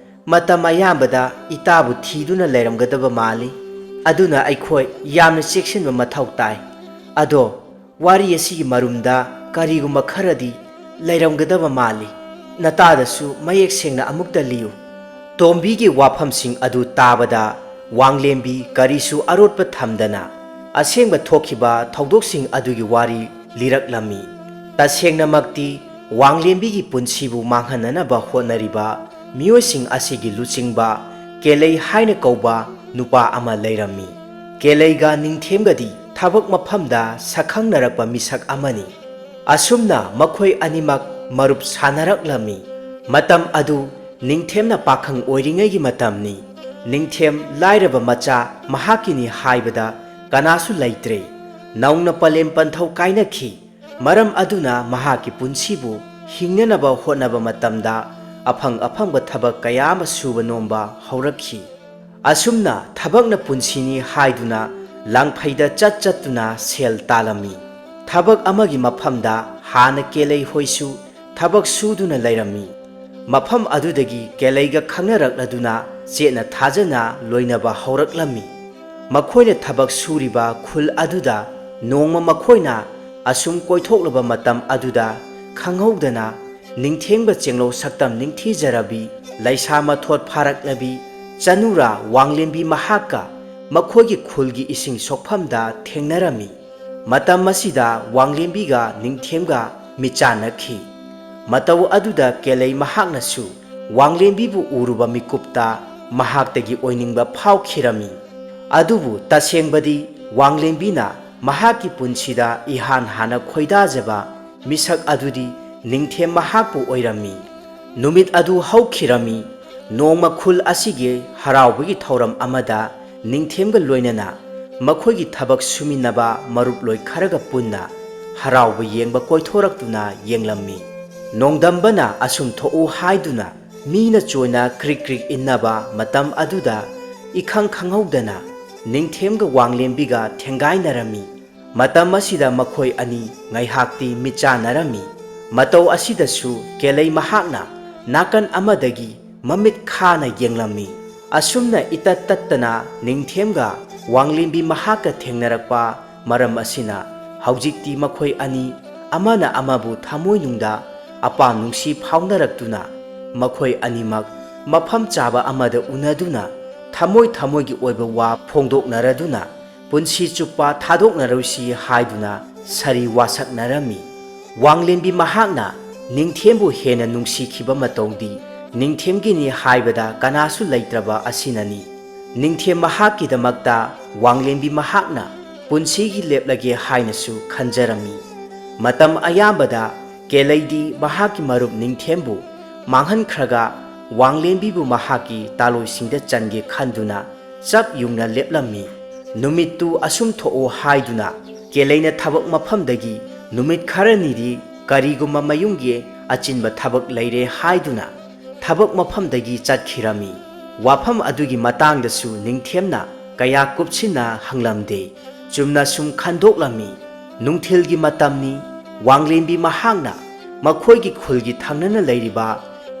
ꯃꯇꯝ ꯑꯌꯥꯝꯕꯗ ꯏꯇꯥꯕꯨ ꯊꯤꯗꯨꯅ ꯂꯩꯔꯝꯒꯗꯕ ꯃꯥꯜꯂꯤ꯫ ꯑꯗꯨꯅ ꯑꯩꯈꯣꯏ ꯌꯥꯝꯅ ꯆꯦꯛꯁꯤꯟꯕ ꯃꯊꯧ ꯇꯥꯏ꯫ ꯑꯗꯣ ꯋꯥꯔꯤ ꯑꯁꯤꯒꯤ ꯃꯔꯨꯝꯗ ꯀꯔꯤꯒꯨꯝꯕ ꯈꯔꯗꯤ ꯂꯩꯔꯝꯒꯗꯕ ꯃꯥꯜꯂꯤ꯫ ꯅꯇꯥꯗꯁꯨ ꯃꯌꯦꯛ ꯁꯦꯡꯅ ꯑꯃꯨꯛꯇ ꯂꯤꯌꯨ꯫ ꯇꯣꯝꯕꯤꯒꯤ ꯋꯥꯐꯝꯁꯤꯡ ꯑꯗꯨ ꯇꯥꯕꯗ ꯋꯥꯡꯂꯦꯝꯕꯤ ꯀꯔꯤꯁꯨ ꯑꯔꯣꯠꯄ ꯊꯝꯗꯅ ꯑꯁꯦꯡꯕ ꯊꯣꯛꯈꯤꯕ ꯊꯧꯗꯣꯛꯁꯤꯡ ꯑꯗꯨꯒꯤ ꯋꯥꯔꯤ ꯂꯤꯔꯛꯂꯝꯃꯤ꯫ ꯇꯁꯦꯡꯅꯃꯛꯇꯤ ꯋꯥꯡꯂꯦꯝꯕꯤꯒꯤ ꯄꯨꯟꯁꯤꯕꯨ ꯃꯥꯡꯍꯟꯅꯅꯕ ꯍꯣꯠꯅꯔꯤꯕ ꯃꯤꯑꯣꯏꯁꯤꯡ ꯑꯁꯤꯒꯤ ꯂꯨꯆꯤꯡꯕ ꯀꯦꯂꯩ ꯍꯥꯏꯅ ꯀꯧꯕ ꯅꯨꯄꯥ ꯑꯃ ꯂꯩꯔꯝꯃꯤ꯫ ꯀꯦꯂꯩꯒ ꯅꯤꯡꯊꯦꯝꯒꯗꯤ ꯊꯕꯛ ꯃꯐꯝꯗ ꯁꯛꯈꯪꯅꯔꯛꯄ ꯃꯤꯁꯛ ꯑꯃꯅꯤ꯫ ꯑꯁꯨꯝꯅ ꯃꯈꯣꯏ ꯑꯅꯤꯃꯛ ꯃꯔꯨꯞ ꯁꯥꯟꯅꯔꯛꯂꯝꯃꯤ꯫ ꯃꯇꯝ ꯑꯗꯨ ꯅꯤꯡꯊꯦꯝꯅ ꯄꯥꯈꯪ ꯑꯣꯏꯔꯤꯉꯩꯒꯤ ꯃꯇꯝꯅꯤ꯫ ꯅꯤꯡꯊꯦꯝ ꯂꯥꯏꯔꯕ ꯃꯆꯥ ꯃꯍꯥꯛꯀꯤꯅꯤ ꯍꯥꯏꯕꯗ ꯀꯅꯥꯁꯨ ꯂꯩꯇ꯭ꯔꯦ꯫ ꯅꯧꯅ ꯄꯂꯦꯝ ꯄꯟꯊꯧ ꯀꯥꯏꯅꯈꯤ꯫ ꯃꯔꯝ ꯑꯗꯨꯅ ꯃꯍꯥꯛꯀꯤ ꯄꯨꯟꯁꯤꯕꯨ ꯍꯤꯡꯅꯅꯕ ꯍꯣꯠꯅꯕ ꯃꯇꯝꯗ ꯑꯐꯪ ꯑꯐꯪꯕ ꯊꯕꯛ ꯀꯌꯥ ꯑꯃ ꯁꯨꯕ ꯅꯣꯝꯕ ꯍꯧꯔꯛꯈꯤ꯫ ꯑꯁꯨꯝꯅ ꯊꯕꯛꯅ ꯄꯨꯟꯁꯤꯅꯤ ꯍꯥꯏꯗꯨꯅ ꯂꯥꯡꯐꯩꯗ ꯆꯠ ꯆꯠꯇꯨꯅ ꯁꯦꯜ ꯇꯥꯜꯂꯝꯃꯤ꯫ ꯊꯕꯛ ꯑꯃꯒꯤ ꯃꯐꯝꯗ ꯍꯥꯟꯅ ꯀꯦꯂꯩ ꯍꯣꯏꯁꯨ ꯊꯕꯛ ꯁꯨꯗꯨꯅ ꯂꯩꯔꯝꯃꯤ꯫ ꯃꯐꯝ ꯑꯗꯨꯗꯒꯤ ꯀꯦꯂꯩꯒ ꯈꯪꯅꯔꯛꯂꯗꯨꯅ ꯆꯦꯠꯅ ꯊꯥꯖꯅ ꯂꯣꯏꯅꯕ ꯍꯧꯔꯛꯂꯝꯃꯤ꯫ ꯃꯈꯣꯏꯅ ꯊꯕꯛ ꯁꯨꯔꯤꯕ ꯈꯨꯜ ꯑꯗꯨꯗ ꯅꯣꯡꯃ ꯃꯈꯣꯏꯅ ꯑꯁꯨꯝ ꯀꯣꯏꯊꯣꯛꯂꯕ ꯃꯇꯝ ꯑꯗꯨꯗ ꯈꯪꯍꯧꯗꯅ ꯅꯤꯡꯊꯦꯝꯒ ꯆꯦꯡꯂꯧ ꯁꯛꯇꯝ ꯅꯤꯡꯊꯤꯖꯔꯕꯤ, ꯂꯩꯁꯥ ꯃꯊꯣꯠ ꯐꯥꯔꯛꯂꯕꯤ ꯆꯅꯨꯔꯥ ꯋꯥꯡꯂꯦꯝꯕꯤ ꯃꯍꯥꯛꯀ ꯃꯈꯣꯏꯒꯤ ꯈꯨꯜꯒꯤ ꯏꯁꯤꯡ ꯁꯣꯛꯐꯝꯗ ꯊꯦꯡꯅꯔꯝꯃꯤ꯫ ꯃꯇꯝ ꯑꯁꯤꯗ ꯋꯥꯡꯂꯦꯝꯕꯤꯒ ꯅꯤꯡꯊꯦꯝꯒ ꯃꯤꯠꯆꯥꯟꯅꯈꯤ꯫ ꯃꯇꯧ ꯑꯗꯨꯗ ꯀꯦꯂꯩ ꯃꯍꯥꯛꯅꯁꯨ ꯋꯥꯡꯂꯦꯝꯕꯤꯕꯨ ꯎꯔꯨꯕ ꯃꯤꯀꯨꯞꯇ ꯃꯍꯥꯛꯇꯒꯤ ꯑꯣꯏꯅꯤꯡꯕ ꯐꯥꯎꯈꯤꯔꯝꯃꯤ꯫ ꯑꯗꯨꯕꯨ ꯇꯁꯦꯡꯕꯗꯤ ꯋꯥꯡꯂꯦꯝꯕꯤꯅ ꯃꯍꯥꯛꯀꯤ ꯄꯨꯟꯁꯤꯗ ꯏꯍꯥꯟ ꯍꯥꯟꯅ ꯈꯣꯏꯗꯥꯖꯕ ꯃꯤꯁꯛ ꯑꯗꯨꯗꯤ ꯅꯤꯡꯊꯦꯝ ꯃꯍꯥꯛꯄꯨ ꯑꯣꯏꯔꯝꯃꯤ꯫ ꯅꯨꯃꯤꯠ ꯑꯗꯨ ꯍꯧꯈꯤꯔꯝꯃꯤ꯫ ꯅꯣꯡꯃ ꯈꯨꯜ ꯑꯁꯤꯒꯤ ꯍꯔꯥꯎꯕꯒꯤ ꯊꯧꯔꯝ ꯑꯃꯗ ꯅꯤꯡꯊꯦꯝꯒ ꯂꯣꯏꯅꯅ ꯃꯈꯣꯏꯒꯤ ꯊꯕꯛ ꯁꯨꯃꯤꯟꯅꯕ ꯃꯔꯨꯞꯂꯣꯏ ꯈꯔꯒ ꯄꯨꯟꯅ ꯍꯔꯥꯎꯕ ꯌꯦꯡꯕ ꯀꯣꯏꯊꯣꯔꯛꯇꯨꯅ ꯌꯦꯡꯂꯝꯃꯤ꯫ ꯅꯣꯡꯗꯝꯕꯅ ꯑꯁꯨꯝ ꯊꯣꯛꯎ ꯍꯥꯏꯗꯨꯅ ꯃꯤꯅ ꯆꯣꯏꯅ ꯀ꯭ꯔꯤꯛ ꯀ꯭ꯔꯤꯛ ꯏꯟꯅꯕ ꯃꯇꯝ ꯑꯗꯨꯗ ꯏꯈꯪ ꯈꯪꯍꯧꯗꯅ ꯅꯤꯡꯊꯦꯝꯒ ꯋꯥꯡꯂꯦꯝꯕꯤꯒ ꯊꯦꯡꯒꯥꯏꯅꯔꯝꯃꯤ꯫ ꯃꯇꯝ ꯑꯁꯤꯗ ꯃꯈꯣꯏ ꯑꯅꯤ ꯉꯥꯏꯍꯥꯛꯇꯤ ꯃꯤꯠꯆꯥꯟꯅꯔꯝꯃꯤ꯫ ꯃꯇꯧ ꯑꯁꯤꯗꯁꯨ ꯀꯦꯂꯩ ꯃꯍꯥꯛꯅ ꯅꯥꯀꯟ ꯑꯃꯗꯒꯤ ꯃꯃꯤꯠ ꯈꯥꯅ ꯌꯦꯡꯂꯝꯃꯤ꯫ ꯑꯁꯨꯝꯅ ꯏꯇꯠ ꯇꯠꯇꯅ ꯅꯤꯡꯊꯦꯝꯒ ꯋꯥꯡꯂꯦꯝꯕꯤ ꯃꯍꯥꯛꯀ ꯊꯦꯡꯅꯔꯛꯄ ꯃꯔꯝ ꯑꯁꯤꯅ ꯍꯧꯖꯤꯛꯇꯤ ꯃꯈꯣꯏ ꯑꯅꯤ ꯑꯃꯅ ꯑꯃꯕꯨ ꯊꯃꯣꯏꯅꯨꯡꯗ ꯑꯄꯥꯝ ꯅꯨꯡꯁꯤ ꯐꯥꯎꯅꯔꯛꯇꯨꯅ, ꯃꯈꯣꯏ ꯑꯅꯤꯃꯛ ꯃꯐꯝ ꯆꯥꯕ ꯑꯃꯗ ꯎꯅꯗꯨꯅ, ꯊꯃꯣꯏ ꯊꯃꯣꯏꯒꯤ ꯑꯣꯏꯕ ꯋꯥ ꯐꯣꯡꯗꯣꯛꯅꯔꯗꯨꯅ, ꯄꯨꯟꯁꯤ ꯆꯨꯞꯄ ꯊꯥꯗꯣꯛꯅꯔꯣꯏꯁꯤ ꯍꯥꯏꯗꯨꯅ ꯁꯥꯔꯤ ꯋꯥꯁꯛꯅꯔꯝꯃꯤ꯫ ꯋꯥꯡꯂꯦꯟꯕꯤ ꯃꯍꯥꯛꯅ ꯅꯤꯡꯊꯦꯝꯕꯨ ꯍꯦꯟꯅ ꯅꯨꯡꯁꯤꯈꯤꯕ ꯃꯇꯧꯗꯤ ꯅꯤꯡꯊꯦꯝꯒꯤꯅꯤ ꯍꯥꯏꯕꯗ ꯀꯅꯥꯁꯨ ꯂꯩꯇ꯭ꯔꯕ ꯑꯁꯤꯅꯅꯤ꯫ ꯅꯤꯡꯊꯦꯝ ꯃꯍꯥꯛꯀꯤꯗꯃꯛꯇ ꯋꯥꯡꯂꯦꯟꯕꯤ ꯃꯍꯥꯛꯅ ꯄꯨꯟꯁꯤꯒꯤ ꯂꯦꯞꯂꯒꯦ ꯍꯥꯏꯅꯁꯨ ꯈꯟꯖꯔꯝꯃꯤ꯫ ꯃꯇꯝ ꯑꯌꯥꯝꯕꯗ ꯀꯦꯂꯩꯗꯤ ꯃꯍꯥꯛꯀꯤ ꯃꯔꯨꯞ ꯅꯤꯡꯊꯦꯝꯕꯨ ꯃꯥꯡꯍꯟꯈ꯭ꯔꯒ, ꯋꯥꯡꯂꯦꯟꯕꯤꯕꯨ ꯃꯍꯥꯛꯀꯤ ꯇꯥꯂꯣꯏꯁꯤꯡꯗ ꯆꯟꯒꯦ ꯈꯟꯗꯨꯅ ꯆꯞ ꯌꯨꯡꯅ ꯂꯦꯞꯂꯝꯃꯤ꯫ ꯅꯨꯃꯤꯠꯇꯨ ꯑꯁꯨꯝ ꯊꯣꯛꯎ ꯍꯥꯏꯗꯨꯅ ꯀꯦꯂꯩꯅ ꯊꯕꯛ ꯃꯐꯝꯗꯒꯤ ꯅꯨꯃꯤꯠ ꯈꯔꯅꯤꯗꯤ ꯀꯔꯤꯒꯨꯝꯕ ꯃꯌꯨꯝꯒꯤ ꯑꯆꯤꯟꯕ ꯊꯕꯛ ꯂꯩꯔꯦ ꯍꯥꯏꯗꯨꯅ ꯊꯕꯛ ꯃꯐꯝꯗꯒꯤ ꯆꯠꯈꯤꯔꯝꯃꯤ꯫ ꯋꯥꯐꯝ ꯑꯗꯨꯒꯤ ꯃꯇꯥꯡꯗꯁꯨ ꯅꯤꯡꯊꯦꯝꯅ ꯀꯌꯥ ꯀꯨꯞꯁꯤꯟꯅ ꯍꯪꯂꯝꯗꯦ꯫ ꯆꯨꯝꯅ ꯁꯨꯝ ꯈꯟꯗꯣꯛꯂꯝꯃꯤ꯫ ꯅꯨꯡꯊꯤꯜꯒꯤ ꯃꯇꯝꯅꯤ꯫ ꯋꯥꯡꯂꯦꯟꯕꯤ ꯃꯍꯥꯛꯅ ꯃꯈꯣꯏꯒꯤ ꯈꯨꯜꯒꯤ ꯊꯪꯅꯅ ꯂꯩꯔꯤꯕ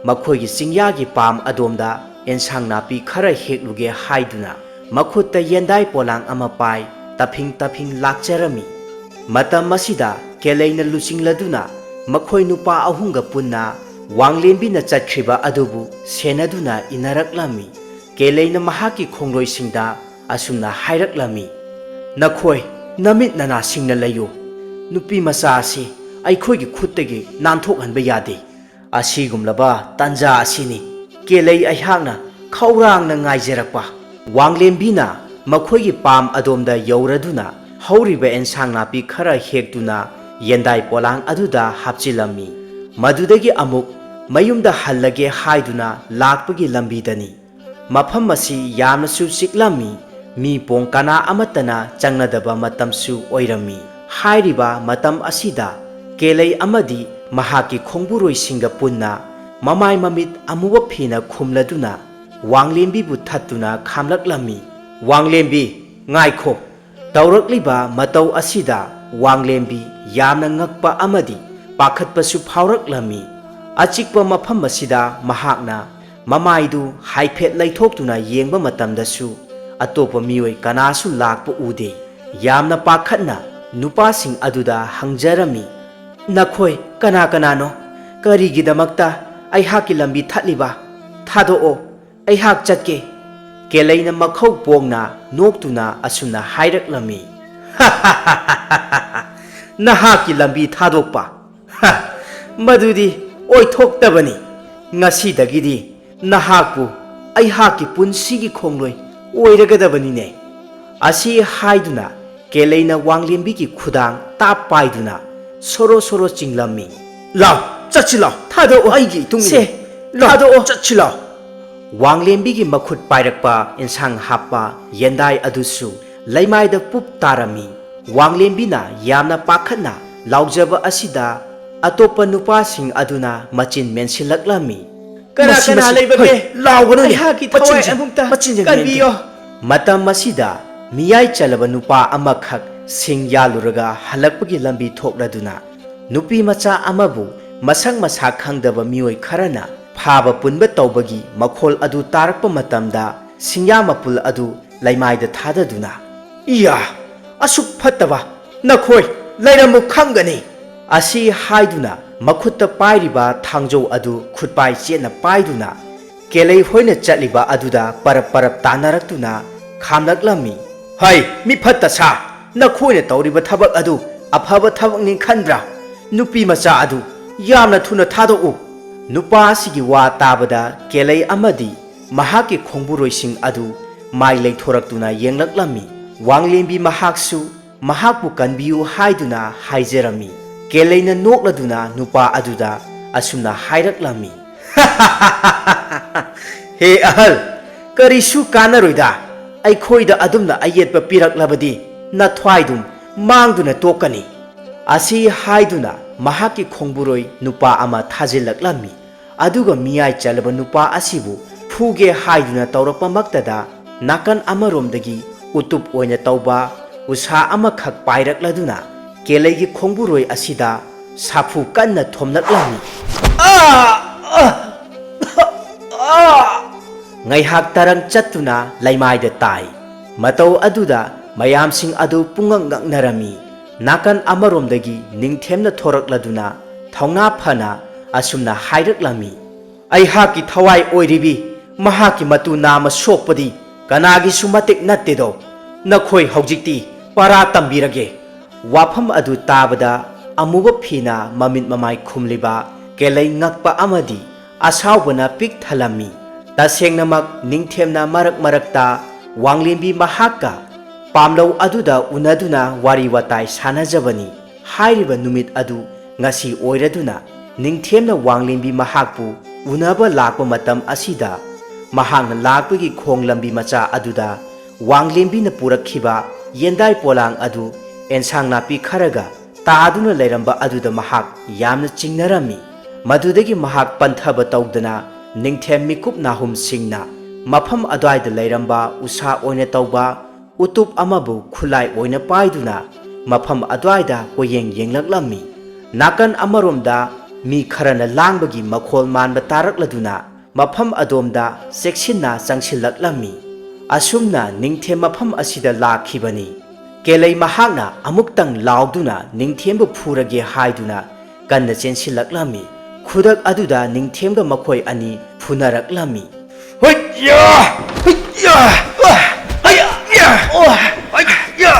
ꯃꯈꯣꯏꯒꯤ ꯆꯤꯡꯌꯥꯒꯤ ꯄꯥꯝ ꯑꯗꯣꯝꯗ ꯑꯦꯟꯁꯥꯡ ꯅꯥꯄꯤ ꯈꯔ ꯍꯦꯛꯂꯨꯒꯦ ꯍꯥꯏꯗꯨꯅ ꯃꯈꯨꯠꯇ ꯌꯦꯟꯗꯥꯏ ꯄꯣꯂꯥꯡ ꯑꯃ ꯄꯥꯏ ꯇꯞꯐꯤꯡ ꯇꯞꯐꯤꯡ ꯂꯥꯛꯆꯔꯝꯃꯤ꯫ ꯃꯇꯝ ꯑꯁꯤꯗ ꯀꯦꯂꯩꯅ ꯂꯨꯆꯤꯡꯂꯗꯨꯅ ꯃꯈꯣꯏ ꯅꯨꯄꯥ ꯑꯍꯨꯝꯒ ꯄꯨꯟꯅ ꯋꯥꯡꯂꯦꯟꯕꯤꯅ ꯆꯠꯈ꯭ꯔꯤꯕ ꯑꯗꯨꯕꯨ ꯁꯦꯟꯅꯗꯨꯅ ꯏꯟꯅꯔꯛꯂꯝꯃꯤ꯫ ꯀꯦꯂꯩꯅ ꯃꯍꯥꯛꯀꯤ ꯈꯣꯡꯂꯣꯏꯁꯤꯡꯗ ꯑꯁꯨꯝꯅ ꯍꯥꯏꯔꯛꯂꯝꯃꯤ, "ꯅꯈꯣꯏ ꯅꯃꯤꯠ ꯅꯅꯥꯁꯤꯡꯅ ꯂꯩꯌꯨ꯫ ꯅꯨꯄꯤ ꯃꯆꯥ ꯑꯁꯤ ꯑꯩꯈꯣꯏꯒꯤ ꯈꯨꯠꯇꯒꯤ ꯅꯥꯟꯊꯣꯛꯍꯟꯕ ꯌꯥꯗꯦ꯫ ꯑꯁꯤꯒꯨꯝꯂꯕ ꯇꯥꯟꯖꯥ ꯑꯁꯤꯅꯤ ꯀꯦꯂꯩ ꯑꯩꯍꯥꯛꯅ ꯈꯧꯔꯥꯡꯅ ꯉꯥꯏꯖꯔꯛꯄ꯫" ꯋꯥꯡꯂꯦꯟꯕꯤꯅ ꯃꯈꯣꯏꯒꯤ ꯄꯥꯝ ꯑꯗꯣꯝꯗ ꯌꯧꯔꯗꯨꯅ ꯍꯧꯔꯤꯕ ꯑꯦꯟꯁꯥꯡ ꯅꯥꯄꯤ ꯈꯔ ꯍꯦꯛꯇꯨꯅ ꯌꯦꯟꯗꯥꯏ ꯄꯣꯂꯥꯡ ꯑꯗꯨꯗ ꯍꯥꯞꯆꯤꯜꯂꯝꯃꯤ꯫ ꯃꯗꯨꯗꯒꯤ ꯑꯃꯨꯛ ꯃꯌꯨꯝꯗ ꯍꯜꯂꯒꯦ ꯍꯥꯏꯗꯨꯅ ꯂꯥꯛꯄꯒꯤ ꯂꯝꯕꯤꯗꯅꯤ꯫ ꯃꯐꯝ ꯑꯁꯤ ꯌꯥꯝꯅꯁꯨ ꯆꯤꯛꯂꯝꯃꯤ꯫ ꯃꯤ ꯄꯣꯡ ꯀꯅꯥ ꯑꯃꯠꯇꯅ ꯆꯪꯅꯗꯕ ꯃꯇꯝꯁꯨ ꯑꯣꯏꯔꯝꯃꯤ꯫ ꯍꯥꯏꯔꯤꯕ ꯃꯇꯝ ꯑꯁꯤꯗ ꯀꯦꯂꯩ ꯑꯃꯗꯤ ꯃꯍꯥꯛꯀꯤ ꯈꯣꯡꯕꯨꯔꯣꯏꯁꯤꯡꯒ ꯄꯨꯟꯅ ꯃꯃꯥꯏ ꯃꯃꯤꯠ ꯑꯃꯨꯕ ꯐꯤꯅ ꯈꯨꯝꯂꯗꯨꯅ ꯋꯥꯡꯂꯦꯟꯕꯤꯕꯨ ꯊꯠꯇꯨꯅ ꯈꯥꯝꯂꯛꯂꯝꯃꯤ꯫ "ꯋꯥꯡꯂꯦꯟꯕꯤ, ꯉꯥꯏꯈꯣ!" ꯇꯧꯔꯛꯂꯤꯕ ꯃꯇꯧ ꯑꯁꯤꯗ ꯋꯥꯡꯂꯦꯟꯕꯤ ꯌꯥꯝꯅ ꯉꯛꯄ ꯑꯃꯗꯤ ꯄꯥꯈꯠꯄꯁꯨ ꯐꯥꯎꯔꯛꯂꯝꯃꯤ꯫ ꯑꯆꯤꯛꯄ ꯃꯐꯝ ꯑꯁꯤꯗ ꯃꯍꯥꯛꯅ ꯃꯃꯥꯏꯗꯨ ꯍꯥꯏꯐꯦꯠ ꯂꯩꯊꯣꯛꯇꯨꯅ ꯌꯦꯡꯕ ꯃꯇꯝꯗꯁꯨ ꯑꯇꯣꯞꯄ ꯃꯤꯑꯣꯏ ꯀꯅꯥꯁꯨ ꯂꯥꯛꯄ ꯎꯗꯦ꯫ ꯌꯥꯝꯅ ꯄꯥꯈꯠꯅ ꯅꯨꯄꯥꯁꯤꯡ ꯑꯗꯨꯗ ꯍꯪꯖꯔꯝꯃꯤ, "ꯅꯈꯣꯏ ꯀꯅꯥ ꯀꯅꯥꯅꯣ? ꯀꯔꯤꯒꯤꯗꯃꯛꯇ ꯑꯩꯍꯥꯛꯀꯤ ꯂꯝꯕꯤ ꯊꯠꯂꯤꯕ? ꯊꯥꯗꯣꯛꯑꯣ, ꯑꯩꯍꯥꯛ ꯆꯠꯀꯦ꯫" ꯀꯦꯂꯩꯅ ꯃꯈꯧ ꯄꯣꯡꯅ ꯅꯣꯛꯇꯨꯅ ꯑꯁꯨꯝꯅ ꯍꯥꯏꯔꯛꯂꯝꯃꯤ, "ꯅꯍꯥꯛꯀꯤ ꯂꯝꯕꯤ ꯊꯥꯗꯣꯛꯄ? ꯍ, ꯃꯗꯨꯗꯤ ꯑꯣꯏꯊꯣꯛꯇꯕꯅꯤ꯫ ꯉꯁꯤꯗꯒꯤꯗꯤ ꯅꯍꯥꯛꯄꯨ ꯑꯩꯍꯥꯛꯀꯤ ꯄꯨꯟꯁꯤꯒꯤ ꯈꯣꯡꯂꯣꯏ ꯑꯣꯏꯔꯒꯗꯕꯅꯤꯅꯦ꯫" ꯑꯁꯤ ꯍꯥꯏꯗꯨꯅ ꯀꯦꯂꯩꯅ ꯋꯥꯡꯂꯦꯝꯕꯤꯒꯤ ꯈꯨꯗꯥꯡ ꯇꯥꯞ ꯄꯥꯏꯗꯨꯅ ꯁꯣꯔꯣ ꯁꯣꯔꯣ ꯆꯤꯡꯂꯝꯃꯤ꯫ "ꯂꯥꯎ, ꯆꯠꯁꯤ ꯂꯥꯎ꯫ ꯊꯥꯗꯣꯛꯑꯣ꯫ ꯑꯩꯒꯤ ꯏꯇꯨꯡ ꯁꯦ, ꯏꯟꯅ꯫ ꯂꯥꯎ, ꯊꯥꯗꯣꯛꯑꯣ꯫ ꯆꯠꯁꯤ ꯂꯥꯎ꯫" ꯋꯥꯡꯂꯦꯝꯕꯤꯒꯤ ꯃꯈꯨꯠ ꯄꯥꯏꯔꯛꯄ ꯏꯟꯁꯥꯡ ꯍꯥꯞꯄ ꯌꯦꯟꯗꯥꯏ ꯑꯗꯨꯁꯨ ꯂꯩꯃꯥꯏꯗ ꯄꯨꯞ ꯇꯥꯔꯝꯃꯤ꯫ ꯋꯥꯡꯂꯦꯝꯕꯤꯅ ꯌꯥꯝꯅ ꯄꯥꯈꯠꯅ ꯂꯥꯎꯖꯕ ꯑꯁꯤꯗ ꯑꯇꯣꯞꯄ ꯅꯨꯄꯥꯁꯤꯡ ꯑꯗꯨꯅ ꯃꯆꯤꯟ ꯃꯦꯟꯁꯤꯜꯂꯛꯂꯝꯃꯤ꯫ "ꯀꯅꯥ ꯃꯁꯤ, ꯀꯅꯥ ꯃꯁꯤ, ꯂꯩꯕꯒꯦ? ꯍꯣꯏ, ꯂꯥꯎꯒꯅꯨꯅꯦ꯫ ꯑꯩꯍꯥꯛꯀꯤ ꯃꯆꯤꯟ ꯊꯋꯥꯏ ꯆꯦꯟ-, ꯑꯃꯨꯛꯇ ꯃꯆꯤꯟ ꯆꯦꯟ ꯀꯟꯕꯤꯌꯣ꯫" ꯃꯇꯝ ꯑꯁꯤꯗ ꯃꯤꯌꯥꯏ ꯆꯜꯂꯕ ꯅꯨꯄꯥ ꯑꯃꯈꯛ ꯁꯤꯡ ꯌꯥꯜꯂꯨꯔꯒ ꯍꯜꯂꯛꯄꯒꯤ ꯂꯝꯕꯤ ꯊꯣꯛꯂꯗꯨꯅ ꯅꯨꯄꯤ ꯃꯆꯥ ꯑꯃꯕꯨ ꯃꯁꯛ ꯃꯁꯥ ꯈꯪꯗꯕ ꯃꯤꯑꯣꯏ ꯈꯔꯅ ꯐꯥꯕ ꯄꯨꯟꯕ ꯇꯧꯕꯒꯤ ꯃꯈꯣꯜ ꯑꯗꯨ ꯇꯥꯔꯛꯄ ꯃꯇꯝꯗ ꯁꯤꯡꯌꯥ ꯃꯄꯨꯜ ꯑꯗꯨ ꯂꯩꯃꯥꯏꯗ ꯊꯥꯗꯗꯨꯅ, "ꯏꯌꯥ! ꯑꯁꯨꯛ ꯐꯠꯇꯕ ꯅꯈꯣꯏ ꯂꯩꯔꯝꯃꯨ ꯈꯪꯒꯅꯤ!" ꯑꯁꯤ ꯍꯥꯏꯗꯨꯅ ꯃꯈꯨꯠꯇ ꯄꯥꯏꯔꯤꯕ ꯊꯥꯡꯖꯧ ꯑꯗꯨ ꯈꯨꯠꯄꯥꯏ ꯆꯦꯠꯅ ꯄꯥꯏꯗꯨꯅ ꯀꯦꯂꯩ ꯍꯣꯏꯅ ꯆꯠꯂꯤꯕ ꯑꯗꯨꯗ ꯄꯔꯞ ꯄꯔꯞ ꯇꯥꯟꯅꯔꯛꯇꯨꯅ ꯈꯥꯝꯂꯛꯂꯝꯃꯤ꯫ "ꯍꯩ, ꯃꯤ ꯐꯠꯇ ꯁꯥ! ꯅꯈꯣꯏꯅ ꯇꯧꯔꯤꯕ ꯊꯕꯛ ꯑꯗꯨ ꯑꯐꯕ ꯊꯕꯛꯅꯤ ꯈꯟꯕ꯭ꯔꯥ? ꯅꯨꯄꯤ ꯃꯆꯥ ꯑꯗꯨ ꯌꯥꯝꯅ ꯊꯨꯅ ꯊꯥꯗꯣꯛꯎ!" ꯅꯨꯄꯥ ꯑꯁꯤꯒꯤ ꯋꯥ ꯇꯥꯕꯗ ꯀꯦꯂꯩ ꯑꯃꯗꯤ ꯃꯍꯥꯛꯀꯤ ꯈꯣꯡꯕꯨꯔꯣꯏꯁꯤꯡ ꯑꯗꯨ ꯃꯥꯏ ꯂꯩꯊꯣꯔꯛꯇꯨꯅ ꯌꯦꯡꯂꯛꯂꯝꯃꯤ꯫ ꯋꯥꯡꯂꯦꯝꯕꯤ ꯃꯍꯥꯛꯁꯨ ꯃꯍꯥꯛꯄꯨ ꯀꯟꯕꯤꯌꯨ ꯍꯥꯏꯗꯨꯅ ꯍꯥꯏꯖꯔꯝꯃꯤ꯫ ꯀꯦꯂꯩꯅ ꯅꯣꯛꯂꯗꯨꯅ ꯅꯨꯄꯥ ꯑꯗꯨꯗ ꯑꯁꯨꯝꯅ ꯍꯥꯏꯔꯛꯂꯝꯃꯤ, "ꯍꯦ ꯑꯍꯜ, ꯀꯔꯤꯁꯨ ꯀꯥꯟꯅꯔꯣꯏꯗ꯫ ꯑꯩꯈꯣꯏꯗ ꯑꯗꯨꯝꯅ ꯑꯌꯦꯠꯄ ꯄꯤꯔꯛꯂꯕꯗꯤ ꯅꯊ꯭ꯋꯥꯏꯗꯨꯝ ꯃꯥꯡꯗꯨꯅ ꯇꯣꯛꯀꯅꯤ꯫" ꯑꯁꯤ ꯍꯥꯏꯗꯨꯅ ꯃꯍꯥꯛꯀꯤ ꯈꯣꯡꯕꯨꯔꯣꯏ ꯅꯨꯄꯥ ꯑꯃ ꯊꯥꯖꯤꯜꯂꯛꯂꯝꯃꯤ꯫ ꯑꯗꯨꯒ ꯃꯤꯌꯥꯏ ꯆꯜꯂꯕ ꯅꯨꯄꯥ ꯑꯁꯤꯕꯨ ꯐꯨꯒꯦ ꯍꯥꯏꯗꯨꯅ ꯇꯧꯔꯛꯄꯃꯛꯇꯗ ꯅꯥꯀꯟ ꯑꯃꯔꯣꯝꯗꯒꯤ ꯎꯇꯨꯞ ꯑꯣꯏꯅ ꯇꯧꯕ ꯎꯁꯥ ꯑꯃꯈꯛ ꯄꯥꯏꯔꯛꯂꯗꯨꯅ ꯀꯦꯂꯩꯒꯤ ꯈꯣꯡꯕꯨꯔꯣꯏ ꯑꯁꯤꯗ ꯁꯥꯐꯨ ꯀꯟꯅ ꯊꯣꯝꯂꯛꯂꯝꯃꯤ꯫ ꯉꯥꯏꯍꯥꯛ ꯇꯔꯪ ꯆꯠꯇꯨꯅ ꯂꯩꯃꯥꯏꯗ ꯇꯥꯏ꯫ ꯃꯇꯧ ꯑꯗꯨꯗ ꯃꯌꯥꯝꯁꯤꯡ ꯑꯗꯨ ꯄꯨꯡꯉꯛ ꯉꯛꯅꯔꯝꯃꯤ꯫ ꯅꯥꯀꯟ ꯑꯃꯔꯣꯝꯗꯒꯤ ꯅꯤꯡꯊꯦꯝꯅ ꯊꯣꯔꯛꯂꯗꯨꯅ ꯊꯧꯅꯥ ꯐꯅ ꯑꯁꯨꯝꯅ ꯍꯥꯏꯔꯛꯂꯝꯃꯤ, "ꯑꯩꯍꯥꯛꯀꯤ ꯊꯋꯥꯏ ꯑꯣꯏꯔꯤꯕꯤ ꯃꯍꯥꯛꯀꯤ ꯃꯇꯨ ꯅꯥꯝꯃ ꯁꯣꯛꯄꯗꯤ ꯀꯅꯥꯒꯤꯁꯨ ꯃꯇꯤꯛ ꯅꯠꯇꯦꯗꯣ꯫ ꯅꯈꯣꯏ ꯍꯧꯖꯤꯛꯇꯤ ꯄꯔꯥ ꯇꯝꯕꯤꯔꯒꯦ꯫" ꯋꯥꯐꯝ ꯑꯗꯨ ꯇꯥꯕꯗ ꯑꯃꯨꯕ ꯐꯤꯅ ꯃꯃꯤꯠ ꯃꯃꯥꯏ ꯈꯨꯝꯂꯤꯕ ꯀꯦꯂꯩ ꯉꯛꯄ ꯑꯃꯗꯤ ꯑꯁꯥꯎꯕꯅ ꯄꯤꯛ ꯊꯜꯂꯝꯃꯤ꯫ ꯇꯁꯦꯡꯅꯃꯛ ꯅꯤꯡꯊꯦꯝꯅ ꯃꯔꯛ ꯃꯔꯛꯇ ꯋꯥꯡꯂꯦꯝꯕꯤ ꯃꯍꯥꯛꯀ ꯄꯥꯝꯂꯧ ꯑꯗꯨꯗ ꯎꯅꯗꯨꯅ ꯋꯥꯔꯤ ꯋꯥꯇꯥꯏ ꯁꯥꯟꯅꯖꯕꯅꯤ꯫ ꯍꯥꯏꯔꯤꯕ ꯅꯨꯃꯤꯠ ꯑꯗꯨ ꯉꯁꯤ ꯑꯣꯏꯔꯗꯨꯅ ꯅꯤꯡꯊꯦꯝꯅ ꯋꯥꯡꯂꯦꯝꯕꯤ ꯃꯍꯥꯛꯄꯨ ꯎꯅꯕ ꯂꯥꯛꯄ ꯃꯇꯝ ꯑꯁꯤꯗ ꯃꯍꯥꯛꯅ ꯂꯥꯛꯄꯒꯤ ꯈꯣꯡ ꯂꯝꯕꯤ ꯃꯆꯥ ꯑꯗꯨꯗ ꯋꯥꯡꯂꯦꯝꯕꯤꯅ ꯄꯨꯔꯛꯈꯤꯕ ꯌꯦꯟꯗꯥꯏ ꯄꯣꯂꯥꯡ ꯑꯗꯨ ꯑꯦꯟꯁꯥꯡ ꯅꯥꯄꯤ ꯈꯔꯒ ꯇꯥꯗꯨꯅ ꯂꯩꯔꯝꯕ ꯑꯗꯨꯗ ꯃꯍꯥꯛ ꯌꯥꯝꯅ ꯆꯤꯡꯅꯔꯝꯃꯤ꯫ ꯃꯗꯨꯗꯒꯤ ꯃꯍꯥꯛ ꯄꯟꯊꯕ ꯇꯧꯗꯅ ꯅꯤꯡꯊꯦꯝ ꯃꯤꯀꯨꯞ ꯅꯥꯍꯨꯝꯁꯤꯡꯅ ꯃꯐꯝ ꯑꯗꯨꯋꯥꯏꯗ ꯂꯩꯔꯝꯕ ꯎꯁꯥ ꯑꯣꯏꯅ ꯇꯧꯕ ꯎꯇꯨꯞ ꯑꯃꯕꯨ ꯈꯨꯠꯂꯥꯏ ꯑꯣꯏꯅ ꯄꯥꯏꯗꯨꯅ ꯃꯐꯝ ꯑꯗꯨꯋꯥꯏꯗ ꯀꯣꯏꯌꯦꯡ ꯌꯦꯡꯂꯛꯂꯝꯃꯤ꯫ ꯅꯥꯀꯟ ꯑꯃꯔꯣꯝꯗ ꯃꯤ ꯈꯔꯅ ꯂꯥꯡꯕꯒꯤ ꯃꯈꯣꯜ ꯃꯥꯟꯕ ꯇꯥꯔꯛꯂꯗꯨꯅ ꯃꯐꯝ ꯑꯗꯣꯝꯗ ꯆꯦꯛꯁꯤꯟꯅ ꯆꯪꯁꯤꯜꯂꯛꯂꯝꯃꯤ꯫ ꯑꯁꯨꯝꯅ ꯅꯤꯡꯊꯦꯝ ꯃꯐꯝ ꯑꯁꯤꯗ ꯂꯥꯛꯈꯤꯕꯅꯤ꯫ ꯀꯦꯂꯩ ꯃꯍꯥꯛꯅ ꯑꯃꯨꯛꯇꯪ ꯂꯥꯎꯗꯨꯅ ꯅꯤꯡꯊꯦꯝꯕꯨ ꯐꯨꯔꯒꯦ ꯍꯥꯏꯗꯨꯅ ꯀꯟꯅ ꯆꯦꯟꯁꯤꯜꯂꯛꯂꯝꯃꯤ꯫ ꯈꯨꯗꯛ ꯑꯗꯨꯗ ꯅꯤꯡꯊꯦꯝꯒ ꯃꯈꯣꯏ ꯑꯅꯤ ꯐꯨꯅꯔꯛꯂꯝꯃꯤ꯫ ꯍꯩꯌꯥ! ꯍꯩꯌꯥ! ꯍꯩꯌꯥ! ꯍꯩꯌꯥ! ꯍꯩꯌꯥ!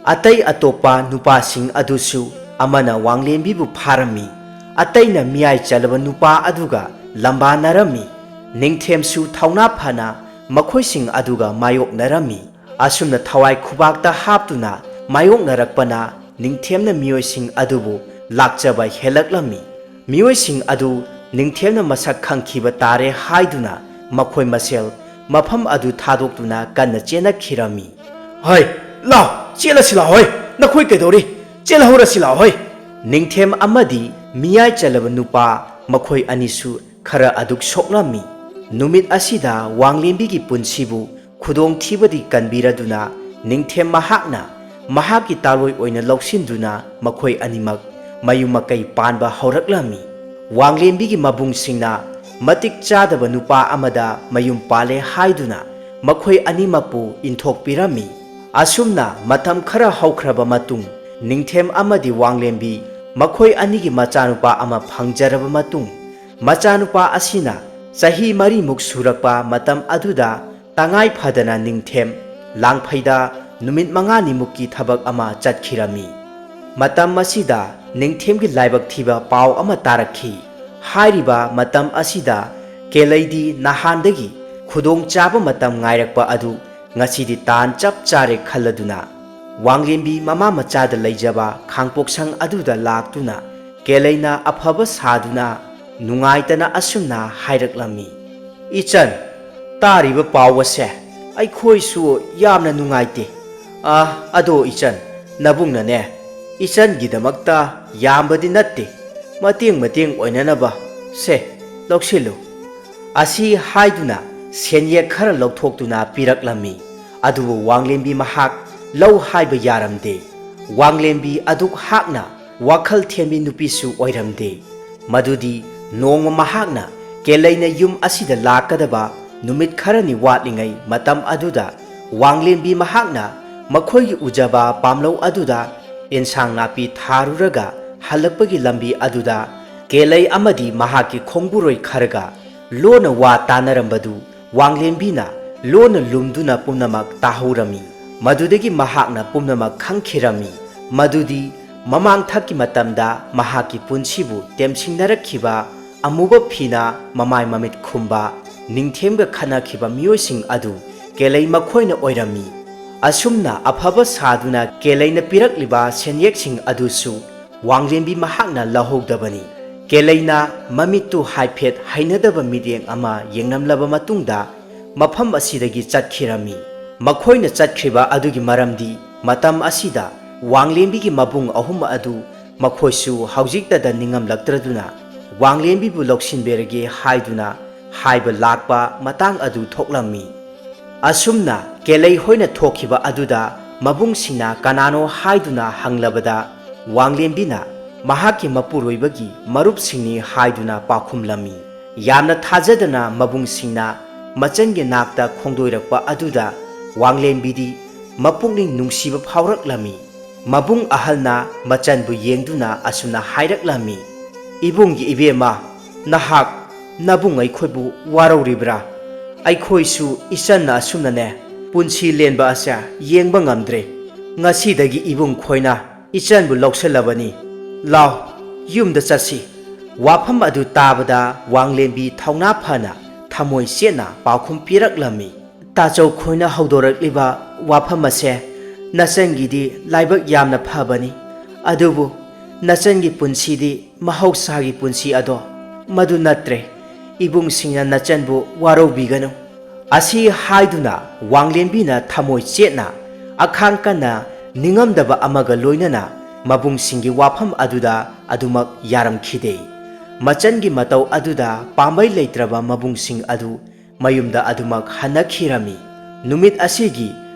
ꯑꯇꯩ ꯑꯇꯣꯞꯄ ꯅꯨꯄꯥꯁꯤꯡ ꯑꯗꯨꯁꯨ ꯑꯃꯅ ꯋꯥꯡꯂꯦꯝꯕꯤꯕꯨ ꯐꯥꯔꯝꯃꯤ, ꯑꯇꯩꯅ ꯃꯤꯌꯥꯏ ꯆꯜꯂꯕ ꯅꯨꯄꯥ ꯑꯗꯨꯒ ꯂꯝꯕꯥꯅꯔꯝꯃꯤ꯫ ꯅꯤꯡꯊꯦꯝꯁꯨ ꯊꯧꯅꯥ ꯐꯅ ꯃꯈꯣꯏꯁꯤꯡ ꯑꯗꯨꯒ ꯃꯥꯌꯣꯛꯅꯔꯝꯃꯤ꯫ ꯑꯁꯨꯝꯅ ꯊꯋꯥꯏ ꯈꯨꯕꯥꯛꯇ ꯍꯥꯞꯇꯨꯅ ꯃꯥꯌꯣꯛꯅꯔꯛꯄꯅ ꯅꯤꯡꯊꯦꯝꯅ ꯃꯤꯑꯣꯏꯁꯤꯡ ꯑꯗꯨꯕꯨ ꯂꯥꯛꯆꯕ ꯍꯦꯜꯂꯛꯂꯝꯃꯤ꯫ ꯃꯤꯑꯣꯏꯁꯤꯡ ꯑꯗꯨ ꯅꯤꯡꯊꯦꯝꯅ ꯃꯁꯛ ꯈꯪꯈꯤꯕ ꯇꯥꯔꯦ ꯍꯥꯏꯗꯨꯅ ꯃꯈꯣꯏ ꯃꯁꯦꯜ ꯃꯐꯝ ꯑꯗꯨ ꯊꯥꯗꯣꯛꯇꯨꯅ ꯀꯟꯅ ꯆꯦꯟꯅꯈꯤꯔꯝꯃꯤ꯫ "ꯍꯩ, ꯂꯥꯎ, ꯆꯦꯜꯂꯁꯤ ꯂꯥꯎ ꯍꯩ, ꯅꯈꯣꯏ ꯀꯩꯗꯧꯔꯤ? ꯆꯦꯜꯍꯧꯔꯁꯤ ꯂꯥꯎ ꯍꯩ!" ꯅꯤꯡꯊꯦꯝ ꯑꯃꯗꯤ ꯃꯤꯌꯥꯏ ꯆꯜꯂꯕ ꯅꯨꯄꯥ ꯃꯈꯣꯏ ꯑꯅꯤꯁꯨ ꯈꯔ ꯑꯗꯨꯛ ꯁꯣꯛꯂꯝꯃꯤ꯫ ꯅꯨꯃꯤꯠ ꯑꯁꯤꯗ ꯋꯥꯡꯂꯦꯝꯕꯤꯒꯤ ꯄꯨꯟꯁꯤꯕꯨ ꯈꯨꯗꯣꯡꯊꯤꯕꯗꯤ ꯀꯟꯕꯤꯔꯗꯨꯅ ꯅꯤꯡꯊꯦꯝ ꯃꯍꯥꯛꯅ ꯃꯍꯥꯛꯀꯤ ꯇꯥꯂꯣꯏ ꯑꯣꯏꯅ ꯂꯧꯁꯤꯟꯗꯨꯅ ꯃꯈꯣꯏ ꯑꯅꯤꯃꯛ ꯃꯌꯨꯝ ꯃꯀꯩ ꯄꯥꯟꯕ ꯍꯧꯔꯛꯂꯝꯃꯤ꯫ ꯋꯥꯡꯂꯦꯝꯕꯤꯒꯤ ꯃꯕꯨꯡꯁꯤꯡꯅ ꯃꯇꯤꯛ ꯆꯥꯗꯕ ꯅꯨꯄꯥ ꯑꯃꯗ ꯃꯌꯨꯝ ꯄꯥꯜꯂꯦ ꯍꯥꯏꯗꯨꯅ ꯃꯈꯣꯏ ꯑꯅꯤꯃꯛꯄꯨ ꯏꯟꯊꯣꯛꯄꯤꯔꯝꯃꯤ꯫ ꯑꯁꯨꯝꯅ ꯃꯇꯝ ꯈꯔ ꯍꯧꯈ꯭ꯔꯕ ꯃꯇꯨꯡ, ꯅꯤꯡꯊꯦꯝ ꯑꯃꯗꯤ ꯋꯥꯡꯂꯦꯝꯕꯤ ꯃꯈꯣꯏ ꯑꯅꯤꯒꯤ ꯃꯆꯥꯅꯨꯄꯥ ꯑꯃ ꯐꯪꯖꯔꯕ ꯃꯇꯨꯡ, ꯃꯆꯥꯅꯨꯄꯥ ꯑꯁꯤꯅ ꯆꯍꯤ ꯃꯔꯤꯃꯨꯛ ꯁꯨꯔꯛꯄ ꯃꯇꯝ ꯑꯗꯨꯗ, ꯇꯉꯥꯏ ꯐꯗꯅ ꯅꯤꯡꯊꯦꯝ ꯂꯥꯡꯐꯩꯗ ꯅꯨꯃꯤꯠ ꯃꯉꯥꯅꯤꯃꯨꯛꯀꯤ ꯊꯕꯛ ꯑꯃ ꯆꯠꯈꯤꯔꯝꯃꯤ꯫ ꯃꯇꯝ ꯑꯁꯤꯗ ꯅꯤꯡꯊꯦꯝꯒꯤ ꯂꯥꯏꯕꯛ ꯊꯤꯕ ꯄꯥꯎ ꯑꯃ ꯇꯥꯔꯛꯈꯤ꯫ ꯍꯥꯏꯔꯤꯕ ꯃꯇꯝ ꯑꯁꯤꯗ ꯀꯦꯂꯩꯗꯤ ꯅꯍꯥꯟꯗꯒꯤ ꯈꯨꯗꯣꯡ ꯆꯥꯕ ꯃꯇꯝ ꯉꯥꯏꯔꯛꯄ ꯑꯗꯨ ꯉꯁꯤꯗꯤ ꯇꯥꯟ ꯆꯞ ꯆꯥꯔꯦ ꯈꯜꯂꯗꯨꯅ, ꯋꯥꯡꯂꯦꯝꯕꯤ ꯃꯃꯥ ꯃꯆꯥꯗ ꯂꯩꯖꯕ ꯈꯥꯡꯄꯣꯛꯁꯪ ꯑꯗꯨꯗ ꯂꯥꯛꯇꯨꯅ, ꯀꯦꯂꯩꯅ ꯑꯐꯕ ꯁꯥꯗꯨꯅ ꯅꯨꯡꯉꯥꯏꯇꯅ ꯑꯁꯨꯝꯅ ꯍꯥꯏꯔꯛꯂꯝꯃꯤ, "ꯏꯆꯟ, ꯇꯥꯔꯤꯕ ꯄꯥꯎ ꯑꯁꯦ ꯑꯩꯈꯣꯏꯁꯨ ꯌꯥꯝꯅ ꯅꯨꯡꯉꯥꯏꯇꯦ꯫ ꯑꯥ, ꯑꯗꯣ ꯏꯆꯟ, ꯅꯕꯨꯡꯅꯅꯦ, ꯏꯆꯟꯒꯤꯗꯃꯛꯇ ꯌꯥꯝꯕꯗꯤ ꯅꯠꯇꯦ, ꯃꯇꯦꯡ ꯃꯇꯦꯡ ꯑꯣꯏꯅꯅꯕ, ꯁꯦ, ꯂꯧꯁꯤꯜꯂꯨ"꯫ ꯑꯁꯤ ꯍꯥꯏꯗꯨꯅ ꯁꯦꯟꯌꯦꯛ ꯈꯔ ꯂꯧꯊꯣꯛꯇꯨꯅ ꯄꯤꯔꯛꯂꯝꯃꯤ꯫ ꯑꯗꯨꯕꯨ ꯋꯥꯡꯂꯦꯝꯕꯤ ꯃꯍꯥꯛ ꯂꯧ ꯍꯥꯏꯕ ꯌꯥꯔꯝꯗꯦ꯫ ꯋꯥꯡꯂꯦꯝꯕꯤ ꯑꯗꯨꯛ ꯍꯥꯛꯅ ꯋꯥꯈꯜ ꯊꯦꯝꯕꯤ ꯅꯨꯄꯤꯁꯨ ꯑꯣꯏꯔꯝꯗꯦ꯫ ꯃꯗꯨꯗꯤ ꯅꯣꯡꯃ ꯃꯍꯥꯛꯅ ꯀꯦꯂꯩꯅ ꯌꯨꯝ ꯑꯁꯤꯗ ꯂꯥꯛꯀꯗꯕ ꯅꯨꯃꯤꯠ ꯈꯔꯅꯤ ꯋꯥꯠꯂꯤꯉꯩ ꯃꯇꯝ ꯑꯗꯨꯗ ꯋꯥꯡꯂꯦꯝꯕꯤ ꯃꯍꯥꯛꯅ ꯃꯈꯣꯏꯒꯤ ꯎꯖꯕ ꯄꯥꯝꯂꯧ ꯑꯗꯨꯗ ꯏꯟꯁꯥꯡ ꯅꯥꯄꯤ ꯊꯥꯔꯨꯔꯒ ꯍꯜꯂꯛꯄꯒꯤ ꯂꯝꯕꯤ ꯑꯗꯨꯗ ꯀꯦꯂꯩ ꯑꯃꯗꯤ ꯃꯍꯥꯛꯀꯤ ꯈꯣꯡꯕꯨꯔꯣꯏ ꯈꯔꯒ ꯂꯣꯟꯅ ꯋꯥ ꯇꯥꯅꯔꯝꯕꯗꯨ ꯋꯥꯡꯂꯦꯝꯕꯤꯅ ꯂꯣꯟꯅ ꯂꯨꯝꯗꯨꯅ ꯄꯨꯝꯅꯃꯛ ꯇꯥꯍꯧꯔꯝꯃꯤ꯫ ꯃꯗꯨꯗꯒꯤ ꯃꯍꯥꯛꯅ ꯄꯨꯝꯅꯃꯛ ꯈꯪꯈꯤꯔꯝꯃꯤ꯫ ꯃꯗꯨꯗꯤ ꯃꯃꯥꯡꯊꯛꯀꯤ ꯃꯇꯝꯗ ꯃꯍꯥꯛꯀꯤ ꯄꯨꯟꯁꯤꯕꯨ ꯇꯦꯝꯁꯤꯡꯅꯔꯛꯈꯤꯕ, ꯑꯃꯨꯕ ꯐꯤꯅ ꯃꯃꯥꯏ ꯃꯃꯤꯠ ꯈꯨꯝꯕ, ꯅꯤꯡꯊꯦꯝꯒ ꯈꯠꯅꯈꯤꯕ ꯃꯤꯑꯣꯏꯁꯤꯡ ꯑꯗꯨ ꯀꯦꯂꯩ ꯃꯈꯣꯏꯅ ꯑꯣꯏꯔꯝꯃꯤ꯫ ꯑꯁꯨꯝꯅ ꯑꯐꯕ ꯁꯥꯗꯨꯅ ꯀꯦꯂꯩꯅ ꯄꯤꯔꯛꯂꯤꯕ ꯁꯦꯟꯌꯦꯛꯁꯤꯡ ꯑꯗꯨꯁꯨ ꯋꯥꯡꯂꯦꯝꯕꯤ ꯃꯍꯥꯛꯅ ꯂꯧꯍꯧꯗꯕꯅꯤ꯫ ꯀꯦꯂꯩꯅ ꯃꯃꯤꯠꯇꯨ ꯍꯥꯏꯐꯦꯠ ꯍꯩꯅꯗꯕ ꯃꯤꯠꯌꯦꯡ ꯑꯃ ꯌꯦꯡꯂꯝꯂꯕ ꯃꯇꯨꯡꯗ ꯃꯐꯝ ꯑꯁꯤꯗꯒꯤ ꯆꯠꯈꯤꯔꯝꯃꯤ꯫ ꯃꯈꯣꯏꯅ ꯆꯠꯈ꯭ꯔꯤꯕ ꯑꯗꯨꯒꯤ ꯃꯔꯝꯗꯤ ꯃꯇꯝ ꯑꯁꯤꯗ ꯋꯥꯡꯂꯦꯝꯕꯤꯒꯤ ꯃꯕꯨꯡ ꯑꯍꯨꯝ ꯑꯗꯨ ꯃꯈꯣꯏꯁꯨ ꯍꯧꯖꯤꯛꯇꯗ ꯅꯤꯡꯉꯝꯂꯛꯇ꯭ꯔꯗꯨꯅ ꯋꯥꯡꯂꯦꯝꯕꯤꯕꯨ ꯂꯧꯁꯤꯟꯕꯤꯔꯒꯦ ꯍꯥꯏꯗꯨꯅ ꯍꯥꯏꯕ ꯂꯥꯛꯄ ꯃꯇꯥꯡ ꯑꯗꯨ ꯊꯣꯛꯂꯝꯃꯤ꯫ ꯑꯁꯨꯝꯅ ꯀꯦꯂꯩ ꯍꯣꯏꯅ ꯊꯣꯛꯈꯤꯕ ꯑꯗꯨꯗ ꯃꯕꯨꯡꯁꯤꯡꯅ ꯀꯅꯥꯅꯣ ꯍꯥꯏꯗꯨꯅ ꯍꯪꯂꯕꯗ ꯋꯥꯡꯂꯦꯝꯕꯤꯅ ꯃꯍꯥꯛꯀꯤ ꯃꯄꯨꯔꯣꯏꯕꯒꯤ ꯃꯔꯨꯞꯁꯤꯡꯅꯤ ꯍꯥꯏꯗꯨꯅ ꯄꯥꯎꯈꯨꯝꯂꯝꯃꯤ꯫ ꯌꯥꯝꯅ ꯊꯥꯖꯗꯅ ꯃꯕꯨꯡꯁꯤꯡꯅ ꯃꯆꯟꯒꯤ ꯅꯥꯛꯇ ꯈꯣꯡꯗꯣꯏꯔꯛꯄ ꯑꯗꯨꯗ ꯋꯥꯡꯂꯦꯟꯕꯤꯗꯤ ꯃꯄꯨꯛꯅꯤꯡ ꯅꯨꯡꯁꯤꯕ ꯐꯥꯎꯔꯛꯂꯝꯃꯤ꯫ ꯃꯕꯨꯡ ꯑꯍꯜꯅ ꯃꯆꯟꯕꯨ ꯌꯦꯡꯗꯨꯅ ꯑꯁꯨꯝꯅ ꯍꯥꯏꯔꯛꯂꯝꯃꯤ, "ꯏꯕꯨꯡꯒꯤ ꯏꯕꯦꯝꯃ, ꯅꯍꯥꯛ ꯅꯕꯨꯡ ꯑꯩꯈꯣꯏꯕꯨ ꯋꯥꯔꯧꯔꯤꯕ꯭ꯔꯥ? ꯑꯩꯈꯣꯏꯁꯨ ꯏꯆꯟꯅ ꯑꯁꯨꯝꯅꯅꯦ ꯄꯨꯟꯁꯤ ꯂꯦꯟꯕ ꯑꯁꯦ ꯌꯦꯡꯕ ꯉꯝꯗ꯭ꯔꯦ꯫ ꯉꯁꯤꯗꯒꯤ ꯏꯕꯨꯡ ꯈꯣꯏꯅ ꯏꯆꯟꯕꯨ ꯂꯧꯁꯤꯜꯂꯕꯅꯤ꯫ ꯂꯥꯎ, ꯌꯨꯝꯗ ꯆꯠꯁꯤ꯫" ꯋꯥꯐꯝ ꯑꯗꯨ ꯇꯥꯕꯗ ꯋꯥꯡꯂꯦꯟꯕꯤ ꯊꯧꯅꯥ ꯐꯅ ꯊꯃꯣꯏ ꯆꯦꯠꯅ ꯄꯥꯎꯈꯨꯝ ꯄꯤꯔꯛꯂꯝꯃꯤ꯫ "ꯇꯥꯆꯧ ꯈꯣꯏꯅ ꯍꯧꯗꯣꯔꯛꯂꯤꯕ ꯋꯥꯐꯝ ꯑꯁꯦ ꯅꯆꯟꯒꯤꯗꯤ ꯂꯥꯏꯕꯛ ꯌꯥꯝꯅ ꯐꯕꯅꯤ, ꯑꯗꯨꯕꯨ ꯅꯆꯟꯒꯤ ꯄꯨꯟꯁꯤꯗꯤ ꯃꯍꯧꯁꯥꯒꯤ ꯄꯨꯟꯁꯤ ꯑꯗꯣ ꯃꯗꯨ ꯅꯠꯇ꯭ꯔꯦ꯫ ꯏꯕꯨꯡꯁꯤꯡꯅ ꯅꯆꯟꯕꯨ ꯋꯥꯔꯧꯕꯤꯒꯅꯨ꯫" ꯑꯁꯤ ꯍꯥꯏꯗꯨꯅ ꯋꯥꯡꯂꯦꯟꯕꯤꯅ ꯊꯃꯣꯏ ꯆꯦꯠꯅ ꯑꯈꯥꯡ ꯀꯟꯅ ꯅꯤꯡꯉꯝꯗꯕ ꯑꯃꯒ ꯂꯣꯏꯅꯅ ꯃꯕꯨꯡꯁꯤꯡꯒꯤ ꯋꯥꯐꯝ ꯑꯗꯨꯗ ꯑꯗꯨꯃꯛ ꯌꯥꯔꯝꯈꯤꯗꯦ꯫ ꯃꯆꯟꯒꯤ ꯃꯇꯧ ꯑꯗꯨꯗ ꯄꯥꯝꯕꯩ ꯂꯩꯇ꯭ꯔꯕ ꯃꯕꯨꯡꯁꯤꯡ ꯑꯗꯨ ꯃꯌꯨꯝꯗ ꯑꯗꯨꯃꯛ ꯍꯟꯅꯈꯤꯔꯝꯃꯤ꯫ ꯅꯨꯃꯤꯠ ꯑꯁꯤꯒꯤ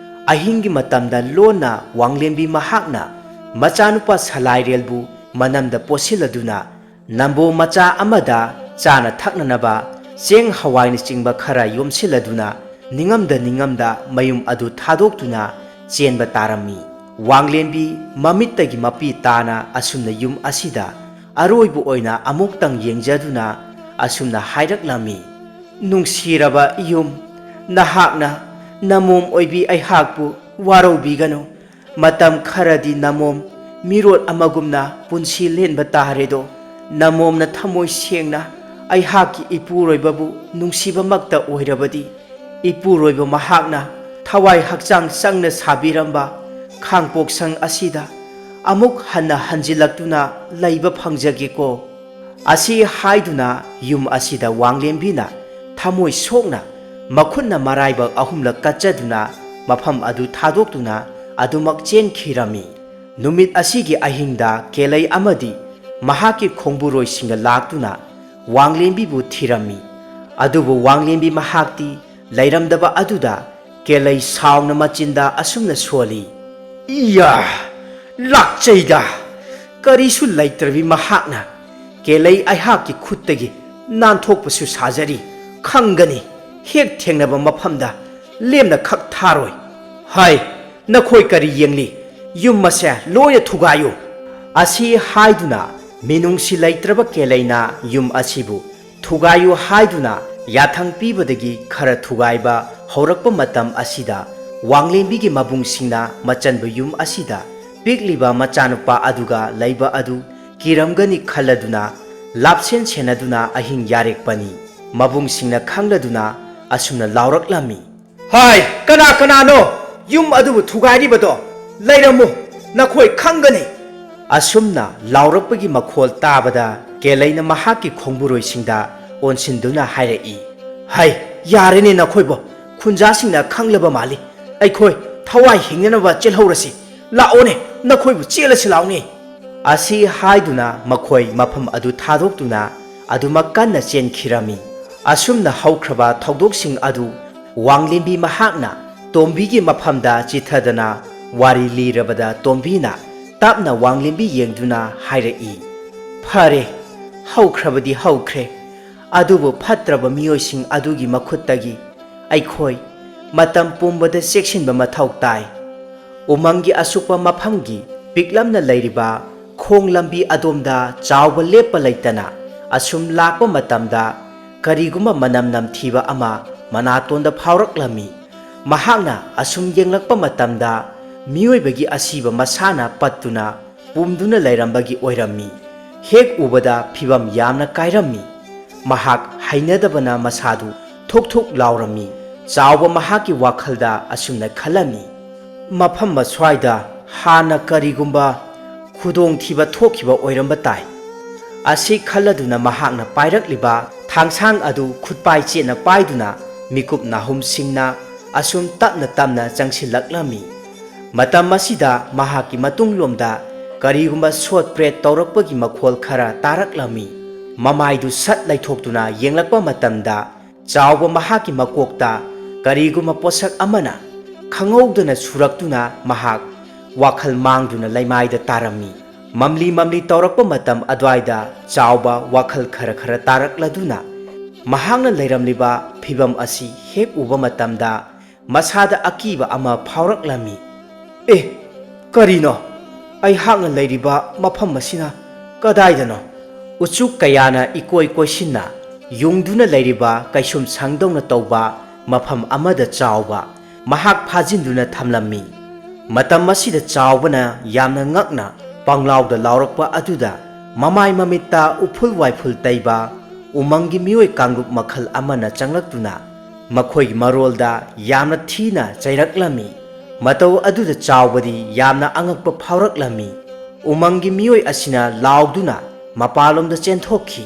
ꯑꯍꯤꯡꯒꯤ ꯃꯇꯝꯗ ꯂꯣꯟꯅ ꯋꯥꯡꯂꯦꯟꯕꯤ ꯃꯍꯥꯛꯅ ꯃꯆꯥꯅꯨꯄꯥ ꯁꯂꯥꯏꯔꯦꯜꯕꯨ ꯃꯅꯝꯗ ꯄꯣꯠꯁꯤꯜꯂꯗꯨꯅ ꯅꯝꯕꯣ ꯃꯆꯥ ꯑꯃꯗ ꯆꯥꯅ ꯊꯛꯅꯅꯕ ꯆꯦꯡ ꯍꯋꯥꯏꯅꯆꯤꯡꯕ ꯈꯔ ꯌꯣꯝꯁꯤꯜꯂꯗꯨꯅ ꯅꯤꯡꯉꯝꯗ ꯅꯤꯡꯉꯝꯗ ꯃꯌꯨꯝ ꯑꯗꯨ ꯊꯥꯗꯣꯛꯇꯨꯅ ꯆꯦꯟꯕ ꯇꯥꯔꯝꯃꯤ꯫ ꯋꯥꯡꯂꯦꯟꯕꯤ ꯃꯃꯤꯠꯇꯒꯤ ꯃꯄꯤ ꯇꯥꯅ ꯑꯁꯨꯝꯅ ꯌꯨꯝ ꯑꯁꯤꯗ ꯑꯔꯣꯏꯕ ꯑꯣꯏꯅ ꯑꯃꯨꯛꯇꯪ ꯌꯦꯡꯖꯗꯨꯅ ꯑꯁꯨꯝꯅ ꯍꯥꯏꯔꯛꯂꯝꯃꯤ, "ꯅꯨꯡꯁꯤꯔꯕ ꯌꯨꯝ, ꯅꯍꯥꯛꯅ ꯅꯃꯣꯝ ꯑꯣꯏꯕꯤ ꯑꯩꯍꯥꯛꯄꯨ ꯋꯥꯔꯧꯕꯤꯒꯅꯨ꯫ ꯃꯇꯝ ꯈꯔꯗꯤ ꯅꯃꯣꯝ ꯃꯤꯔꯣꯠ ꯑꯃꯒꯨꯝꯅ ꯄꯨꯟꯁꯤ ꯂꯦꯟꯕ ꯇꯥꯔꯦꯗꯣ꯫ ꯅꯃꯣꯝꯅ ꯊꯃꯣꯏ ꯁꯦꯡꯅ ꯑꯩꯍꯥꯛꯀꯤ ꯏꯄꯨꯔꯣꯏꯕꯕꯨ ꯅꯨꯡꯁꯤꯕꯃꯛꯇ ꯑꯣꯏꯔꯕꯗꯤ, ꯏꯄꯨꯔꯣꯏꯕ ꯃꯍꯥꯛꯅ ꯊꯋꯥꯏ ꯍꯛꯆꯥꯡ ꯆꯪꯅ ꯁꯥꯕꯤꯔꯝꯕ ꯈꯥꯡꯄꯣꯛꯁꯪ ꯑꯁꯤꯗ ꯑꯃꯨꯛ ꯍꯟꯅ ꯍꯟꯖꯤꯜꯂꯛꯇꯨꯅ ꯂꯩꯕ ꯐꯪꯖꯒꯦꯀꯣ꯫" ꯑꯁꯤ ꯍꯥꯏꯗꯨꯅ ꯌꯨꯝ ꯑꯁꯤꯗ ꯋꯥꯡꯂꯦꯟꯕꯤꯅ ꯊꯃꯣꯏ ꯁꯣꯛꯅ ꯃꯈꯨꯠꯅ ꯃꯔꯥꯏꯕꯛ ꯑꯍꯨꯝꯂꯛ ꯀꯠꯆꯗꯨꯅ ꯃꯐꯝ ꯑꯗꯨ ꯊꯥꯗꯣꯛꯇꯨꯅ ꯑꯗꯨꯃꯛ ꯆꯦꯟꯈꯤꯔꯝꯃꯤ꯫ ꯅꯨꯃꯤꯠ ꯑꯁꯤꯒꯤ ꯑꯍꯤꯡꯗ ꯀꯦꯂꯩ ꯑꯃꯗꯤ ꯃꯍꯥꯛꯀꯤ ꯈꯣꯡꯕꯨꯔꯣꯏꯁꯤꯡꯒ ꯂꯥꯛꯇꯨꯅ ꯋꯥꯡꯂꯦꯟꯕꯤꯕꯨ ꯊꯤꯔꯝꯃꯤ꯫ ꯑꯗꯨꯕꯨ ꯋꯥꯡꯂꯦꯟꯕꯤ ꯃꯍꯥꯛꯇꯤ ꯂꯩꯔꯝꯗꯕ ꯑꯗꯨꯗ ꯀꯦꯂꯩ ꯁꯥꯎꯅ ꯃꯆꯤꯟꯗ ꯑꯁꯨꯝꯅ ꯁꯣꯜꯂꯤ, "ꯏꯌꯥ! ꯂꯥꯛꯆꯩꯗ! ꯀꯔꯤꯁꯨ ꯂꯩꯇ꯭ꯔꯕꯤ ꯃꯍꯥꯛꯅ ꯀꯦꯂꯩ ꯑꯩꯍꯥꯛꯀꯤ ꯈꯨꯠꯇꯒꯤ ꯅꯥꯟꯊꯣꯛꯄꯁꯨ ꯁꯥꯖꯔꯤ꯫ ꯈꯪꯒꯅꯤ, ꯍꯦꯛ ꯊꯦꯡꯅꯕ ꯃꯐꯝꯗ ꯂꯦꯝꯅ ꯈꯛ ꯊꯥꯔꯣꯏ꯫ ꯍꯥꯏ, ꯅꯈꯣꯏ ꯀꯔꯤ ꯌꯦꯡꯂꯤ? ꯌꯨꯝ ꯑꯁꯦ ꯂꯣꯏꯅ ꯊꯨꯒꯥꯏꯌꯨ!" ꯑꯁꯤ ꯍꯥꯏꯗꯨꯅ ꯃꯤꯅꯨꯡꯁꯤ ꯂꯩꯇ꯭ꯔꯕ ꯀꯦꯂꯩꯅ ꯌꯨꯝ ꯑꯁꯤꯕꯨ ꯊꯨꯒꯥꯏꯌꯨ ꯍꯥꯏꯗꯨꯅ ꯌꯥꯊꯪ ꯄꯤꯕꯗꯒꯤ ꯈꯔ ꯊꯨꯒꯥꯏꯕ ꯍꯧꯔꯛꯄ ꯃꯇꯝ ꯑꯁꯤꯗ, ꯋꯥꯡꯂꯦꯝꯕꯤꯒꯤ ꯃꯕꯨꯡꯁꯤꯡꯅ ꯃꯆꯟꯕ ꯌꯨꯝ ꯑꯁꯤꯗ ꯄꯤꯛꯂꯤꯕ ꯃꯆꯥꯅꯨꯄꯥ ꯑꯗꯨꯒ ꯂꯩꯕ ꯑꯗꯨ ꯀꯤꯔꯝꯒꯅꯤ ꯈꯜꯂꯗꯨꯅ ꯂꯥꯞꯁꯦꯟ ꯁꯦꯟꯅꯗꯨꯅ ꯑꯍꯤꯡ ꯌꯥꯔꯦꯛꯄꯅꯤ꯫ ꯃꯕꯨꯡꯁꯤꯡꯅ ꯈꯪꯂꯗꯨꯅ ꯑꯁꯨꯝꯅ ꯂꯥꯎꯔꯛꯂꯝꯃꯤ, "ꯍꯥꯏ, ꯀꯅꯥ ꯀꯅꯥꯅꯣ ꯌꯨꯝ ꯑꯗꯨꯕꯨ ꯊꯨꯒꯥꯏꯔꯤꯕꯗꯣ? ꯂꯩꯔꯝꯃꯨ, ꯅꯈꯣꯏ ꯈꯪꯒꯅꯤ!" ꯑꯁꯨꯝꯅ ꯂꯥꯎꯔꯛꯄꯒꯤ ꯃꯈꯣꯜ ꯇꯥꯕꯗ ꯀꯦꯂꯩꯅ ꯃꯍꯥꯛꯀꯤ ꯈꯣꯡꯕꯨꯔꯣꯏꯁꯤꯡꯗ ꯑꯣꯟꯁꯤꯟꯗꯨꯅ ꯍꯥꯏꯔꯛꯏ, "ꯍꯩ, ꯌꯥꯔꯦꯅꯦ ꯅꯈꯣꯏꯕꯣ, ꯈꯨꯟꯖꯥꯁꯤꯡꯅ ꯈꯪꯂꯕ ꯃꯥꯜꯂꯤ꯫ ꯑꯩꯈꯣꯏ ꯊꯋꯥꯏ ꯍꯤꯡꯅꯅꯕ ꯆꯦꯜꯍꯧꯔꯁꯤ꯫ ꯂꯥꯛꯑꯣꯅꯦ, ꯅꯈꯣꯏꯕꯨ ꯆꯦꯜꯂꯁꯤ ꯂꯥꯎꯅꯦ!" ꯑꯁꯤ ꯍꯥꯏꯗꯨꯅ ꯃꯈꯣꯏ ꯃꯐꯝ ꯑꯗꯨ ꯊꯥꯗꯣꯛꯇꯨꯅ ꯑꯗꯨꯃꯛ ꯀꯟꯅ ꯆꯦꯟꯈꯤꯔꯝꯃꯤ꯫ ꯑꯁꯨꯝꯅ ꯍꯧꯈ꯭ꯔꯕ ꯊꯧꯗꯣꯛꯁꯤꯡ ꯑꯗꯨ ꯋꯥꯡꯂꯦꯝꯕꯤ ꯃꯍꯥꯛꯅ ꯇꯣꯝꯕꯤꯒꯤ ꯃꯐꯝꯗ ꯆꯤꯊꯗꯅ ꯋꯥꯔꯤ ꯂꯤꯔꯕꯗ ꯇꯣꯝꯕꯤꯅ ꯇꯞꯅ ꯋꯥꯡꯂꯦꯝꯕꯤ ꯌꯦꯡꯗꯨꯅ ꯍꯥꯏꯔꯛꯏ, "ꯐꯔꯦ, ꯍꯧꯈ꯭ꯔꯕꯗꯤ ꯍꯧꯈ꯭ꯔꯦ, ꯑꯗꯨꯕꯨ ꯐꯠꯇ꯭ꯔꯕ ꯃꯤꯑꯣꯏꯁꯤꯡ ꯑꯗꯨꯒꯤ ꯃꯈꯨꯠꯇꯒꯤ ꯑꯩꯈꯣꯏ ꯃꯇꯝ ꯄꯨꯝꯕꯗ ꯆꯦꯛꯁꯤꯟꯕ ꯃꯊꯧ ꯇꯥꯏ꯫ ꯎꯃꯪꯒꯤ ꯑꯁꯨꯛꯄ ꯃꯐꯝꯒꯤ ꯄꯤꯛꯂꯝꯅ ꯂꯩꯔꯤꯕ ꯈꯣꯡ ꯂꯝꯕꯤ ꯑꯗꯣꯝꯗ ꯆꯥꯎꯕ ꯂꯦꯞꯄ ꯂꯩꯇꯅ ꯑꯁꯨꯝ ꯂꯥꯛꯄ ꯃꯇꯝꯗ ꯀꯔꯤꯒꯨꯝꯕ ꯃꯅꯝ ꯅꯝꯊꯤꯕ ꯑꯃ ꯃꯅꯥꯇꯣꯟꯗ ꯐꯥꯎꯔꯛꯂꯝꯃꯤ꯫ ꯃꯍꯥꯛꯅ ꯑꯁꯨꯝ ꯌꯦꯡꯂꯛꯄ ꯃꯇꯝꯗ ꯃꯤꯑꯣꯏꯕꯒꯤ ꯑꯁꯤꯕ ꯃꯁꯥꯅ ꯄꯠꯇꯨꯅ ꯄꯨꯝꯗꯨꯅ ꯂꯩꯔꯝꯕꯒꯤ ꯑꯣꯏꯔꯝꯃꯤ꯫ ꯍꯦꯛ ꯎꯕꯗ ꯐꯤꯚꯝ ꯌꯥꯝꯅ ꯀꯥꯏꯔꯝꯃꯤ꯫ ꯃꯍꯥꯛ ꯍꯩꯅꯗꯕꯅ ꯃꯁꯥꯗꯨ ꯊꯨꯛ ꯊꯨꯛ ꯂꯥꯎꯔꯝꯃꯤ꯫ ꯆꯥꯎꯕ ꯃꯍꯥꯛꯀꯤ ꯋꯥꯈꯜꯗ ꯑꯁꯨꯝꯅ ꯈꯜꯂꯝꯃꯤ, "ꯃꯐꯝ ꯑꯁ꯭ꯋꯥꯏꯗ ꯍꯥꯟꯅ ꯀꯔꯤꯒꯨꯝꯕ ꯈꯨꯗꯣꯡꯊꯤꯕ ꯊꯣꯛꯈꯤꯕ ꯑꯣꯏꯔꯝꯕ ꯇꯥꯏ"꯫ ꯑꯁꯤ ꯈꯜꯂꯗꯨꯅ ꯃꯍꯥꯛꯅ ꯄꯥꯏꯔꯛꯂꯤꯕ ꯊꯥꯡꯁꯥꯡ ꯑꯗꯨ ꯈꯨꯠꯄꯥꯏ ꯆꯦꯠꯅ ꯄꯥꯏꯗꯨꯅ ꯃꯤꯀꯨꯞ ꯅꯥꯍꯨꯝꯁꯤꯡꯅ ꯑꯁꯨꯝ ꯇꯞꯅ ꯇꯞꯅ ꯆꯪꯁꯤꯜꯂꯛꯂꯝꯃꯤ꯫ ꯃꯇꯝ ꯑꯁꯤꯗ ꯃꯍꯥꯛꯀꯤ ꯃꯇꯨꯡꯂꯣꯝꯗ ꯀꯔꯤꯒꯨꯝꯕ ꯁꯣꯠ ꯄ꯭ꯔꯦꯠ ꯇꯧꯔꯛꯄꯒꯤ ꯃꯈꯣꯜ ꯈꯔ ꯇꯥꯔꯛꯂꯝꯃꯤ꯫ ꯃꯃꯥꯏꯗꯨ ꯁꯠ ꯂꯩꯊꯣꯛꯇꯨꯅ ꯌꯦꯡꯂꯛꯄ ꯃꯇꯝꯗ ꯆꯥꯎꯕ ꯃꯍꯥꯛꯀꯤ ꯃꯀꯣꯛꯇ ꯀꯔꯤꯒꯨꯝꯕ ꯄꯣꯠꯁꯛ ꯑꯃꯅ ꯈꯪꯍꯧꯗꯅ ꯁꯨꯔꯛꯇꯨꯅ ꯃꯍꯥꯛ ꯋꯥꯈꯜ ꯃꯥꯡꯗꯨꯅ ꯂꯩꯃꯥꯏꯗ ꯇꯥꯔꯝꯃꯤ꯫ ꯃꯝꯂꯤ ꯃꯝꯂꯤ ꯇꯧꯔꯛꯄ ꯃꯇꯝ ꯑꯗꯨꯋꯥꯏꯗ ꯆꯥꯎꯕ ꯋꯥꯈꯜ ꯈꯔ ꯈꯔ ꯇꯥꯔꯛꯂꯗꯨꯅ ꯃꯍꯥꯛꯅ ꯂꯩꯔꯝꯂꯤꯕ ꯐꯤꯚꯝ ꯑꯁꯤ ꯍꯦꯛ ꯎꯕ ꯃꯇꯝꯗ ꯃꯁꯥꯗ ꯑꯀꯤꯕ ꯑꯃ ꯐꯥꯎꯔꯛꯂꯝꯃꯤ꯫ "ꯑꯦ, ꯀꯔꯤꯅꯣ? ꯑꯩꯍꯥꯛꯅ ꯂꯩꯔꯤꯕ ꯃꯐꯝ ꯑꯁꯤꯅ ꯀꯗꯥꯏꯗꯅꯣ?" ꯎꯆꯨꯛ ꯀꯌꯥꯅ ꯏꯀꯣꯏ ꯀꯣꯏꯁꯤꯟꯅ ꯌꯨꯡꯗꯨꯅ ꯂꯩꯔꯤꯕ ꯀꯩꯁꯨꯝ ꯁꯪꯗꯧꯅ ꯇꯧꯕ ꯃꯐꯝ ꯑꯃꯗ ꯆꯥꯎꯕ ꯃꯍꯥꯛ ꯐꯥꯖꯤꯟꯗꯨꯅ ꯊꯝꯂꯝꯃꯤ꯫ ꯃꯇꯝ ꯑꯁꯤꯗ ꯆꯥꯎꯕꯅ ꯌꯥꯝꯅ ꯉꯛꯅ ꯄꯪꯂꯥꯎꯗ ꯂꯥꯎꯔꯛꯄ ꯑꯗꯨꯗ ꯃꯃꯥꯏ ꯃꯃꯤꯠꯇ ꯎꯐꯨꯜ ꯋꯥꯏꯐꯨꯜ ꯇꯩꯕ ꯎꯃꯪꯒꯤ ꯃꯤꯑꯣꯏ ꯀꯥꯡꯂꯨꯞ ꯃꯈꯜ ꯑꯃꯅ ꯆꯪꯂꯛꯇꯨꯅ ꯃꯈꯣꯏꯒꯤ ꯃꯔꯣꯜꯗ ꯌꯥꯝꯅ ꯊꯤꯅ ꯆꯩꯔꯛꯂꯝꯃꯤ꯫ ꯃꯇꯧ ꯑꯗꯨꯗ ꯆꯥꯎꯕꯗꯤ ꯌꯥꯝꯅ ꯑꯉꯛꯄ ꯐꯥꯎꯔꯛꯂꯝꯃꯤ꯫ ꯎꯃꯪꯒꯤ ꯃꯤꯑꯣꯏ ꯑꯁꯤꯅ ꯂꯥꯎꯗꯨꯅ ꯃꯄꯥꯟꯂꯣꯝꯗ ꯆꯦꯟꯊꯣꯛꯈꯤ꯫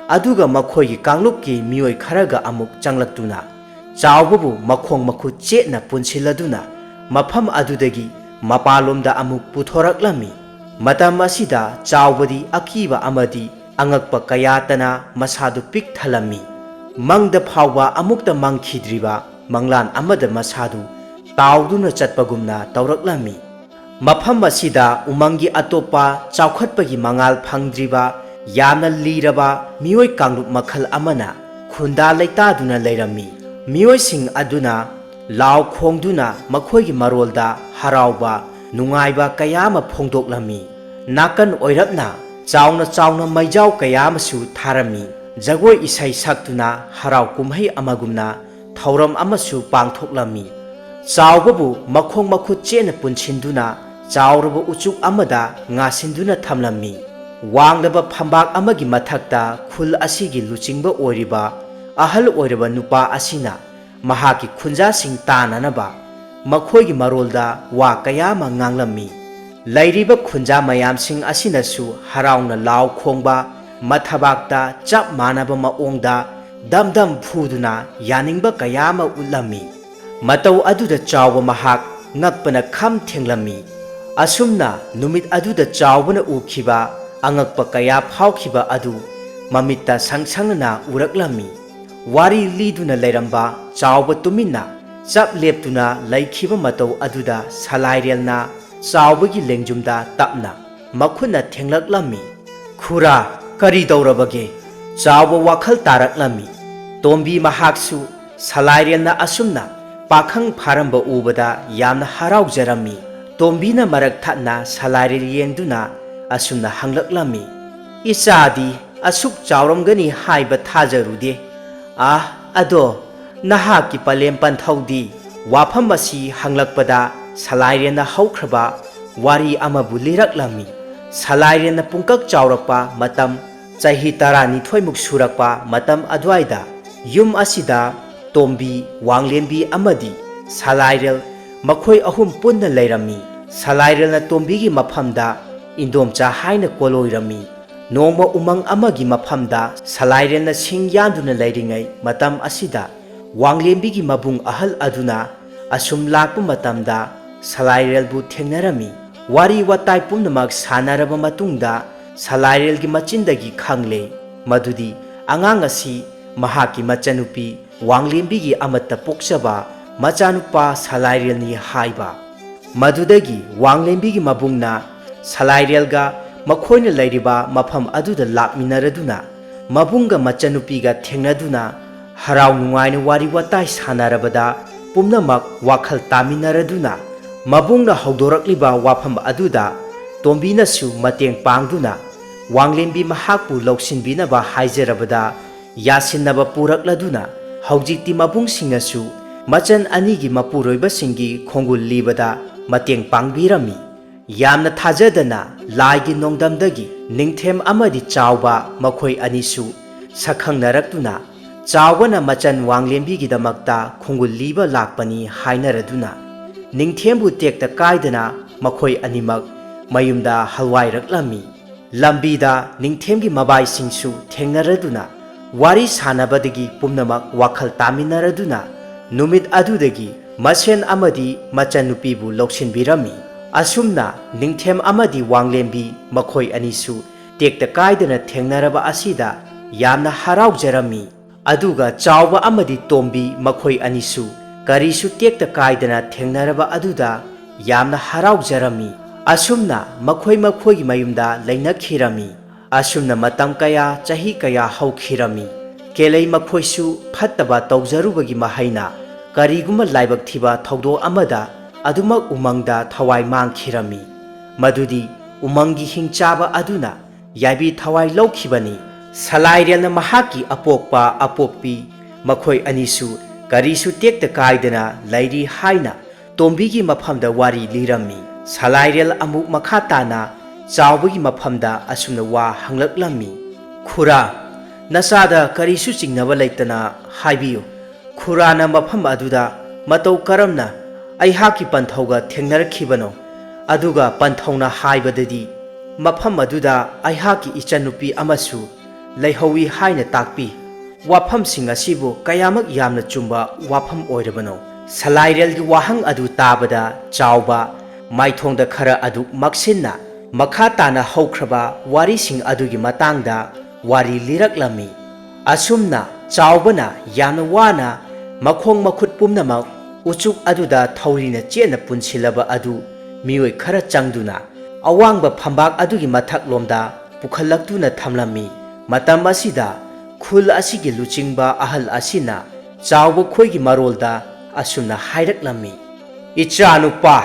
ꯑꯗꯨꯒ ꯃꯈꯣꯏꯒꯤ ꯀꯥꯡꯂꯨꯞꯀꯤ ꯃꯤꯑꯣꯏ ꯈꯔꯒ ꯑꯃꯨꯛ ꯆꯪꯂꯛꯇꯨꯅ ꯆꯥꯎꯕꯕꯨ ꯃꯈꯣꯡ ꯃꯈꯨꯠ ꯆꯦꯠꯅ ꯄꯨꯟꯁꯤꯜꯂꯗꯨꯅ ꯃꯐꯝ ꯑꯗꯨꯗꯒꯤ ꯃꯄꯥꯟꯂꯣꯝꯗ ꯑꯃꯨꯛ ꯄꯨꯊꯣꯔꯛꯂꯝꯃꯤ꯫ ꯃꯇꯝ ꯑꯁꯤꯗ ꯆꯥꯎꯕꯗꯤ ꯑꯀꯤꯕ ꯑꯃꯗꯤ ꯑꯉꯛꯄ ꯀꯌꯥꯇꯅ ꯃꯁꯥꯗꯨ ꯄꯤꯛ ꯊꯜꯂꯝꯃꯤ꯫ ꯃꯪꯗ ꯐꯥꯎꯕ ꯑꯃꯨꯛꯇ ꯃꯪꯈꯤꯗ꯭ꯔꯤꯕ ꯃꯪꯂꯥꯟ ꯑꯃꯗ ꯃꯁꯥꯗꯨ ꯇꯥꯎꯗꯨꯅ ꯆꯠꯄꯒꯨꯝꯅ ꯇꯧꯔꯛꯂꯝꯃꯤ꯫ ꯃꯐꯝ ꯑꯁꯤꯗ ꯎꯃꯪꯒꯤ ꯑꯇꯣꯞꯄ ꯆꯥꯎꯈꯠꯄꯒꯤ ꯃꯉꯥꯜ ꯐꯪꯗ꯭ꯔꯤꯕ ꯌꯥꯝꯅ ꯂꯤꯔꯕ ꯃꯤꯑꯣꯏ ꯀꯥꯡꯂꯨꯞ ꯃꯈꯜ ꯑꯃꯅ ꯈꯨꯟꯗꯥ ꯂꯩꯇꯥꯗꯨꯅ ꯂꯩꯔꯝꯃꯤ꯫ ꯃꯤꯑꯣꯏꯁꯤꯡ ꯑꯗꯨꯅ ꯂꯥꯎ ꯈꯣꯡꯗꯨꯅ ꯃꯈꯣꯏꯒꯤ ꯃꯔꯣꯜꯗ ꯍꯔꯥꯎꯕ, ꯅꯨꯡꯉꯥꯏꯕ ꯀꯌꯥ ꯑꯃ ꯐꯣꯡꯗꯣꯛꯂꯝꯃꯤ꯫ ꯅꯥꯀꯟ ꯑꯣꯏꯔꯞꯅ ꯆꯥꯎꯅ ꯆꯥꯎꯅ ꯃꯩꯖꯥꯎ ꯀꯌꯥ ꯑꯃꯁꯨ ꯊꯥꯔꯝꯃꯤ꯫ ꯖꯒꯣꯏ ꯏꯁꯩ ꯁꯛꯇꯨꯅ ꯍꯔꯥꯎ ꯀꯨꯝꯍꯩ ꯑꯃꯒꯨꯝꯅ ꯊꯧꯔꯝ ꯑꯃꯁꯨ ꯄꯥꯡꯊꯣꯛꯂꯝꯃꯤ꯫ ꯆꯥꯎꯕꯕꯨ ꯃꯈꯣꯡ ꯃꯈꯨꯠ ꯆꯦꯠꯅ ꯄꯨꯟꯁꯤꯟꯗꯨꯅ ꯆꯥꯎꯔꯕ ꯎꯆꯨꯛ ꯑꯃꯗ ꯉꯥꯁꯤꯟꯗꯨꯅ ꯊꯝꯂꯝꯃꯤ꯫ ꯋꯥꯡꯂꯕ ꯐꯝꯕꯥꯛ ꯑꯃꯒꯤ ꯃꯊꯛꯇ ꯈꯨꯜ ꯑꯁꯤꯒꯤ ꯂꯨꯆꯤꯡꯕ ꯑꯣꯏꯔꯤꯕ ꯑꯍꯜ ꯑꯣꯏꯔꯕ ꯅꯨꯄꯥ ꯑꯁꯤꯅ ꯃꯍꯥꯛꯀꯤ ꯈꯨꯟꯖꯥꯁꯤꯡ ꯇꯥꯅꯅꯕ ꯃꯈꯣꯏꯒꯤ ꯃꯔꯣꯜꯗ ꯋꯥ ꯀꯌꯥ ꯑꯃ ꯉꯥꯡꯂꯝꯃꯤ꯫ ꯂꯩꯔꯤꯕ ꯈꯨꯟꯖꯥ ꯃꯌꯥꯝꯁꯤꯡ ꯑꯁꯤꯅꯁꯨ ꯍꯔꯥꯎꯅ ꯂꯥꯎ ꯈꯣꯡꯕ, ꯃꯊꯕꯥꯛꯇ ꯆꯞ ꯃꯥꯟꯅꯕ ꯃꯑꯣꯡꯗ ꯗꯝ ꯗꯝ ꯐꯨꯗꯨꯅ ꯌꯥꯅꯤꯡꯕ ꯀꯌꯥ ꯑꯃ ꯎꯠꯂꯝꯃꯤ꯫ ꯃꯇꯧ ꯑꯗꯨꯗ ꯆꯥꯎꯕ ꯃꯍꯥꯛ ꯉꯛꯄꯅ ꯈꯝ ꯊꯦꯡꯂꯝꯃꯤ꯫ ꯑꯁꯨꯝꯅ ꯅꯨꯃꯤꯠ ꯑꯗꯨꯗ ꯆꯥꯎꯕꯅ ꯎꯈꯤꯕ ꯑꯉꯛꯄ ꯀꯌꯥ ꯐꯥꯎꯈꯤꯕ ꯑꯗꯨ ꯃꯃꯤꯠꯇ ꯁꯪꯁꯪꯅꯅ ꯎꯔꯛꯂꯝꯃꯤ꯫ ꯋꯥꯔꯤ ꯂꯤꯗꯨꯅ ꯂꯩꯔꯝꯕ ꯆꯥꯎꯕ ꯇꯨꯃꯤꯟꯅ ꯆꯞ ꯂꯦꯞꯇꯨꯅ ꯂꯩꯈꯤꯕ ꯃꯇꯧ ꯑꯗꯨꯗ ꯁꯂꯥꯏꯔꯦꯜꯅ ꯆꯥꯎꯕꯒꯤ ꯂꯦꯡꯖꯨꯝꯗ ꯇꯞꯅ ꯃꯈꯨꯠꯅ ꯊꯦꯡꯂꯛꯂꯝꯃꯤ꯫ "ꯈꯨꯔꯥ, ꯀꯔꯤ ꯇꯧꯔꯕꯒꯦ?" ꯆꯥꯎꯕ ꯋꯥꯈꯜ ꯇꯥꯔꯛꯂꯝꯃꯤ꯫ ꯇꯣꯝꯕꯤ ꯃꯍꯥꯛꯁꯨ ꯁꯂꯥꯏꯔꯦꯜꯅ ꯑꯁꯨꯝꯅ ꯄꯥꯈꯪ ꯐꯥꯔꯝꯕ ꯎꯕꯗ ꯌꯥꯝꯅ ꯍꯔꯥꯎꯖꯔꯝꯃꯤ꯫ ꯇꯣꯝꯕꯤꯅ ꯃꯔꯛ ꯊꯠꯅ ꯁꯂꯥꯏꯔꯦꯜ ꯌꯦꯡꯗꯨꯅ ꯑꯁꯨꯝꯅ ꯍꯪꯂꯛꯂꯝꯃꯤ, "ꯏꯆꯥꯗꯤ ꯑꯁꯨꯛ ꯆꯥꯎꯔꯝꯒꯅꯤ ꯍꯥꯏꯕ ꯊꯥꯖꯔꯨꯗꯦ꯫ ꯑꯥ, ꯑꯗꯣ ꯅꯍꯥꯛꯀꯤ ꯄꯂꯦꯝ ꯄꯟꯊꯧꯗꯤ?" ꯋꯥꯐꯝ ꯑꯁꯤ ꯍꯪꯂꯛꯄꯗ ꯁꯂꯥꯏꯔꯦꯜꯅ ꯍꯧꯈ꯭ꯔꯕ ꯋꯥꯔꯤ ꯑꯃꯕꯨ ꯂꯤꯔꯛꯂꯝꯃꯤ꯫ ꯁꯂꯥꯏꯔꯦꯜꯅ ꯄꯨꯡꯀꯛ ꯆꯥꯎꯔꯛꯄ ꯃꯇꯝ, ꯆꯍꯤ ꯇꯔꯥꯅꯤꯊꯣꯏꯃꯨꯛ ꯁꯨꯔꯛꯄ ꯃꯇꯝ ꯑꯗꯨꯋꯥꯏꯗ ꯌꯨꯝ ꯑꯁꯤꯗ ꯇꯣꯝꯕꯤ, ꯋꯥꯡꯂꯦꯝꯕꯤ ꯑꯃꯗꯤ ꯁꯂꯥꯏꯔꯦꯜ, ꯃꯈꯣꯏ ꯑꯍꯨꯝ ꯄꯨꯟꯅ ꯂꯩꯔꯝꯃꯤ꯫ ꯁꯂꯥꯏꯔꯦꯜꯅ ꯇꯣꯝꯕꯤꯒꯤ ꯃꯐꯝꯗ ꯏꯟꯗꯣꯝꯆꯥ ꯍꯥꯏꯅ ꯀꯣꯂꯣꯏꯔꯝꯃꯤ꯫ ꯅꯣꯡꯃ ꯎꯃꯪ ꯑꯃꯒꯤ ꯃꯐꯝꯗ ꯁꯂꯥꯏꯔꯦꯜꯅ ꯁꯤꯡ ꯌꯥꯟꯗꯨꯅ ꯂꯩꯔꯤꯉꯩ ꯃꯇꯝ ꯑꯁꯤꯗ ꯋꯥꯡꯂꯦꯝꯕꯤꯒꯤ ꯃꯕꯨꯡ ꯑꯍꯜ ꯑꯗꯨꯅ ꯑꯁꯨꯝ ꯂꯥꯛꯄ ꯃꯇꯝꯗ ꯁꯂꯥꯏꯔꯦꯜꯕꯨ ꯊꯦꯡꯅꯔꯝꯃꯤ꯫ ꯋꯥꯔꯤ ꯋꯥꯇꯥꯏ ꯄꯨꯝꯅꯃꯛ ꯁꯥꯟꯅꯔꯕ ꯃꯇꯨꯡꯗ ꯁꯂꯥꯏꯔꯦꯜꯒꯤ ꯃꯆꯤꯟꯗꯒꯤ ꯈꯪꯂꯦ ꯃꯗꯨꯗꯤ ꯑꯉꯥꯡ ꯑꯁꯤ ꯃꯍꯥꯛꯀꯤ ꯃꯆꯟꯅꯨꯄꯤ ꯋꯥꯡꯂꯦꯝꯕꯤꯒꯤ ꯑꯃꯠꯇ ꯄꯣꯛꯆꯕ ꯃꯆꯥꯅꯨꯄꯥ ꯁꯂꯥꯏꯔꯦꯜꯅꯤ ꯍꯥꯏꯕ꯫ ꯃꯗꯨꯗꯒꯤ ꯋꯥꯡꯂꯦꯝꯕꯤꯒꯤ ꯃꯕꯨꯡꯅ ꯁꯂꯥꯏꯔꯦꯜꯒ ꯃꯈꯣꯏꯅ ꯂꯩꯔꯤꯕ ꯃꯐꯝ ꯑꯗꯨꯗ ꯂꯥꯛꯃꯤꯟꯅꯔꯗꯨꯅ ꯃꯕꯨꯡꯒ ꯃꯆꯟꯅꯨꯄꯤꯒ ꯊꯦꯡꯅꯗꯨꯅ ꯍꯔꯥꯎ ꯅꯨꯡꯉꯥꯏꯅ ꯋꯥꯔꯤ ꯋꯥꯇꯥꯏ ꯁꯥꯟꯅꯔꯕꯗ ꯄꯨꯝꯅꯃꯛ ꯋꯥꯈꯜ ꯇꯥꯃꯤꯟꯅꯔꯗꯨꯅ ꯃꯕꯨꯡꯅ ꯍꯧꯗꯣꯔꯛꯂꯤꯕ ꯋꯥꯐꯝ ꯑꯗꯨꯗ ꯇꯣꯝꯕꯤꯅꯁꯨ ꯃꯇꯦꯡ ꯄꯥꯡꯗꯨꯅ ꯋꯥꯡꯂꯦꯝꯕꯤ ꯃꯍꯥꯛꯄꯨ ꯂꯧꯁꯤꯟꯕꯤꯅꯕ ꯍꯥꯏꯖꯔꯕꯗ ꯌꯥꯁꯤꯟꯅꯕ ꯄꯨꯔꯛꯂꯗꯨꯅ ꯍꯧꯖꯤꯛꯇꯤ ꯃꯕꯨꯡꯁꯤꯡꯅꯁꯨ ꯃꯆꯟ ꯑꯅꯤꯒꯤ ꯃꯄꯨꯔꯣꯏꯕꯁꯤꯡꯒꯤ ꯈꯣꯡꯒꯨꯜ ꯂꯤꯕꯗ ꯃꯇꯦꯡ ꯄꯥꯡꯕꯤꯔꯝꯃꯤ꯫ ꯌꯥꯝꯅ ꯊꯥꯖꯗꯅ ꯂꯥꯏꯒꯤ ꯅꯣꯡꯗꯝꯗꯒꯤ ꯅꯤꯡꯊꯦꯝ ꯑꯃꯗꯤ ꯆꯥꯎꯕ ꯃꯈꯣꯏ ꯑꯅꯤꯁꯨ ꯁꯛꯈꯪꯅꯔꯛꯇꯨꯅ ꯆꯥꯎꯕꯅ ꯃꯆꯟ ꯋꯥꯡꯂꯦꯝꯕꯤꯒꯤꯗꯃꯛꯇ ꯈꯣꯡꯒꯨꯜ ꯂꯤꯕ ꯂꯥꯛꯄꯅꯤ ꯍꯥꯏꯅꯔꯗꯨꯅ ꯅꯤꯡꯊꯦꯝꯕꯨ ꯇꯦꯛꯇ ꯀꯥꯏꯗꯅ ꯃꯈꯣꯏ ꯑꯅꯤꯃꯛ ꯃꯌꯨꯝꯗ ꯍꯜꯋꯥꯏꯔꯛꯂꯝꯃꯤ꯫ ꯂꯝꯕꯤꯗ ꯅꯤꯡꯊꯦꯝꯒꯤ ꯃꯕꯥꯏꯁꯤꯡꯁꯨ ꯊꯦꯡꯅꯔꯗꯨꯅ ꯋꯥꯔꯤ ꯁꯥꯟꯅꯕꯗꯒꯤ ꯄꯨꯝꯅꯃꯛ ꯋꯥꯈꯜ ꯇꯥꯃꯤꯟꯅꯔꯗꯨꯅ ꯅꯨꯃꯤꯠ ꯑꯗꯨꯗꯒꯤ ꯃꯁꯦꯟ ꯑꯃꯗꯤ ꯃꯆꯟꯅꯨꯄꯤꯕꯨ ꯂꯧꯁꯤꯟꯕꯤꯔꯝꯃꯤ꯫ ꯑꯁꯨꯝꯅ ꯅꯤꯡꯊꯦꯝ ꯑꯃꯗꯤ ꯋꯥꯡꯂꯦꯝꯕꯤ ꯃꯈꯣꯏ ꯑꯅꯤꯁꯨ ꯇꯦꯛꯇ ꯀꯥꯏꯗꯅ ꯊꯦꯡꯅꯔꯕ ꯑꯁꯤꯗ ꯌꯥꯝꯅ ꯍꯔꯥꯎꯖꯔꯝꯃꯤ꯫ ꯑꯗꯨꯒ ꯆꯥꯎꯕ ꯑꯃꯗꯤ ꯇꯣꯝꯕꯤ ꯃꯈꯣꯏ ꯑꯅꯤꯁꯨ ꯀꯔꯤꯁꯨ ꯇꯦꯛꯇ ꯀꯥꯏꯗꯅ ꯊꯦꯡꯅꯔꯕ ꯑꯗꯨꯗ ꯌꯥꯝꯅ ꯍꯔꯥꯎꯖꯔꯝꯃꯤ꯫ ꯑꯁꯨꯝꯅ ꯃꯈꯣꯏ ꯃꯈꯣꯏꯒꯤ ꯃꯌꯨꯝꯗ ꯂꯩꯅꯈꯤꯔꯝꯃꯤ꯫ ꯑꯁꯨꯝꯅ ꯃꯇꯝ ꯀꯌꯥ, ꯆꯍꯤ ꯀꯌꯥ ꯍꯧꯈꯤꯔꯝꯃꯤ꯫ ꯀꯦꯂꯩ ꯃꯈꯣꯏꯁꯨ ꯐꯠꯇꯕ ꯇꯧꯖꯔꯨꯕꯒꯤ ꯃꯍꯩꯅ ꯀꯔꯤꯒꯨꯝꯕ ꯂꯥꯏꯕꯛ ꯊꯤꯕ ꯊꯧꯗꯣꯛ ꯑꯃꯗ ꯑꯗꯨꯃꯛ ꯎꯃꯪꯗ ꯊꯋꯥꯏ ꯃꯥꯡꯈꯤꯔꯝꯃꯤ꯫ ꯃꯗꯨꯗꯤ ꯎꯃꯪꯒꯤ ꯍꯤꯡꯆꯥꯕ ꯑꯗꯨꯅ ꯌꯥꯏꯕꯤ ꯊꯋꯥꯏ ꯂꯧꯈꯤꯕꯅꯤ꯫ ꯁꯂꯥꯏꯔꯦꯜꯅ ꯃꯍꯥꯛꯀꯤ ꯑꯄꯣꯛꯄ ꯑꯄꯣꯛꯄꯤ ꯃꯈꯣꯏ ꯑꯅꯤꯁꯨ ꯀꯔꯤꯁꯨ ꯇꯦꯛꯇ ꯀꯥꯏꯗꯅ ꯂꯩꯔꯤ ꯍꯥꯏꯅ ꯇꯣꯝꯕꯤꯒꯤ ꯃꯐꯝꯗ ꯋꯥꯔꯤ ꯂꯤꯔꯝꯃꯤ꯫ ꯁꯂꯥꯏꯔꯦꯜ ꯑꯃꯨꯛ ꯃꯈꯥ ꯇꯥꯅ ꯆꯥꯎꯕꯒꯤ ꯃꯐꯝꯗ ꯑꯁꯨꯝꯅ ꯋꯥ ꯍꯪꯂꯛꯂꯝꯃꯤ, "ꯈꯨꯔꯥ, ꯅꯆꯥꯗ ꯀꯔꯤꯁꯨ ꯆꯤꯡꯅꯕ ꯂꯩꯇꯅ ꯍꯥꯏꯕꯤꯌꯨ꯫ ꯈꯨꯔꯥꯅ ꯃꯐꯝ ꯑꯗꯨꯗ ꯃꯇꯧ ꯀꯔꯝꯅ ꯑꯩꯍꯥꯛꯀꯤ ꯄꯟꯊꯧꯒ ꯊꯦꯡꯅꯔꯛꯈꯤꯕꯅꯣ? ꯑꯗꯨꯒ ꯄꯟꯊꯧꯅ ꯍꯥꯏꯕꯗꯗꯤ ꯃꯐꯝ ꯑꯗꯨꯗ ꯑꯩꯍꯥꯛꯀꯤ ꯏꯆꯟꯅꯨꯄꯤ ꯑꯃꯁꯨ ꯂꯩꯍꯧꯏ ꯍꯥꯏꯅ ꯇꯥꯛꯄꯤ꯫ ꯋꯥꯐꯝꯁꯤꯡ ꯑꯁꯤꯕꯨ ꯀꯌꯥꯃꯛ ꯌꯥꯝꯅ ꯆꯨꯝꯕ ꯋꯥꯐꯝ ꯑꯣꯏꯔꯕꯅꯣ?" ꯁꯂꯥꯏꯔꯦꯜꯒꯤ ꯋꯥꯍꯪ ꯑꯗꯨ ꯇꯥꯕꯗ ꯆꯥꯎꯕ ꯃꯥꯏꯊꯣꯡꯗ ꯈꯔ ꯑꯗꯨꯛ ꯃꯛꯁꯤꯟꯅ ꯃꯈꯥ ꯇꯥꯅ ꯍꯧꯈ꯭ꯔꯕ ꯋꯥꯔꯤꯁꯤꯡ ꯑꯗꯨꯒꯤ ꯃꯇꯥꯡꯗ ꯋꯥꯔꯤ ꯂꯤꯔꯛꯂꯝꯃꯤ꯫ ꯑꯁꯨꯝꯅ ꯆꯥꯎꯕꯅ ꯌꯥꯝꯅ ꯋꯥꯅ ꯃꯈꯣꯡ ꯃꯈꯨꯠ ꯄꯨꯝꯅꯃꯛ ꯎꯆꯨꯛ ꯑꯗꯨꯗ ꯊꯧꯔꯤꯅ ꯆꯦꯠꯅ ꯄꯨꯟꯁꯤꯜꯂꯕ ꯑꯗꯨ ꯃꯤꯑꯣꯏ ꯈꯔ ꯆꯪꯗꯨꯅ ꯑꯋꯥꯡꯕ ꯐꯝꯕꯥꯛ ꯑꯗꯨꯒꯤ ꯃꯊꯛꯂꯣꯝꯗ ꯄꯨꯈꯠꯂꯛꯇꯨꯅ ꯊꯝꯂꯝꯃꯤ꯫ ꯃꯇꯝ ꯑꯁꯤꯗ ꯈꯨꯜ ꯑꯁꯤꯒꯤ ꯂꯨꯆꯤꯡꯕ ꯑꯍꯜ ꯑꯁꯤꯅ ꯆꯥꯎꯕ ꯈꯣꯏꯒꯤ ꯃꯔꯣꯜꯗ ꯑꯁꯨꯝꯅ ꯍꯥꯏꯔꯛꯂꯝꯃꯤ, "ꯏꯆꯥꯅꯨꯄꯥ,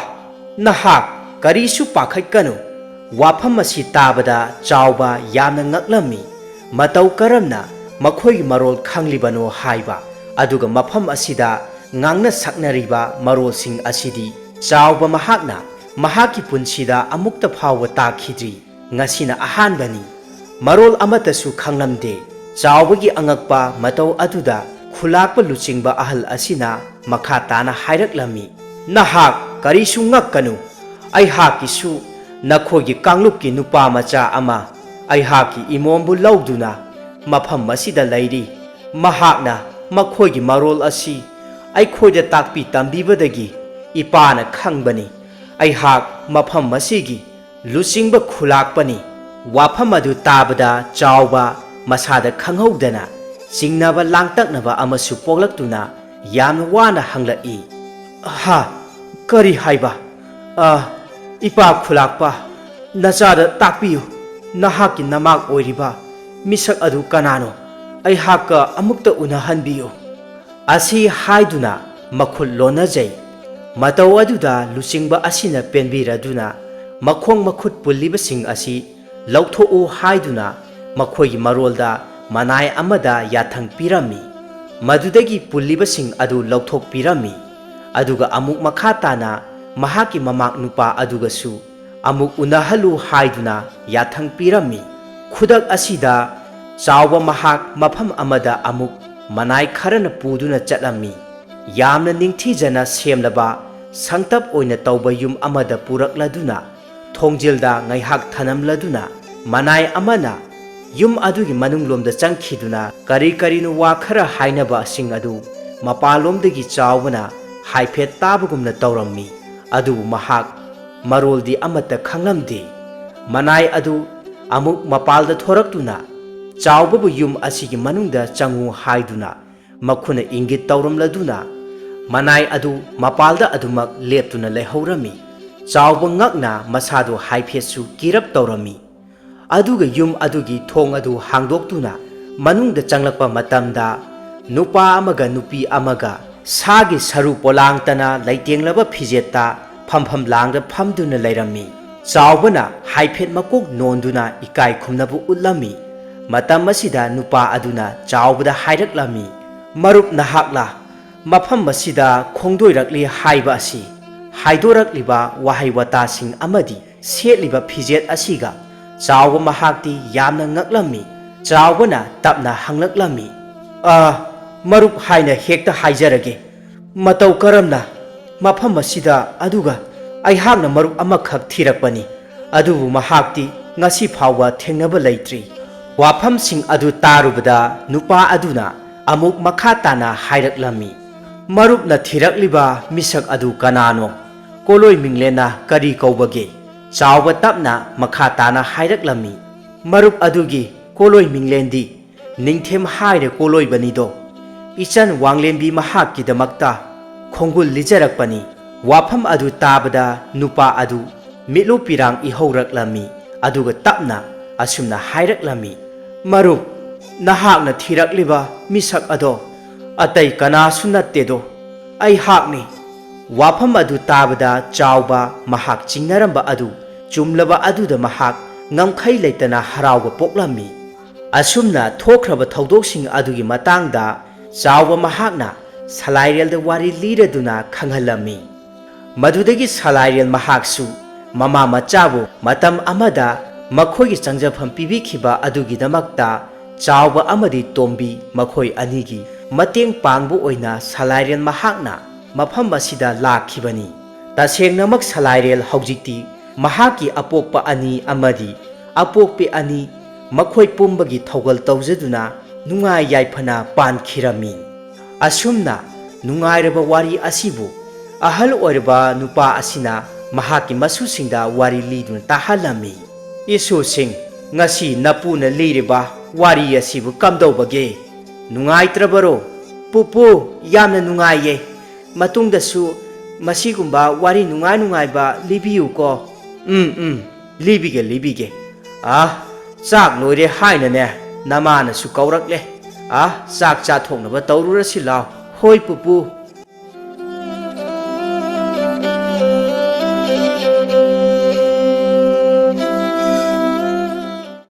ꯅꯍꯥꯛ ꯀꯔꯤꯁꯨ ꯄꯥꯈꯠꯀꯅꯨ꯫ ꯋꯥꯐꯝ ꯑꯁꯤ ꯇꯥꯕꯗ ꯆꯥꯎꯕ ꯌꯥꯝꯅ ꯉꯛꯂꯝꯃꯤ꯫ ꯃꯇꯧ ꯀꯔꯝꯅ ꯃꯈꯣꯏꯒꯤ ꯃꯔꯣꯜ ꯈꯪꯂꯤꯕꯅꯣ ꯍꯥꯏꯕ, ꯑꯗꯨꯒ ꯃꯐꯝ ꯑꯁꯤꯗ ꯉꯥꯡꯅ ꯁꯛꯅꯔꯤꯕ ꯃꯔꯣꯜꯁꯤꯡ ꯑꯁꯤꯗꯤ ꯆꯥꯎꯕ ꯃꯍꯥꯛꯅ ꯃꯍꯥꯛꯀꯤ ꯄꯨꯟꯁꯤꯗ ꯑꯃꯨꯛꯇ ꯐꯥꯎꯕ ꯇꯥꯈꯤꯗ꯭ꯔꯤ꯫ ꯉꯁꯤꯅ ꯑꯍꯥꯟꯕꯅꯤ꯫ ꯃꯔꯣꯜ ꯑꯃꯠꯇꯁꯨ ꯈꯪꯂꯝꯗꯦ꯫" ꯆꯥꯎꯕꯒꯤ ꯑꯉꯛꯄ ꯃꯇꯧ ꯑꯗꯨꯗ ꯈꯨꯂꯥꯛꯄ ꯂꯨꯆꯤꯡꯕ ꯑꯍꯜ ꯑꯁꯤꯅ ꯃꯈꯥ ꯇꯥꯅ ꯍꯥꯏꯔꯛꯂꯝꯃꯤ, "ꯅꯍꯥꯛ ꯀꯔꯤꯁꯨ ꯉꯛꯀꯅꯨ꯫ ꯑꯩꯍꯥꯛꯀꯤꯁꯨ ꯅꯈꯣꯏꯒꯤ ꯀꯥꯡꯂꯨꯞꯀꯤ ꯅꯨꯄꯥ ꯃꯆꯥ ꯑꯃ ꯑꯩꯍꯥꯛꯀꯤ ꯏꯃꯣꯝꯕꯨ ꯂꯧꯗꯨꯅ ꯃꯐꯝ ꯑꯁꯤꯗ ꯂꯩꯔꯤ꯫ ꯃꯍꯥꯛꯅ ꯃꯈꯣꯏꯒꯤ ꯃꯔꯣꯜ ꯑꯁꯤ ꯑꯩꯈꯣꯏꯗ ꯇꯥꯛꯄꯤ ꯇꯝꯕꯤꯕꯗꯒꯤ ꯏꯄꯥꯅ ꯈꯪꯕꯅꯤ꯫ ꯑꯩꯍꯥꯛ ꯃꯐꯝ ꯑꯁꯤꯒꯤ ꯂꯨꯆꯤꯡꯕ ꯈꯨꯂꯥꯛꯄꯅꯤ꯫" ꯋꯥꯐꯝ ꯑꯗꯨ ꯇꯥꯕꯗ ꯆꯥꯎꯕ ꯃꯁꯥꯗ ꯈꯪꯍꯧꯗꯅ ꯆꯤꯡꯅꯕ ꯂꯥꯡꯇꯛꯅꯕ ꯑꯃꯁꯨ ꯄꯣꯛꯂꯛꯇꯨꯅ ꯌꯥꯝꯅ ꯋꯥꯅ ꯍꯪꯂꯛꯏ, "ꯍꯥ? ꯀꯔꯤ ꯍꯥꯏꯕ? ꯑ, ꯏꯄꯥ ꯈꯨꯂꯥꯛꯄ, ꯅꯆꯥꯗ ꯇꯥꯛꯄꯤꯌꯨ꯫ ꯅꯍꯥꯛꯀꯤ ꯅꯃꯥꯛ ꯑꯣꯏꯔꯤꯕ ꯃꯤꯁꯛ ꯑꯗꯨ ꯀꯅꯥꯅꯣ? "ꯑꯩꯍꯥꯛꯀ ꯑꯃꯨꯛꯇ ꯎꯅꯍꯟꯕꯤꯌꯨ" ꯑꯁꯤ ꯍꯥꯏꯗꯨꯅ ꯃꯈꯨꯠ ꯂꯣꯟꯅꯖꯩ꯫ ꯃꯇꯧ ꯑꯗꯨꯗ ꯂꯨꯆꯤꯡꯕ ꯑꯁꯤꯅ ꯄꯦꯟꯕꯤꯔꯗꯨꯅ ꯃꯈꯣꯡ ꯃꯈꯨꯠ ꯄꯨꯜꯂꯤꯕꯁꯤꯡ ꯑꯁꯤ ꯂꯧꯊꯣꯛꯎ ꯍꯥꯏꯗꯨꯅ ꯃꯈꯣꯏꯒꯤ ꯃꯔꯣꯜꯗ ꯃꯅꯥꯏ ꯑꯃꯗ ꯌꯥꯊꯪ ꯄꯤꯔꯝꯃꯤ꯫ ꯃꯗꯨꯗꯒꯤ ꯄꯨꯜꯂꯤꯕꯁꯤꯡ ꯑꯗꯨ ꯂꯧꯊꯣꯛꯄꯤꯔꯝꯃꯤ꯫ ꯑꯗꯨꯒ ꯑꯃꯨꯛ ꯃꯈꯥ ꯇꯥꯅ ꯃꯍꯥꯛꯀꯤ ꯃꯃꯥꯛ ꯅꯨꯄꯥ ꯑꯗꯨꯒꯁꯨ ꯑꯃꯨꯛ ꯎꯅꯍꯜꯂꯨ ꯍꯥꯏꯗꯨꯅ ꯌꯥꯊꯪ ꯄꯤꯔꯝꯃꯤ꯫ ꯈꯨꯗꯛ ꯑꯁꯤꯗ ꯆꯥꯎꯕ ꯃꯍꯥꯛ ꯃꯐꯝ ꯑꯃꯗ ꯑꯃꯨꯛ ꯃꯅꯥꯏ ꯈꯔꯅ ꯄꯨꯗꯨꯅ ꯆꯠꯂꯝꯃꯤ꯫ ꯌꯥꯝꯅ ꯅꯤꯡꯊꯤꯖꯅ ꯁꯦꯝꯂꯕ ꯁꯪꯇꯞ ꯑꯣꯏꯅ ꯇꯧꯕ ꯌꯨꯝ ꯑꯃꯗ ꯄꯨꯔꯛꯂꯗꯨꯅ ꯊꯣꯡꯖꯤꯜꯗ ꯉꯥꯏꯍꯥꯛ ꯊꯅꯝꯂꯗꯨꯅ ꯃꯅꯥꯏ ꯑꯃꯅ ꯌꯨꯝ ꯑꯗꯨꯒꯤ ꯃꯅꯨꯡꯂꯣꯝꯗ ꯆꯪꯈꯤꯗꯨꯅ ꯀꯔꯤ ꯀꯔꯤꯅꯣ ꯋꯥ ꯈꯔ ꯍꯥꯏꯅꯕꯁꯤꯡ ꯑꯗꯨ ꯃꯄꯥꯟꯂꯣꯝꯗꯒꯤ ꯆꯥꯎꯕꯅ ꯍꯥꯏꯐꯦꯠ ꯇꯥꯕꯒꯨꯝꯅ ꯇꯧꯔꯝꯃꯤ꯫ ꯑꯗꯨꯕꯨ ꯃꯍꯥꯛ ꯃꯔꯣꯜꯗꯤ ꯑꯃꯠꯇ ꯈꯪꯂꯝꯗꯦ꯫ ꯃꯅꯥꯏ ꯑꯗꯨ ꯑꯃꯨꯛ ꯃꯄꯥꯜꯗ ꯊꯣꯔꯛꯇꯨꯅ ꯆꯥꯎꯕꯕꯨ ꯌꯨꯝ ꯑꯁꯤꯒꯤ ꯃꯅꯨꯡꯗ ꯆꯪꯉꯨ ꯍꯥꯏꯗꯨꯅ ꯃꯈꯨꯠꯅ ꯏꯪꯒꯤꯠ ꯇꯧꯔꯝꯂꯗꯨꯅ ꯃꯅꯥꯏ ꯑꯗꯨ ꯃꯄꯥꯜꯗ ꯑꯗꯨꯃꯛ ꯂꯦꯞꯇꯨꯅ ꯂꯩꯍꯧꯔꯝꯃꯤ꯫ ꯆꯥꯎꯕ ꯉꯛꯅ ꯃꯁꯥꯗꯨ ꯍꯥꯏꯐꯦꯠꯁꯨ ꯀꯤꯔꯞ ꯇꯧꯔꯝꯃꯤ꯫ ꯑꯗꯨꯒ ꯌꯨꯝ ꯑꯗꯨꯒꯤ ꯊꯣꯡ ꯑꯗꯨ ꯍꯥꯡꯗꯣꯛꯇꯨꯅ ꯃꯅꯨꯡꯗ ꯆꯪꯂꯛꯄ ꯃꯇꯝꯗ ꯅꯨꯄꯥ ꯑꯃꯒ ꯅꯨꯄꯤ ꯑꯃꯒ ꯁꯥꯒꯤ ꯁꯔꯨ ꯄꯣꯂꯥꯡꯇꯅ ꯂꯩꯇꯦꯡꯂꯕ ꯐꯤꯖꯦꯠꯇ ꯐꯝꯐꯝ ꯂꯥꯡꯗ ꯐꯝꯗꯨꯅ ꯂꯩꯔꯝꯃꯤ꯫ ꯆꯥꯎꯕꯅ ꯍꯥꯏꯐꯦꯠ ꯃꯀꯣꯛ ꯅꯣꯟꯗꯨꯅ ꯏꯀꯥꯏ ꯈꯨꯝꯅꯕ ꯎꯠꯂꯝꯃꯤ꯫ ꯃꯇꯝ ꯑꯁꯤꯗ ꯅꯨꯄꯥ ꯑꯗꯨꯅ ꯆꯥꯎꯕꯗ ꯍꯥꯏꯔꯛꯂꯝꯃꯤ, "ꯃꯔꯨꯞ ꯅꯍꯥꯛꯂꯥ ꯃꯐꯝ ꯑꯁꯤꯗ ꯈꯣꯡꯗꯣꯏꯔꯛꯂꯤ ꯍꯥꯏꯕ ꯑꯁꯤ? ꯍꯥꯏꯗꯣꯔꯛꯂꯤꯕ ꯋꯥꯍꯩ ꯋꯥꯇꯥꯁꯤꯡ ꯑꯃꯗꯤ ꯁꯦꯠꯂꯤꯕ ꯐꯤꯖꯦꯠ ꯑꯁꯤꯒ?" ꯆꯥꯎꯕ ꯃꯍꯥꯛꯇꯤ ꯌꯥꯝꯅ ꯉꯛꯂꯝꯃꯤ꯫ ꯆꯥꯎꯕꯅ ꯇꯞꯅ ꯍꯪꯂꯛꯂꯝꯃꯤ, "ꯑ, ꯃꯔꯨꯞ ꯍꯥꯏꯅ ꯍꯦꯛꯇ ꯍꯥꯏꯖꯔꯒꯦ꯫ ꯃꯇꯧ ꯀꯔꯝꯅ ꯃꯐꯝ ꯑꯁꯤꯗ? ꯑꯗꯨꯒ ꯑꯩꯍꯥꯛꯅ ꯃꯔꯨꯞ ꯑꯃꯈꯛ ꯊꯤꯔꯛꯄꯅꯤ, ꯑꯗꯨꯕꯨ ꯃꯍꯥꯛꯇꯤ ꯉꯁꯤ ꯐꯥꯎꯕ ꯊꯦꯡꯅꯕ ꯂꯩꯇ꯭ꯔꯤ꯫" ꯋꯥꯐꯝꯁꯤꯡ ꯑꯗꯨ ꯇꯥꯔꯨꯕꯗ ꯅꯨꯄꯥ ꯑꯗꯨꯅ ꯑꯃꯨꯛ ꯃꯈꯥ ꯇꯥꯅ ꯍꯥꯏꯔꯛꯂꯝꯃꯤ, "ꯃꯔꯨꯞꯅ ꯊꯤꯔꯛꯂꯤꯕ ꯃꯤꯁꯛ ꯑꯗꯨ ꯀꯅꯥꯅꯣ? ꯀꯣꯂꯣꯏ ꯃꯤꯡꯂꯦꯟꯅ ꯀꯔꯤ ꯀꯧꯕꯒꯦ?" ꯆꯥꯎꯕ ꯇꯞꯅ ꯃꯈꯥ ꯇꯥꯅ ꯍꯥꯏꯔꯛꯂꯝꯃꯤ, "ꯃꯔꯨꯞ ꯑꯗꯨꯒꯤ ꯀꯣꯂꯣꯏ ꯃꯤꯡꯂꯦꯟꯗꯤ ꯅꯤꯡꯊꯦꯝ ꯍꯥꯏꯔꯦ ꯀꯣꯂꯣꯏꯕꯅꯤꯗꯣ꯫ ꯏꯆꯟ ꯋꯥꯡꯂꯦꯟꯕꯤ ꯃꯍꯥꯛꯀꯤꯗꯃꯛꯇ ꯈꯣꯡꯒꯨꯜ ꯂꯤꯖꯔꯛꯄꯅꯤ꯫" ꯋꯥꯐꯝ ꯑꯗꯨ ꯇꯥꯕꯗ ꯅꯨꯄꯥ ꯑꯗꯨ ꯃꯤꯠꯂꯨ ꯄꯤꯔꯥꯡ ꯏꯍꯧꯔꯛꯂꯝꯃꯤ꯫ ꯑꯗꯨꯒ ꯇꯞꯅ ꯑꯁꯨꯝꯅ ꯍꯥꯏꯔꯛꯂꯝꯃꯤ, "ꯃꯔꯨꯞ, "ꯅꯍꯥꯛꯅ ꯊꯤꯔꯛꯂꯤꯕ ꯃꯤꯁꯛ ꯑꯗꯣ ꯑꯇꯩ ꯀꯅꯥꯁꯨ ꯅꯠꯇꯦꯗꯣ, ꯑꯩꯍꯥꯛꯅꯤ꯫" ꯋꯥꯐꯝ ꯑꯗꯨ ꯇꯥꯕꯗ ꯆꯥꯎꯕ ꯃꯍꯥꯛ ꯆꯤꯡꯅꯔꯝꯕ ꯑꯗꯨ ꯆꯨꯝꯂꯕ ꯑꯗꯨꯗ ꯃꯍꯥꯛ ꯉꯝꯈꯩ ꯂꯩꯇꯅ ꯍꯔꯥꯎꯕ ꯄꯣꯛꯂꯝꯃꯤ꯫ ꯑꯁꯨꯝꯅ ꯊꯣꯛꯈ꯭ꯔꯕ ꯊꯧꯗꯣꯛꯁꯤꯡ ꯑꯗꯨꯒꯤ ꯃꯇꯥꯡꯗ ꯆꯥꯎꯕ ꯃꯍꯥꯛꯅ ꯁꯂꯥꯏꯔꯦꯜꯗ ꯋꯥꯔꯤ ꯂꯤꯔꯗꯨꯅ ꯈꯪꯍꯜꯂꯝꯃꯤ꯫ ꯃꯗꯨꯗꯒꯤ ꯁꯂꯥꯏꯔꯦꯜ ꯃꯍꯥꯛꯁꯨ ꯃꯃꯥ ꯃꯆꯥꯕꯨ ꯃꯇꯝ ꯑꯃꯗ ꯃꯈꯣꯏꯒꯤ ꯆꯪꯖꯐꯝ ꯄꯤꯕꯤꯈꯤꯕ ꯑꯗꯨꯒꯤꯗꯃꯛꯇ ꯆꯥꯎꯕ ꯑꯃꯗꯤ ꯇꯣꯝꯕꯤ ꯃꯈꯣꯏ ꯑꯅꯤꯒꯤ ꯃꯇꯦꯡ ꯄꯥꯡꯕ ꯑꯣꯏꯅ ꯁꯂꯥꯏꯔꯦꯜ ꯃꯍꯥꯛꯅ ꯃꯐꯝ ꯑꯁꯤꯗ ꯂꯥꯛꯈꯤꯕꯅꯤ꯫ ꯇꯁꯦꯡꯅꯃꯛ ꯁꯂꯥꯏꯔꯦꯜ ꯍꯧꯖꯤꯛꯇꯤ ꯃꯍꯥꯛꯀꯤ ꯑꯄꯣꯛꯄ ꯑꯅꯤ ꯑꯃꯗꯤ ꯑꯄꯣꯛꯄꯤ ꯑꯅꯤ ꯃꯈꯣꯏ ꯄꯨꯝꯕꯒꯤ ꯊꯧꯒꯜ ꯇꯧꯖꯗꯨꯅ ꯅꯨꯡꯉꯥꯏ ꯌꯥꯏꯐꯅ ꯄꯥꯟꯈꯤꯔꯝꯃꯤ꯫ ꯑꯁꯨꯝꯅ ꯅꯨꯡꯉꯥꯏꯔꯕ ꯋꯥꯔꯤ ꯑꯁꯤꯕꯨ ꯑꯍꯜ ꯑꯣꯏꯔꯕ ꯅꯨꯄꯥ ꯑꯁꯤꯅ ꯃꯍꯥꯛꯀꯤ ꯃꯁꯨꯁꯤꯡꯗ ꯋꯥꯔꯤ ꯂꯤꯗꯨꯅ ꯇꯥꯍꯜꯂꯝꯃꯤ꯫ "ꯏꯁꯨꯁꯤꯡ, ꯉꯁꯤ ꯅꯄꯨꯅ ꯂꯤꯔꯤꯕ ꯋꯥꯔꯤ ꯑꯁꯤꯕꯨ ꯀꯝꯗꯧꯕꯒꯦ? ꯅꯨꯡꯉꯥꯏꯇ꯭ꯔꯕꯔꯣ?" "ꯄꯨꯄꯨ, ꯌꯥꯝꯅ ꯅꯨꯡꯉꯥꯏꯌꯦ꯫ ꯃꯇꯨꯡꯗꯁꯨ ꯃꯁꯤꯒꯨꯝꯕ ꯋꯥꯔꯤ ꯅꯨꯡꯉꯥꯏ ꯅꯨꯡꯉꯥꯏꯕ ꯂꯤꯕꯤꯌꯨꯀꯣ꯫" "ꯎꯝ, ꯎꯝ, ꯂꯤꯕꯤꯒꯦ, ꯂꯤꯕꯤꯒꯦ꯫ ꯑꯥ, ꯆꯥꯛ ꯂꯣꯏꯔꯦ ꯍꯥꯏꯅꯅꯦ ꯅꯃꯥꯅꯁꯨ ꯀꯧꯔꯛꯂꯦ꯫ ꯑꯥ, ꯆꯥꯛ ꯆꯥꯊꯣꯛꯅꯕ ꯇꯧꯔꯨꯔꯁꯤ ꯂꯥꯎ꯫" "ꯍꯣꯏ ꯄꯨꯄꯨ,